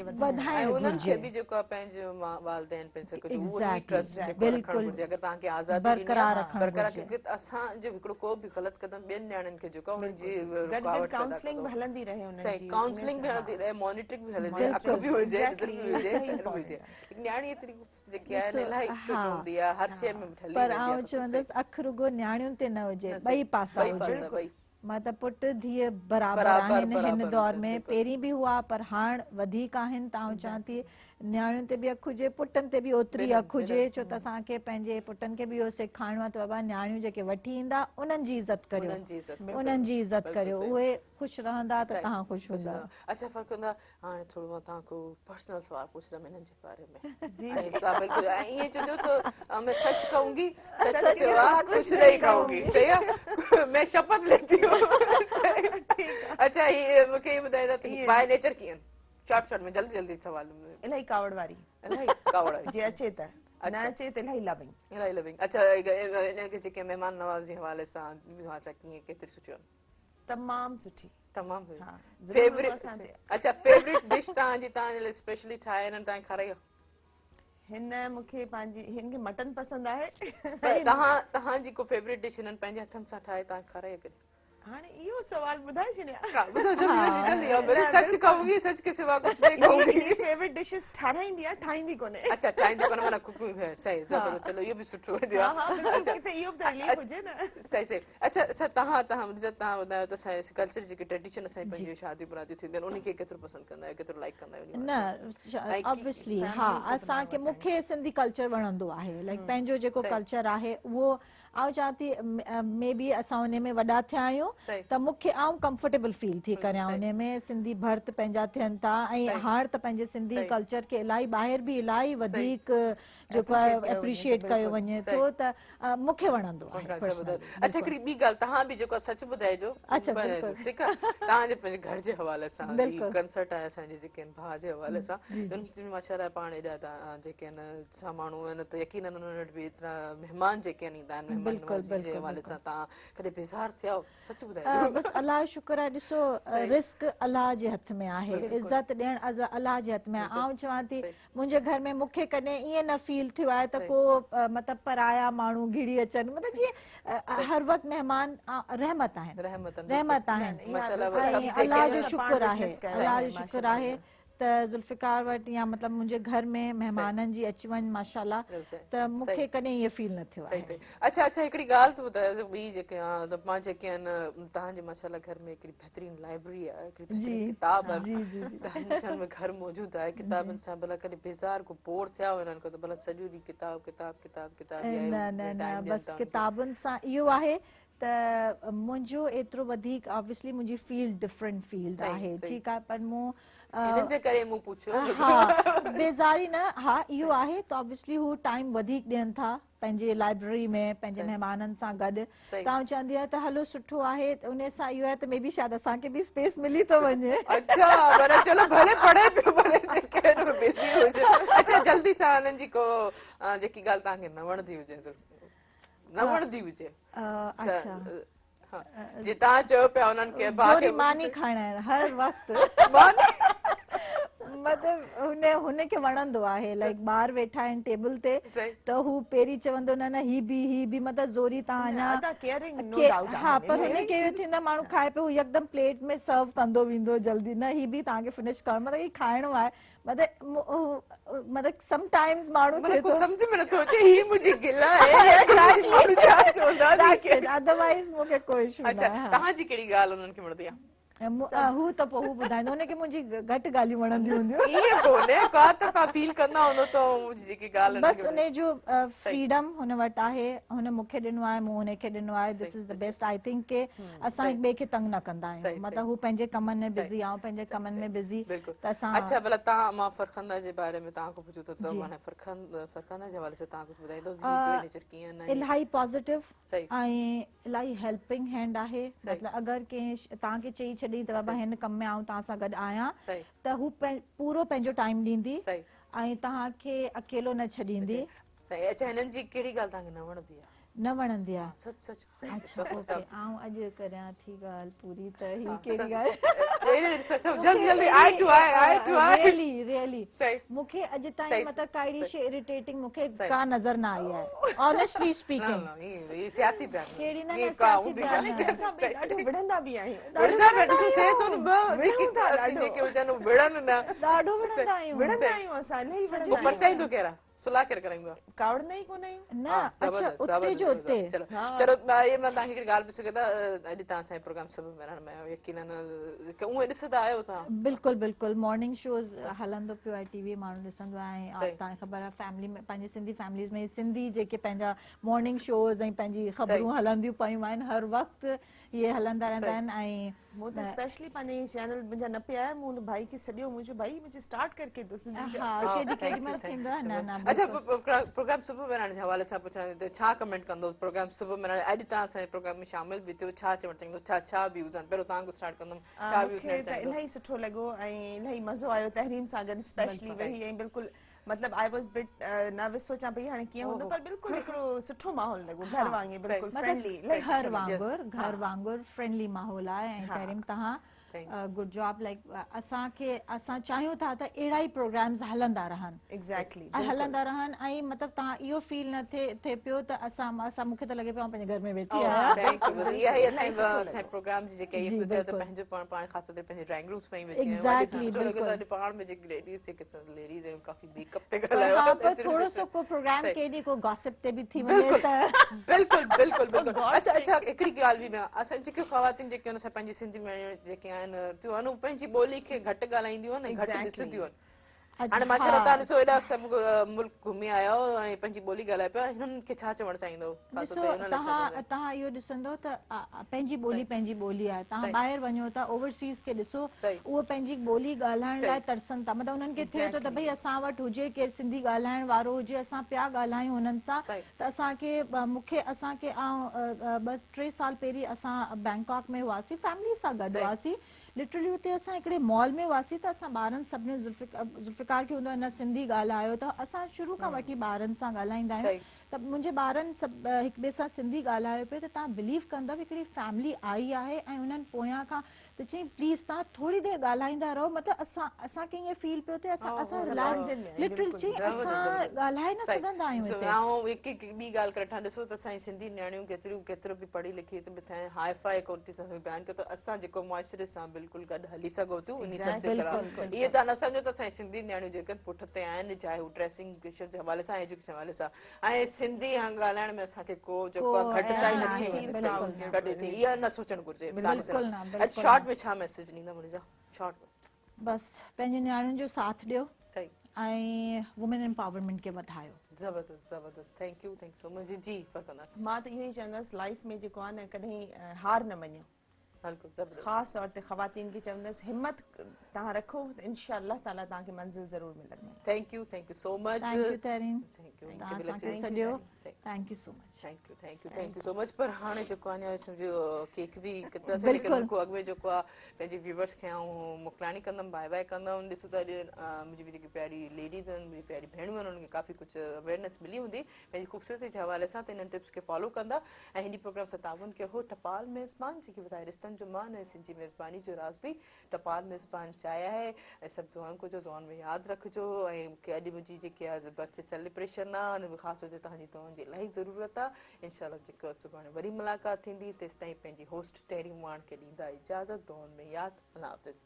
वधाइणु घुरिजे. बि जेको आहे पंहिंजो वालिदैन पंहिंजे उहो ई ट्रस्ट जेको रखणु घुरिजे. अगरि तव्हांखे आज़ादी बरक़रार रखणु बरक़रार, क्योंकि असांजो हिकिड़ो को बि ग़लति कदम ॿियनि नियाणियुनि खे जेको आहे हुनजी रुकावट काउंसलिंग बि हलंदी रहे उन्हनि जी, काउंसलिंग बि हलंदी रहे, मॉनिटरिंग बि हलंदी रहे, अख बि हुजे, नज़र बि हुजे. नियाणी एतिरी जेकी आहे इलाही सुठी हूंदी आहे, हर शइ में ढली. पर आउं चवंदसि, अख रुगो नियाणियुनि ते न हुजे, ॿई पासा हुजे. मतिलबु पुट धीअ बराबरि आहिनि हिन दौर में. पहिरीं बि हुआ पर हाणे वधीक आहिनि. त आउं चवां थी नियाणियुनि ते बि अख हुजे, पुटनि ते बि ओतिरी अख हुजे, छो त असांखे पंहिंजे पुटनि खे बि इहो सेखारिणो आहे त बाबा, नियाणियूं जेके वठी ईंदा उन्हनि जी इज़त करियो, उन्हनि जी इज़त करियो, उहे ख़ुशि रहंदा त तव्हां ख़ुशि हूंदा. अच्छा फ़र्क़ु, हाणे थोरो मां तव्हांखां पर्सनल सवाल पुछंदमि हिननि जे बारे में. तव्हां बिल्कुलु ईअं चवंदो त मैं सच कहूंगी, सच के सिवा कुछ नहीं कहूंगी. सही है, मैं शपथ लेती हूँ. अच्छा, ही मूंखे इहो ॿुधाईंदा त बाय नेचर कीअं, शॉर्ट शॉर्ट में, जल्दी जल्दी सवाल. इलाही कावड़ वारी. इलाही कावड़ वारी. जे अचे त, न अचे त इलाही लविंग. इलाही लविंग. अच्छा, इन खे जेके महिमान नवाज़ जे हवाले सां सां कीअं, केतिरी सुठी आहिनि? तमामु सुठी. तमामु सुठी. फेवरेट, अच्छा, फेवरेट डिश तव्हांजी, तव्हांजे लाइ स्पेशली ठाहे हिननि तव्हांखे खाराई? हिन मूंखे पंहिंजी, हिन खे मटन पसंदि आहे. तव्हां तव्हांजी को फेवरेट डिश हिननि पंहिंजे हथनि सां ठाहे तव्हांखे खाराई कॾहिं? हाणे इहो सवाल ॿुधाए छॾिया. ॿुधो, जल्दी जल्दी जल्दी. सच कहूंगी, सच के सिवा कुछ नहीं कहूंगी. फेवरेट डिशेस ठाराईंदी आहे, ठाहींदी कोन्हे. अच्छा, ठाहींदी कोन्हे, माना कुकिंग है. सही, ज़बरदस्त. चलो, इहो बि सुठो आहे. हा हा, किथे इहो बि तकलीफ़ हुजे न. सही सही. अच्छा अच्छा, तव्हां तव्हां तव्हां ॿुधायो त असांजे कल्चर जेके ट्रेडिशन असांजी पंहिंजी शादी मुरादी थींदियूं आहिनि, उनखे केतिरो पसंदि कंदा आहियो, केतिरो लाइक कंदा आहियो? न, ऑब्वियसली हा, असांखे, मूंखे सिंधी कल्चर वणंदो आहे. लाइक पंहिंजो जेको कल्चर आहे उहो आउं चवां थी, मे बी असां उन में वॾा थिया आहियूं त मूंखे आउं कंफर्टेबल फील थी करियां उन में. सिंधी भरत पंहिंजा थियनि था ऐं हाणे त पंहिंजे सिंधी कल्चर खे इलाही ॿाहिरि बि इलाही वधीक जेको आहे एप्रिशिएट कयो वञे थो, त मूंखे वणंदो आहे. अच्छा, हिकिड़ी ॿी ॻाल्हि, तव्हां बि जेको सच ॿुधाइजो. अच्छा, बिल्कुलु. ठीकु आहे. तव्हांजे पंहिंजे घर जे हवाले सां कंसर्ट आहे असांजे जेके आहिनि भाउ जे हवाले सां, माशाअल्लाह पाण एॾा जेके आहिनि माण्हू आहिनि त यकीनन उन्हनि वटि बि एतिरा महिमान जेके आहिनि ईंदा आहिनि. مهمان نوازي جي حوالي سان توهان ڪڏهن بيزار ٿيا آهيو؟ سچ ٻڌائجو. بس الله جو شڪر آهي ڏسو رزق الله جي هٿ ۾ آهي عزت ڏيڻ الله جي هٿ ۾ آهي آئون چوان ٿي منهنجي گهر ۾ مون کي ڪڏهن ائين نه فيل ٿيو آهي ته ڪو مطلب پرايا ماڻهو گهڙي اچن مطلب جيئن هر وقت مهمان رحمت آهن رحمت آهن الله جو شڪر آهي الله جو شڪر آهي ته ذوالفقار وٽ يا مطلب منهنجي گهر ۾ مهمانن جي اچ وڃ ماشاءالله ته مون کي ڪڏهن ائين فيل نه ٿيو آهي. اڇا اڇا هڪڙي ڳالهه ته ٻڌايو ٻي جيڪي ته مان جيڪي آهن توهان جي ماشاءالله گهر ۾ هڪڙي بهترين لائبرري آهي هڪڙي بهترين ڪتاب آهن هميشه ۾ گهر موجود آهي ڪتابن سان ڀلا ڪڏهن بيزار ڪو بور ٿيا آهيو انهن کان ته ڀلا سڄو ڏينهن ڪتاب ڪتاب ڪتاب ڪتاب نه نه نه بس ڪتابن سان اهو آهي ته منهنجو ايترو وڌيڪ آبويسلي منهنجي فيلڊ ڊفرنٽ فيلڊ آهي ٺيڪ آهي پر مون انهن جي ڪري مون پڇيو ها بيزاري نه ها اهو آهي ته آبويسلي هو ٽائيم وڌيڪ ڏين ٿا پنهنجي لائبريري ۾ پنهنجي مهمانن سان گڏ ته آئون چوندي آهيان ته هلو سٺو آهي ته انهي سان اهو آهي ته مي بي شايد اسان کي به اسپيس ملي ٿو وڃي. اڇا پر چلو ڀلي پڙهي پيو ڀلي جيڪي بزي هجي اڇا جلدي سان انهن جي ڪو جيڪي ڳالهه توهان کي نه وڻندي هجي نه وڻندي هجي اڇا جي توهان چئو پيا انهن کي ڀاء کي ماني کائڻ هر وقت ماني مطلب هن هن کي وڻندو آهي لائڪ ٻار ويٺا آهن ٽيبل تي ته هو پهرين چوندو نه نه هي به هي به مطلب زوري توهان اڃا ادا ڪيئرنگ نو ڊائوٽ ها پر هن کي اهو ٿيندو ماڻهو کائي پيو هو يڪدم پليٽ ۾ سرو ڪندو ويندو جلدي نه هي به توهان کي فنش ڪرڻ مطلب هي کائڻو آهي مطلب مطلب سم ٽائمز ماڻهو ٿئي ٿو سمجھ ۾ نٿو اچي هي منهنجي گلا آهي ماڻهو ڇا چوندا اदروائز مون کي ڪوئي اشو نه اڇا توهان جي ڪهڙي ڳالهه انهن کي وڻندي آهي؟ هو ته پوء هو ٻڌائيندو هن کي منهنجي گهٽ ڳالهيون وڻنديون هونديون. ائين ڪونهي ڪا ته ڪا فيل ڪندا هوندو ته منهنجي جيڪي ڳالهه بس ان جو فريڊم هن وٽ آهي هن مون کي ڏنو آهي مون هن کي ڏنو آهي this is the best I think ڪي اسان هڪ ٻئي کي تنگ نه ڪندا آهيون مطلب هو پنهنجي ڪمن ۾ بزي آئون پنهنجي ڪمن ۾ بزي ته اسان اڇا ڀلا توهان مان فرخنده جي باري ۾ توهان کان پڇو ته معنيٰ فرخنده جي حوالي سان توهان ڪجهه ٻڌائيندو هي نيچر ڪيئن آهي؟ الاهي پازيٽو ۽ الاهي هيلپنگ هينڊ آهي مطلب اگر ڪنهن توهان کي چئي ڇڏي ته بابا هن ڪم ۾ آئون توهان سان گڏ آهيان ته هو پورو پنهنجو ٽائيم ڏيندي ۽ توهان کي اڪيلو نه ڇڏيندي. صحيح اڇا هنن جي ڪهڙي ڳالهه توهان کي نه وڻندي آهي؟ نه وڻندي آهي. سچ سچ اڇا اوڪي آئون اڄ ڪريان ٿي ڳالهه پوري ته هي ڪهڙي ڳالهه جلدي جلدي eye to eye eye to eye really really مون کي اڄ تائين مطلب ڪا اهڙي شي اريٽيٽنگ مون کي ڪا نظر نه آئي آهي آنيسٽلي اسپيڪنگ هي سياسي بيان ڪهڙي نه نه سياسي بيان اسان ٻئي ڏاڍو وڙهندا به آهيون وڙهندا به ڏسو ٿئي ٿو نه ٻه جيڪي جيڪي هجن وڙهن نه ڏاڍو وڙهندا آهيون وڙهندا آهيون اسان الاهي وڙهندا آهيون پرچائيندو ڪير آهي صلح ڪير ڪرائيندو آهي؟ ڪاوڙندا ئي ڪونه آهيون. نه اڇا اتي جو اتي. چلو چلو اهي مان توهان کي هڪڙي ڳالهه پڇي سگهان ٿا اڄ توهان اسان جي پروگرام صبح مهراڻ ۾ آيو يقينن اونئن ڏسندا آهيو توهان؟ بلڪل بلڪل مارننگ شوز هلندو پيو آهي ٽي وي ماڻهو ڏسندو آهي ۽ توهان کي خبر آهي فيملي ۾ پنهنجي سنڌي فيمليز ۾ سنڌي جيڪي پنهنجا مارننگ شوز ۽ پنهنجي خبرون هلنديون پيون آهن هر وقت اهي هلندا رهندا آهن ۽ مون ته اسپيشلي پنهنجي چينل منهنجا نه پيا آيا مون ان ڀائي کي سڏيو مون چيو ڀائي منهنجي اسٽارٽ ڪر ڪي دو سنڌي چينل ها ڪيڏي ڪيڏي مهل ٿيندو آهي نه نه اڇا پروگرام صبح مهراڻ جي حوالي سان پڇان ٿي ته ڇا ڪمينٽ ڪندو پروگرام صبح مهراڻ اڄ توهان اسان جي پروگرام ۾ شامل به ٿيو ڇا چوڻ چاهيندو ڇا ڇا ويوز آهن پهريون توهان کان اسٽارٽ ڪندم ڇا ويوز مون کي ته الاهي سٺو لڳو ۽ الاهي مزو آيو تحريم سان گڏ اسپيشلي ويهي ۽ بلڪل مطلب I was but nervous سوچان پئي هاڻي ڪيئن هوندو پر بلڪل هڪڙو سٺو ماحول لڳو گهر وانگي بلڪل فرينڊلي گهر وانگر گهر وانگر فرينڊلي ماحول آهي ۽ تحريم توهان گڊ جاب لائڪ اسان کي اسان چاهيون ٿا ته اهڙا ئي پروگرامز هلندا رهن ايگزيڪٽلي هلندا رهن ۽ مطلب توهان اهو فيل نه ٿئي ٿئي پيو ته اسان اسان مونکي ته لڳي پيو آئون پنهنجي گهر ۾ ويٺي آهيان thank you بس اها ئي اسان اسان پروگرام جي جيڪا هي ته پنهنجو پاڻ پاڻ خاص طور تي پنهنجي ڊرائنگ رومس ۾ ئي ويٺي آهيون ايگزيڪٽلي سٺو لڳو ته اڄ پاڻ ۾ جيڪي ليڊيز جيڪي ليڊيز آهيون ڪافي ميڪ اپ تي ڳالهايو ها پر ٿورو سو ڪو پروگرام ڪيڏي ڪو گاسپ تي به ٿي وڃي ته بلڪل بلڪل بلڪل اڇا اڇا هڪڙي ڳالهه به اسان جيڪي خواتين جيڪي آهن اسان پنهنجي سنڌي ۾ جيڪي آهن تيون آهن پنهنجي ٻولي کي گهٽ ڳالهائينديون آهن ۽ گهٽ ڏسنديون آهن هاڻي ماشاءالله توهان ڏسو ايڏا سڀ ملڪ گهمي آيا آهيو ۽ پنهنجي ٻولي ڳالهائي پيا هنن کي ڇا چوڻ چاهيندو ڏسو توهان توهان اهو ڏسندو ته پنهنجي ٻولي پنهنجي ٻولي آهي توهان ٻاهر وڃو ٿا اوورسيز کي ڏسو اهو پنهنجي ٻولي ڳالهائڻ لاء ترسن ٿا مطلب انهن کي ٿئي ٿو ته ڀئي اسان وٽ هجي ڪير سنڌي ڳالهائڻ وارو هجي اسان پيا ڳالهايون انهن سان ته اسان کي مون کي اسان کي آئون ٻه ٽي سال پهرين اسان بينڪاڪ ۾ هئاسين فيملي سان گڏ هئاسين لٽرلي اتي اسان هڪڙي مال ۾ هئاسين ته اسان ٻارن سڀني ذوالفقار کي هوندو آهي نه سنڌي ڳالهايو ته اسان شروع کان وٺي ٻارن سان ڳالهائيندا آهيون. ته منهنجي ٻارن سڀ هڪ ٻئي سان سنڌي ڳالهايو پئي ته توهان بليو ڪندؤ هڪڙي فيملي آئي آهي ۽ انهن پويان کان ته چيائين پليز توهان ٿوري دير ڳالهائيندا رهو مطلب اسان اسان کي ائين فيل پيو ٿئي اسان اسان رليڪس لٽرلي چيائين اسان ڳالهائي نه سگهندا آهيون هتي. آئون هڪ هڪ ٻي ڳالهه ڪري وٺان ڏسو ته اسان جي سنڌي نياڻيون ڪيتريون ڪيترو به پڙهي لکي ته به ٿين هاء فاء ڪوالٽي سان بيان ڪيو ته اسان جيڪو معاشري سان بلڪل گڏ هلي سگهون ٿيون انهي سڀ جي ڪري ائين توهان نه سمجهو ته اسان جي سنڌي نياڻيون جيڪي پٺ تي آهن چاهي هو ڊريسنگ جي حوالي سان ايجوڪيشن حوالي سان ۽ سنڌي هان ڳالهائڻ ۾ اسان کي ڪو جيڪو آهي گهٽتائي نه ٿي وڃي ڪڏهن ٿي اها نه سوچڻ گهرجي اڄ شارٽ ۾ ڇا ميسيج ڏيندا منيزا شارٽ ۾؟ بس پنهنجي نياڻين جو ساٿ ڏيو صحيح ۽ وومين امپاورمينٽ کي وڌايو. زبردست زبردست thank you thank you so much جي فرخنده. مان ته اهو ئي چوندس لائف ۾ جيڪو آهي نه ڪڏهن هار نه مڃو. بلڪل زبردست. خاص طور تي خواتين کي چوندس همت توهان رکو ته انشاء الله تعالي توهان کي منزل ضرور ملندي. Thank you thank you so much. Thank you Tehreem thank you توهان اسان کي سڏيو thank you so much. Thank you thank you thank you so much پر هاڻي جيڪو آهي سمجهو ڪيڪ به ڪتاسين ليڪن ان کان اڳ ۾ جيڪو آهي پنهنجي ويورز کي آئون موڪلاڻي ڪندم باء باء ڪندم ڏسو ته اڄ منهنجي به جيڪي پياري ليڊيز آهن منهنجي پياري ڀيڻون آهن انهن کي ڪافي ڪجهه اويئرنيس ملي هوندي پنهنجي خوبصورتي جي حوالي سان ته انهن ٽپس کي فالو ڪندا ۽ هن پروگرام سان تعاون ڪيو هو ٽپال ميزبان جيڪي وڌائي رشتن جو مان ۽ سنڌي ميزباني جو راز به ٽپال ميزبان چاء آهي ۽ سڀ دعائن ڪجو دعائن ۾ ياد رکجو ۽ مونکي اڄ منهنجي جيڪي آهي برٿ ڊي سيليبريشن آهي ان ۾ خاص طور تي توهان جي دعائن جي الاهي ضرورت آهي انشاء الله جيڪو سڀاڻي وري ملاقات ٿيندي تيستائين پنهنجي هوسٽ تحريم واڻ کي ڏيندا اجازت دعائن ۾ ياد الله حافظ.